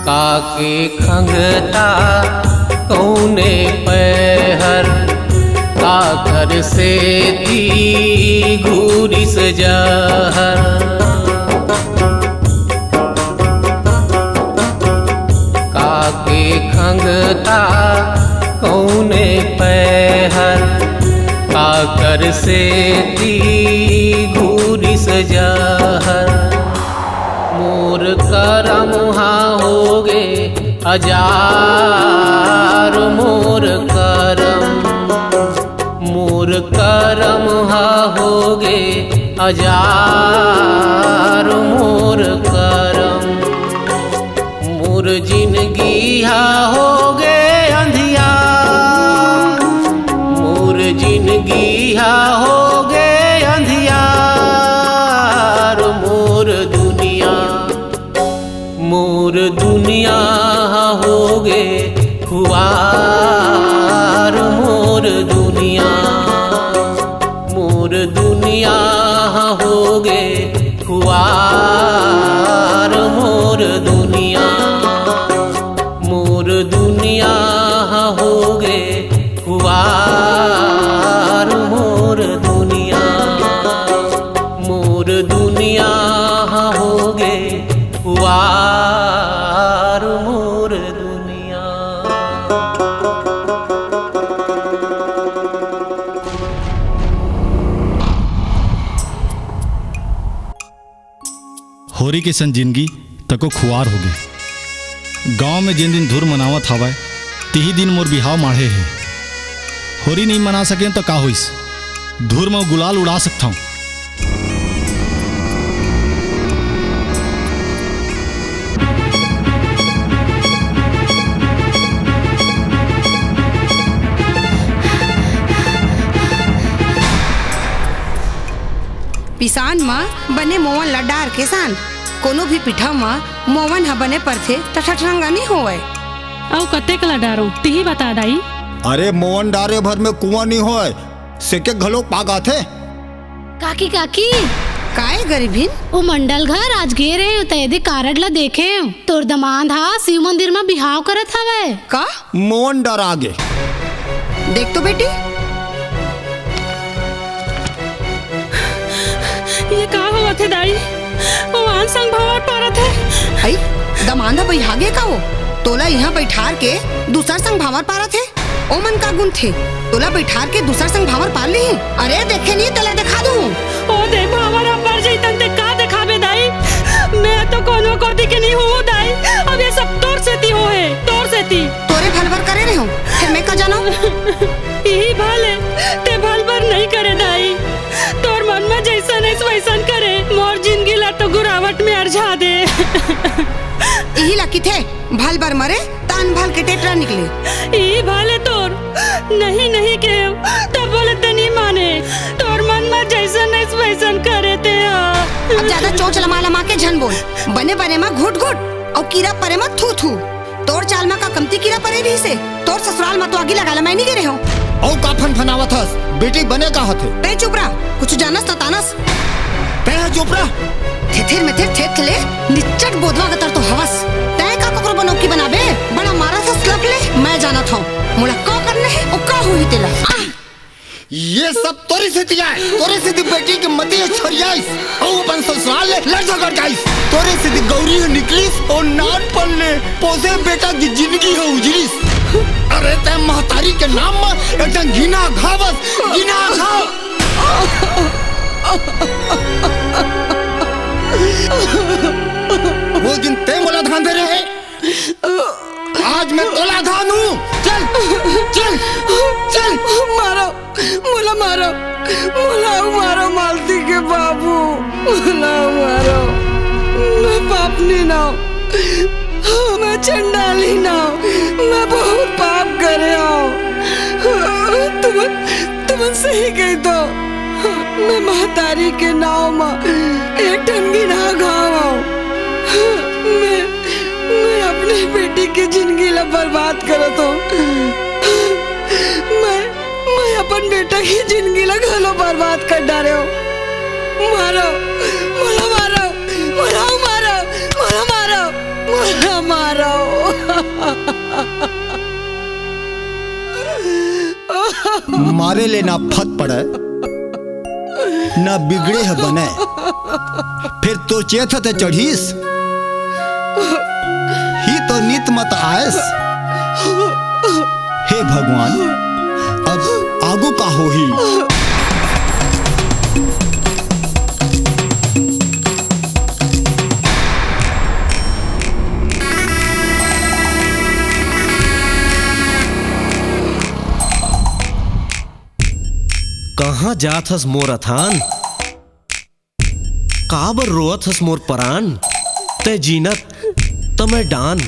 काके खंगता कौने पैहर, काकर सेती घूरिस जहर। काके खंगता कौने पैहर, काकर सेती घूरिस जहर। मोर करम हा होगे अजार मोर करम। मोर करम हा होगे अजार मोर करम। मोर जिनगी हा होगे अंधियार। मोर जिनगी हा होगे अंधियार मोर दुनिया। मोर दुनिया हा होगे खुवार मोर दुनिया। मोर दुनिया हा होगे खुवार मोर दुनिया। मोर दुनिया हा होगे खुवार मोर दुनिया। मोर दुनिया हा होगे खुवार मोर दुनिया। होरी के संग जिनगी तको खुवार होगे। गांव में जेन दिन धुर मनावत हावय, तिही दिन मोर बिहाव माढ़े हे। होरी नइ मना सकेंव त का होइस? धुर म गुलाल उड़ा सकथंव। पिसान म बने मोवन ल डार के सान। कोनो भी पीठा म मोवन ह बने परथे त ठठरंगा नइ होवय। अउ कतेक ल डारो, तिही बता दाई। अरे मोवन डारे भर में कुआं नइ होय, सेके घलो पाक आथे। काकी, काकी। काय गरीबिन? ओ मंडल घर आज गे रहे, त एदे कारड ल देखे। तोर दमांद ह शिव मंदिर म बिहाव करत हवय। का? मोवन डरा गे। देख तो बेटी। ये का होवत हे दाई? ओ आन संग भावर पारत हे। हई, दमांद ह बइहा गे का ओ? तोला इहां बइठार के दूसर संग भावर पारत हे? ओमन का गुन थे? तोला बइठार के दूसर संग भांवर पार लिही? अरे देखे नी, तेला देखा दूं। ओ दे भांवर ह पर जइतन ते का देखाबे दाई? मैं तो कोनो कोती के नी हूं दाई। अब ये सब तोर सेती होहे, तोर सेती। तोरे भलबर करे रहे हो, फिर मैं का जानो? इही भले, ते भलबर नहीं करे दाई। तोर मन में जैसन है वैसन करे। मोर जिंदगी ला तो गुरावट में अरझा दे। इही ला किथे, भलबर मरे, तान भल के टेटरा निकले। ई भले तोर नहीं, नहीं के, तब बोले ते नहीं माने। तोर मन में जैसन है वैसन करे ते हा। अब ज्यादा चोंच लमा लमा के झन बोल। बने बने मा घुट घुट, अउ कीरा परे मा थू थू। तोर चाल मा का कमती कीरा परे रहिसे? तोर ससुराल मा तो आगी लगाला मैं नहीं गे रहे हो। अउ का फनफनावत हस? बेटी बने का हथे? तै चुप रह, कुछ जानस त तानस। तै ह चुप रह। थेथेर में थेर थेथ ले, निच्चट बोदवा गतर तो हवस। तै का ककरो बनौकी बनाबे? बड़ा मारत हस लप ले, मैं जानत हौं। मोला का करना है, ओ का होही तेला। आह! ये सब तोरे सेती आय, तोरे सेती बेटी के मती ह छरियाइस, अउ अपन ससुराल ले लड़ झगड़ के आइस। तोरे सेती गौरी ह निकलिस अउ नानपन ले पोसे बेटा के जिनगी ह उजरिस। अरे तैं महतारी के नाम म एक ठन घिना घाव अस, घिना घाव। वो दिन तैं मोला धांधे रहे, आज मैं तोला धांधहूं। चल, चल, चल। मारो, मोला मारो, मोला मारो मालती के बाबू, मोला मारो। मैं पापनी नों, मैं चंडाली नों, मैं बहुत पाप करे हंव। तुमन, तुमन सही कहिथो, मैं महतारी के नांव म एक ठन घिना घाव हंव। मैं मैं अपने बेटी के जिनगी ला बर्बाद करत हंव। मैं, मैं अपन बेटा के जिनगी ला घलो बर्बाद कर डारे हंव। मारो, मोला मारो, मोला मारो, मोला मारो, मोला मारो। मारे ले ना फत पड़े, ना बिगड़े ह बने, फेर तोर चेत ह ते चढ़िस। ही तो नित मत आयस। हे भगवान, अब आगू का होही? कहाँ जात हस मोर अथान? काबर रोवत हस मोर परान? तै जीनत त मैं डान।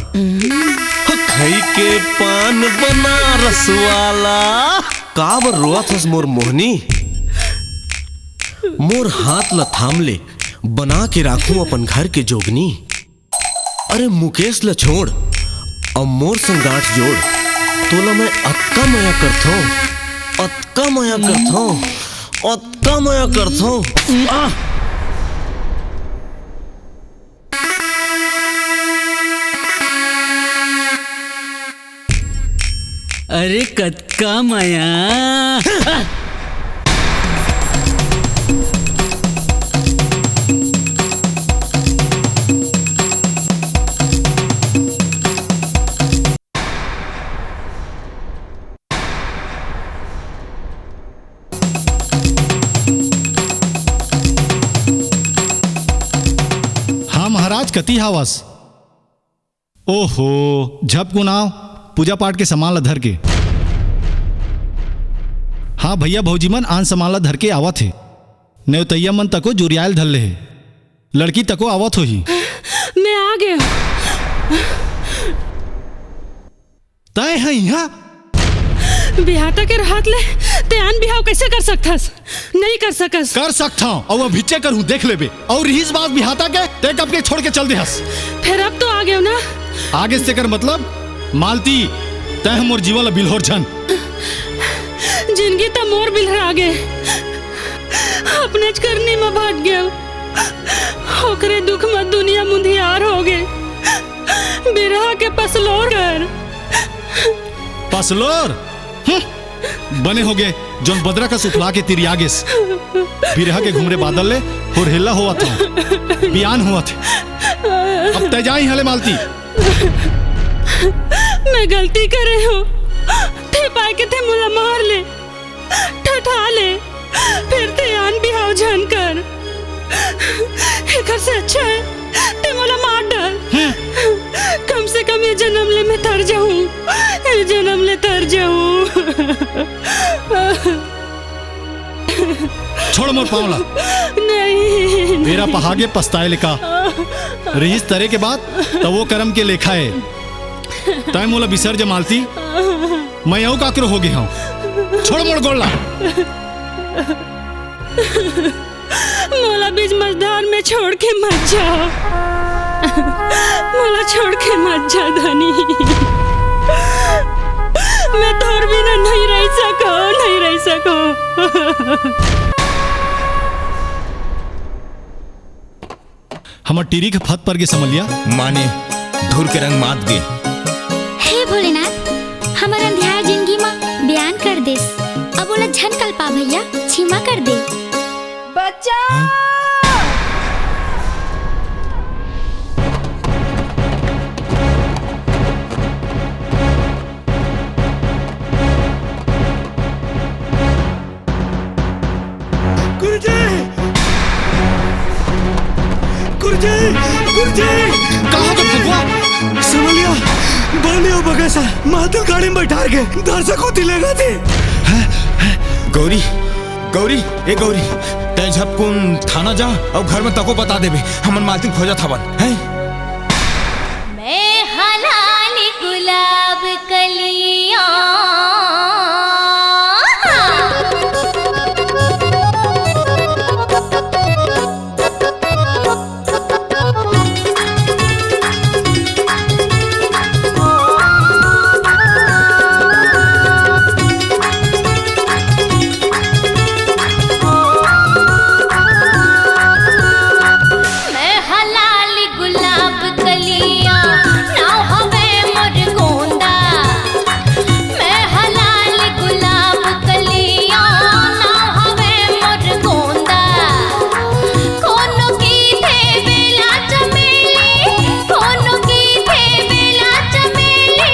खई के पान बनारस वाला। काबर रोवत हस मोर मोहनी? मोर हाथ ल थाम ले, बना के राखूं अपन घर के जोगनी। अरे मुकेश ल छोड़, अब मोर संग गांठ जोड़। तोला मैं अतका मया करथंव, अतका मया करथंव, अतका मया करथंव। आह! अरे कतका मया। हाँ महाराज, कति हावस? ओहो, झपकुन आव, पूजा पाठ के सामान ला धर के। हाँ भैया भौजी मन आन सामान ला धर के आवत हे। नेवतैया मन तको जुरियायल धर ले हे। लड़की तको आवत होही। मैं आ गए। तय है यहाँ? बिहाता के रहत ले ते आन बिहाव कैसे कर सकथस? नहीं कर सकस। कर सकथंव, अउ अभिच्चे करहूँ, देख लेबे। अउ रिहिस बात बिहाता के, ते कब के छोड़ के चल देहस। फिर अब तो आ गए ना। आगे से कर मतलब, मालती, तय ह मोर जीवन ला बिल्होर झन। जिंदगी त मोर बिल्हर आ गए, अपनेच करनी म भट गए। ओकरे दुख म दुनिया मुंधियार हो गए। बिरहा के पसलोर कर। पसलोर? हम्म, बने होगे, जोन बदरा कस उफला के तिरिया गेस। बिरहा के घुमरे बादल ले हुरहेल्ला होवत हंव। बियान होवत हे। अब तय जा इहां ले मालती। मैं गलती करे हंव। ते पाय के ते मोला मार ले, ठठा ले, फिर ते आन बिहाव झन कर। एकर से अच्छा है ते मोला मार डाल। हम्म। कम से कम ये जन्म ले मैं तर जाहूं, ये जन्म ले तर जाहूं। छोड़ मोर पांव ला। नहीं। बेरा पहागे पछताए ले का। रिहिस तरे के बाद त वो करम के लेखा हे। तय मोला बिसर जा मालती। मैं अउ काकरो हो गे हंव। छोड़ मोर गोड़ ला। मोला बीच मझधार में छोड़ के मत जाव। मोला छोड़ के मत जा धनी। मैं तोर बिना नहीं रह सकों, नहीं रह सकों। हमर टीरी के फत पर गे समलिया। माने धुर के रंग मात गे। हे भोलेनाथ, हमर अंधियार जिंदगी म बयान कर देस। अब वो झन कलपा भैया, क्षमा कर दे। बच्चा! गुरुजी! गुरुजी! गुरुजी! कहाँ तो फुफा? समझ लिया, बोलियो बगैसा, मातल गाड़ी में बैठार के दर्शकों दिलेगा थे। गौरी, गौरी, ए गौरी, तै झपकुन थाना जा अउ घर में तको बता देबे, हमन मालती खोजत हवन, हैं? मैं हलाल गुलाब कलियां। मैं हलाल गुलाब कलियां, नाव हवे मोर गोंदा। मैं हलाल गुलाब कलियां, नाव हवे मोर गोंदा। कोनो की थे बेला चमेली, कोनो की थे बेला चमेली,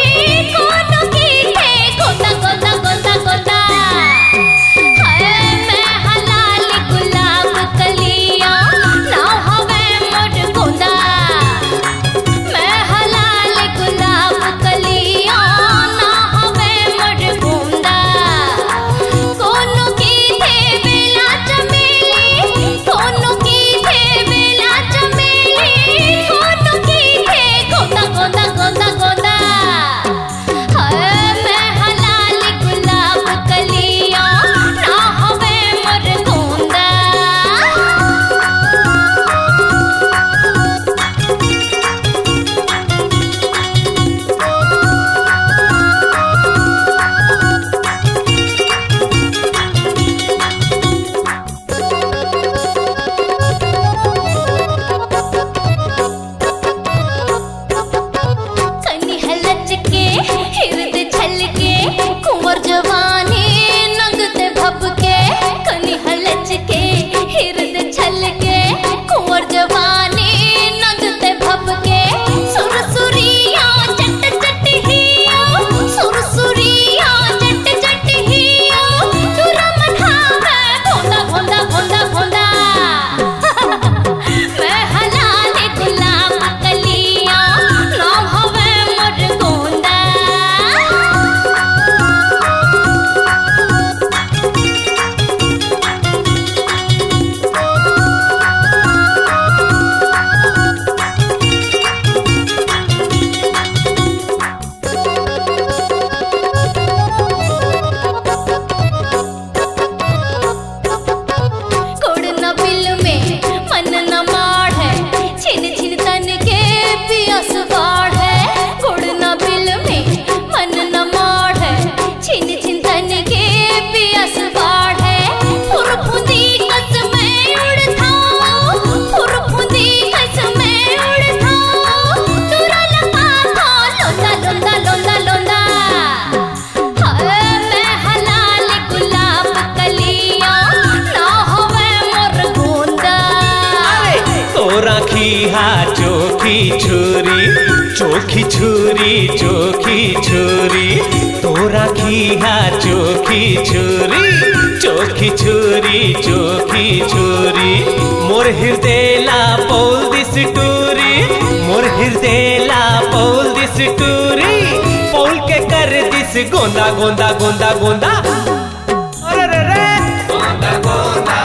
कोनो की थे गोंदा, गोंदा, गोंदा, गोंदा। हाय, मैं हलाल गुलाब कलियां, नाव हवे मोर गोंदा। मैं हलाल गुलाब कलियां, नाव हवे मोर गोंदा। कोनो की थे बेला चमेली, कोनो की थे बेला चमेली, कोनो की थे गोंदा, गोंदा, गोंदा, गोंदा। हाय, मैं हलाल गुलाब कलियां, नाव हवे मोर गोंदा। कनी हलच के, हिरद छल के, कुंवर जवानी नंग ते भप के। कनी हलच के, हिरद छल के, कुंवर जवानी नंग ते भप के। सुरसुरिया चट चट हियो, सुरसुरिया चट चट हियो, तुरा मन हावे भोंदा, भोंदा, भोंदा, भोंदा। मैं हलाल गुलाब कलियां, नाव हवे मोर गोंदा। गोड़ न बिल में, मन न माढ़े, छिन छिन तन के पियस बाढ़े। गोड़ न बिल में, मन न माढ़े, छिन छिन तन के पियस बाढ़े। फुरफुंदी कस मैं उड़थाओ, फुरफुंदी कस मैं उड़थाओ, तुरल पाथा लोंदा, लोंदा, लोंदा, लोंदा। हाय, मैं हलाल गुलाब कलियां, नाव हवे मोर गोंदा। अरे, तोर आँखी हा चोखी छुरी, चोखी छुरी, चोखी छुरी। तोर आँखी हा चोखी छुरी, चोखी छुरी, चोखी छुरी। मोर हिरदे ला पउल दिस टूरी, मोर हिरदे ला पउल दिस टूरी। पउल के कर दिस गोंदा, गोंदा, गोंदा, गोंदा। अरे रे रे। गोंदा, गोंदा।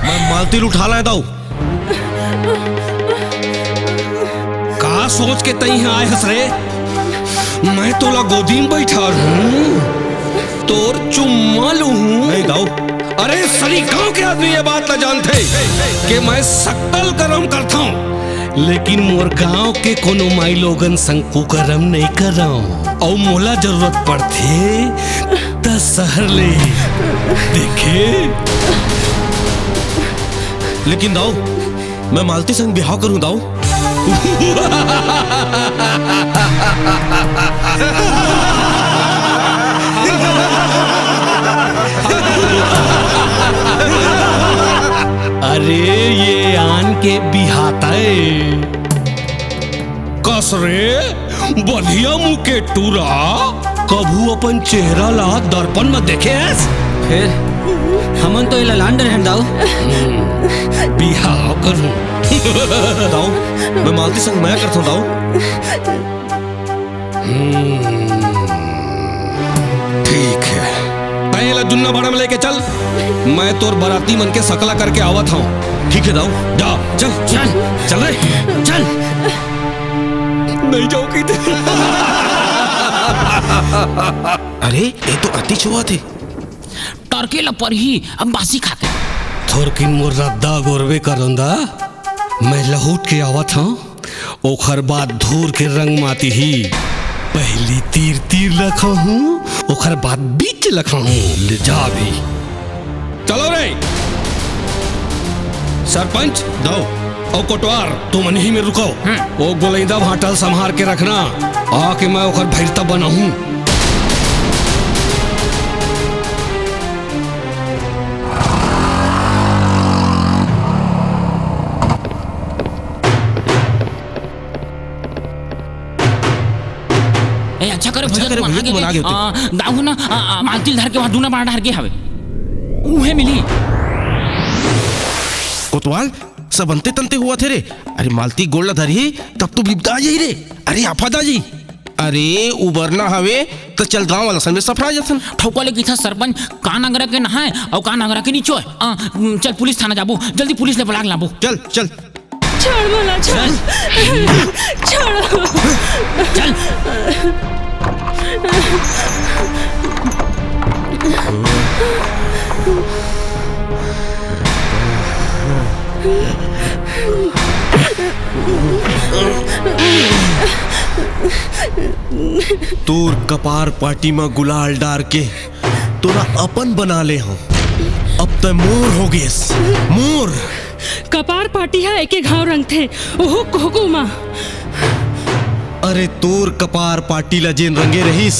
मैं मालती ल उठा लाए दाऊ। का सोच के तई ह आए हस रे? मैं तोला गोदी म बइठार हूँ, तोर चुम्मा लूँ। नहीं दाऊ, अरे, सरी गांव के आदमी ये बात ला जानथे कि मैं सकल करम करथंव, लेकिन मोर गांव के कोनो माई लोगन संग कुकरम नइ करंव। अउ मोला जरूरत पड़थे त सहर ले देखे। लेकिन दाऊ, मैं मालती संग बिहाव करहूं दाऊ। अरे, ये आन के बिहात हे। कस रे, बलिया मुंह के टूरा, कभू अपन चेहरा ला दर्पण म देखे हस? फेर हमन तो एला लान डरे हन दाऊ। बिहाव करहूं। दाऊ, मैं मालती संग मया करथंव दाऊ। हम्म, ठीक हे। तैं एला जुन्ना भाड़ा में लेके चल, मैं तोर बराती मन के सकला करके आवत हंव। ठीक हे दाऊ। जा। चल, चल, चल रे, चल। नइ जांव कहिथे। अरे, ये तो अति छुआथे। टरके ल परही, अब बासी खाके। थोरकिन मोर रद्दा गोरबे करन दा, मैं लहुट के आवत हंव, ओखर बाद धूर के रंग माती ही। पहिली तीर तीर ल खाहूं, ओखर बाद बीच ल खाहूं। ले जा अभी। चलो रे। सरपंच, दाऊ। अउ कोटवार, तुमन इही में रुकव। हम्म। ओ गोलैदा भांटा ल संभार के रखना, आके मैं ओखर भैरता बनाहूं। ए, अच्छा करे अच्छा भैया, करे तुमन भैया, आ गे तुमन आ गे ते। आ, दाऊ ना, आ, आ, मालती ल धर के वहां दूना बाड़ा डहर गे हवे। उहे मिली। कोतवाल, सब अंते तंते होवत हे रे। अरे मालती गोड़ ला धरही, तब तो बिपदा आ जाही रे। अरे आफत आ जाही। अरे उबरना हवे, त चल गांव वाला सन में सफरा जाथन। ठौका ले कहिथस सरपंच, का नंगरा के नहाय अउ का नंगरा के निचोय। आ, चल पुलिस थाना जाबो, जल्दी पुलिस ले बला के लाबो। चल, चल। छोड़ मोला, छोड़। चल। छोड़। चल। तोर कपार पाटी म गुलाल डार के तोला अपन बना ले हंव। अब तैं मोर हो गेस, मोर। कपार पाटी ह एके घांव रंगथे, ओहू कोहकू म। अरे तोर कपार पाटी ल जेन रंगे रहिस,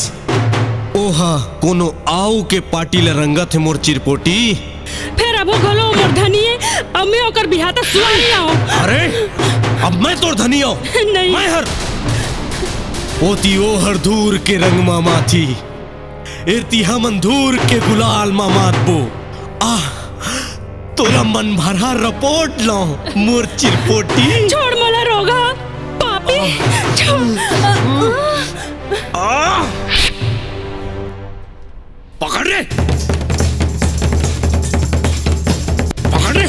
ओहा कोनो आऊ के पाटी ल रंगत हे मोर चिरपोटी। फेर अभो घलो मोर धनी ए, अब मैं ओकर बिहाव त सुआ नइ आंव। अरे, अब मैं तोर धनी आंव। नहीं। मैं हर ओती ओहर धूर के रंग म माथी, एती हमन धूर के गुलाल म मातबो। आह, तोला मन भरहा रपोट लंव, मोर चिरपोटी। छोड़ मोला रोगहा, पापी, छोड़। आह! पकड़ रे! पकड़ रे!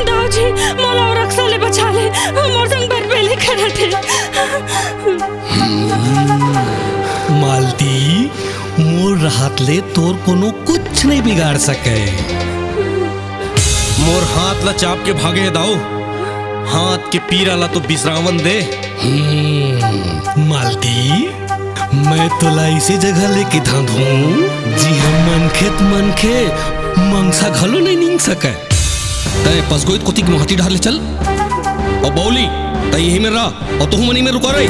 दाऊ जी, मोला ओ रकसा ले बचा ले, मोर संग बरबेली करत हे। मालती, मोर रहत ले तोर कोनो कुछ नइ बिगाड़ सकय। मोर हाथ ला चाप के भागे हे दाऊ, हाथ के पीरा ला तो बिसरावन दे। हम्म, मालती, मैं तोला अइसे जगह लेके धांधूं, जिहां मनखे त मनखे, मंगसा घलो नइ निंग सकय। तैं पसगोइत कोती के मोहाटी डहर ले चल। अउ बौली, तैं इही में रह, अउ तुहू मन इही में रुका रे।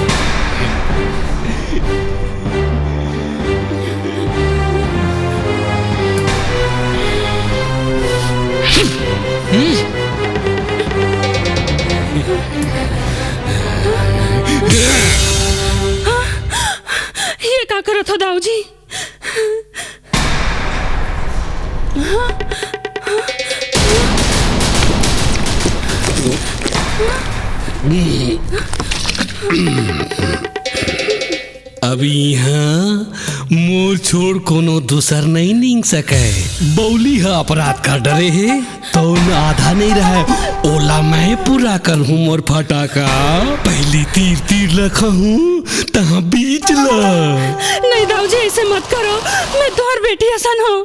ये का करत हो दाऊ जी? अब इहाँ मोर छोड़ कोनो दूसर नइ निंग सकय। बौली ह अपराध कर डरे हे, तउन आधा नइ रहय, ओला मैं पूरा करहूँ मोर फटाका। पहिली तीर तीर ल खाहूँ, तहाँ बीच ल। नहीं दाऊ जी, ऐसे मत करो, मैं तोहर बेटी असन हूँ।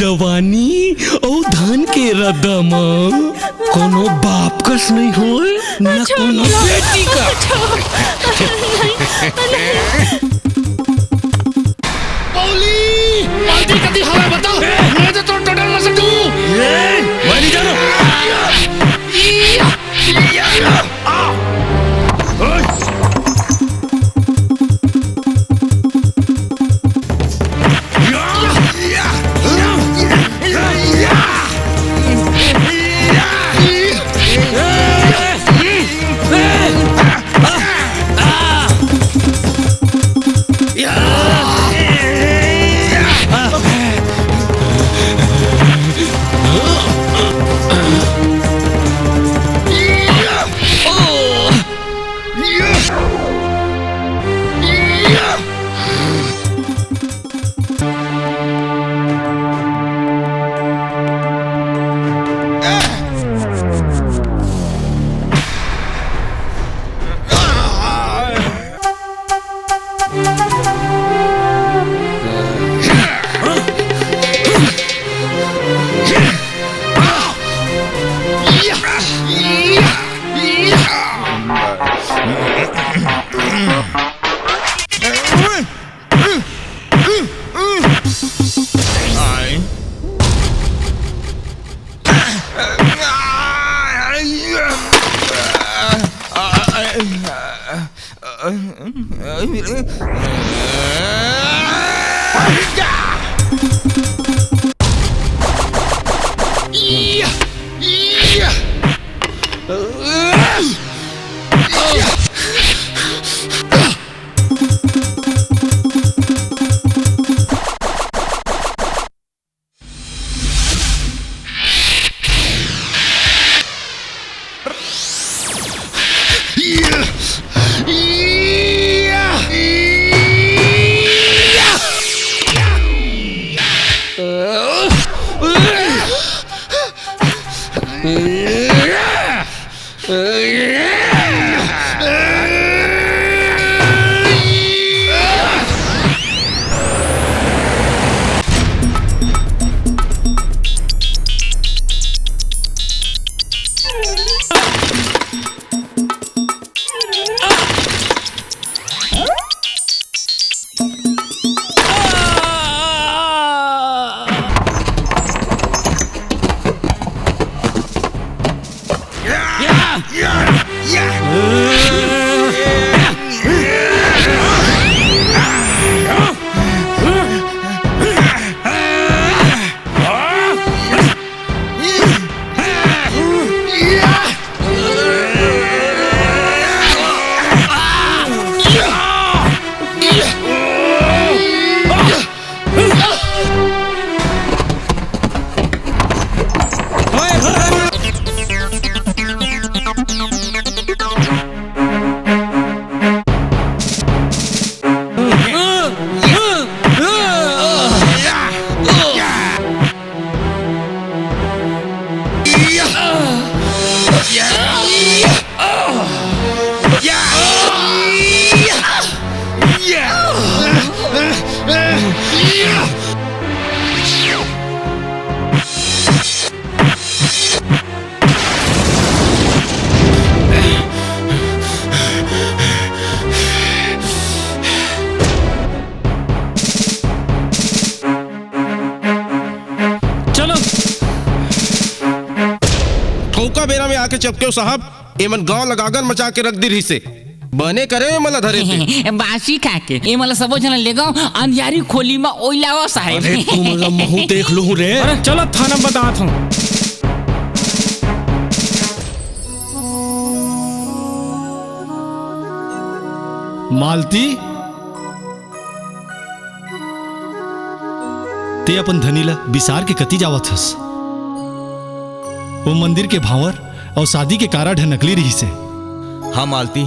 जवानी अउ धन के रद्दा म कोनो बाप कस नइ होय, न कोनो बेटी का। बौली! मालती कति हवय बता? मैं तो तोर टोटल मसटू। ए, मैं नहीं जानू। चलो। ठोका बेरा में आके चपकेव साहब, एमन गांव लगागर मचा के रख दी रहिसे। बने करे एमन ला धरे थे। बासी खा के एमन ला सबो झन ले गांव अंधियारी खोली म ओइलावा साहेब। अरे तुम ला महू देख लूं रे। अरे चलो थाना बतात हूँ। मालती, ते अपन धनी ला बिसार के कति जावत हस? वो मंदिर के भांवर अउ शादी के कारड ह नकली रिहिस हे। हाँ मालती,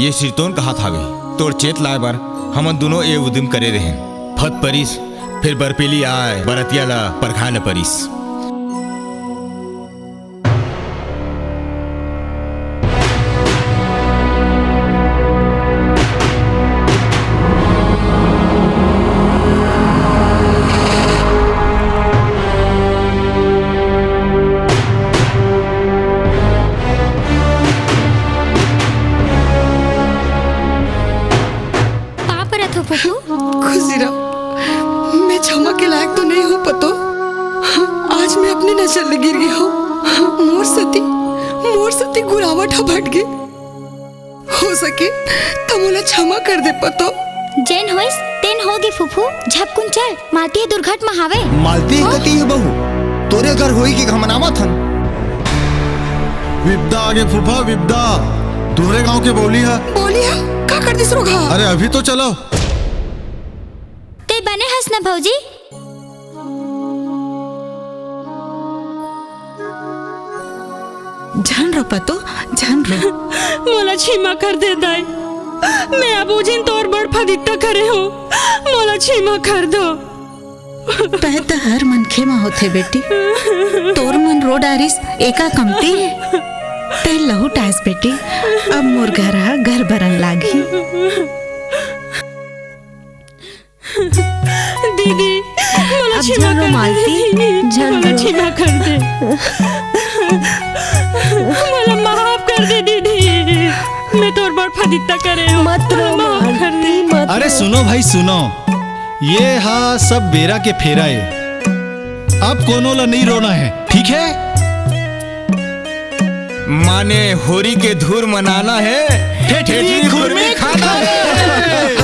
ये सिरतोन कहात हावे। तोर चेत लाय बर हमन दुनों ए उदिम करे रेहेन। फत परिस, फेर बरपेली आय, बरतिया ला परखाय ला परिस। पाँव परत हों फूफू। खुशी रह, मैं क्षमा के लायक तो नहीं हों पतो। आज मैं अपने नजर ले गिर गे हों। मोर सेती, मोर सेती गुरावट ह भटगे। हो सके त मोला क्षमा कर दे पतो। जेन होइस तेन होगे फूफू, झपकुन चल, मालती ह दुर्घट म हावे। मालती हाँ? कती हे बहू, तोरे घर होई के हमन आवत हन। विपदा आगे फूफा, विपदा। दूसरे गांव के बोली ह। बोली ह? का कर दिस रोगहा? अरे अभी तो चलो। ते बने हस न भौजी? झन रो पतो, झन रो। मोला क्षमा कर दे दाई, मैं अबू झिन तोर बड़ फदित्ता करे हों, मोला क्षमा कर दो। तय त हर मनखे म होथे बेटी, तोर मन रो डारिस एका कमती हे, तय लहुटायस बेटी। अब मोर घर ह घर भरन लागही। दीदी, मोला अब क्षमा झन रो कर दे, मालती, दीदी, झन मोला रो। क्षमा कर दे। मोला माफ कर दे, दीदी। मैं तोर बड़ फदित्ता करे हों। मत रो मोला माफ कर दे। मालती, मत अरे रो। सुनो भाई, सुनो, ये हा सब बेरा के फेरा हे। अब कोनो ला नहीं रोना है, ठीक है? माने होरी के धूर मनाना है, ठेठरी ठेठरी खुरमी खुरमी खाना है।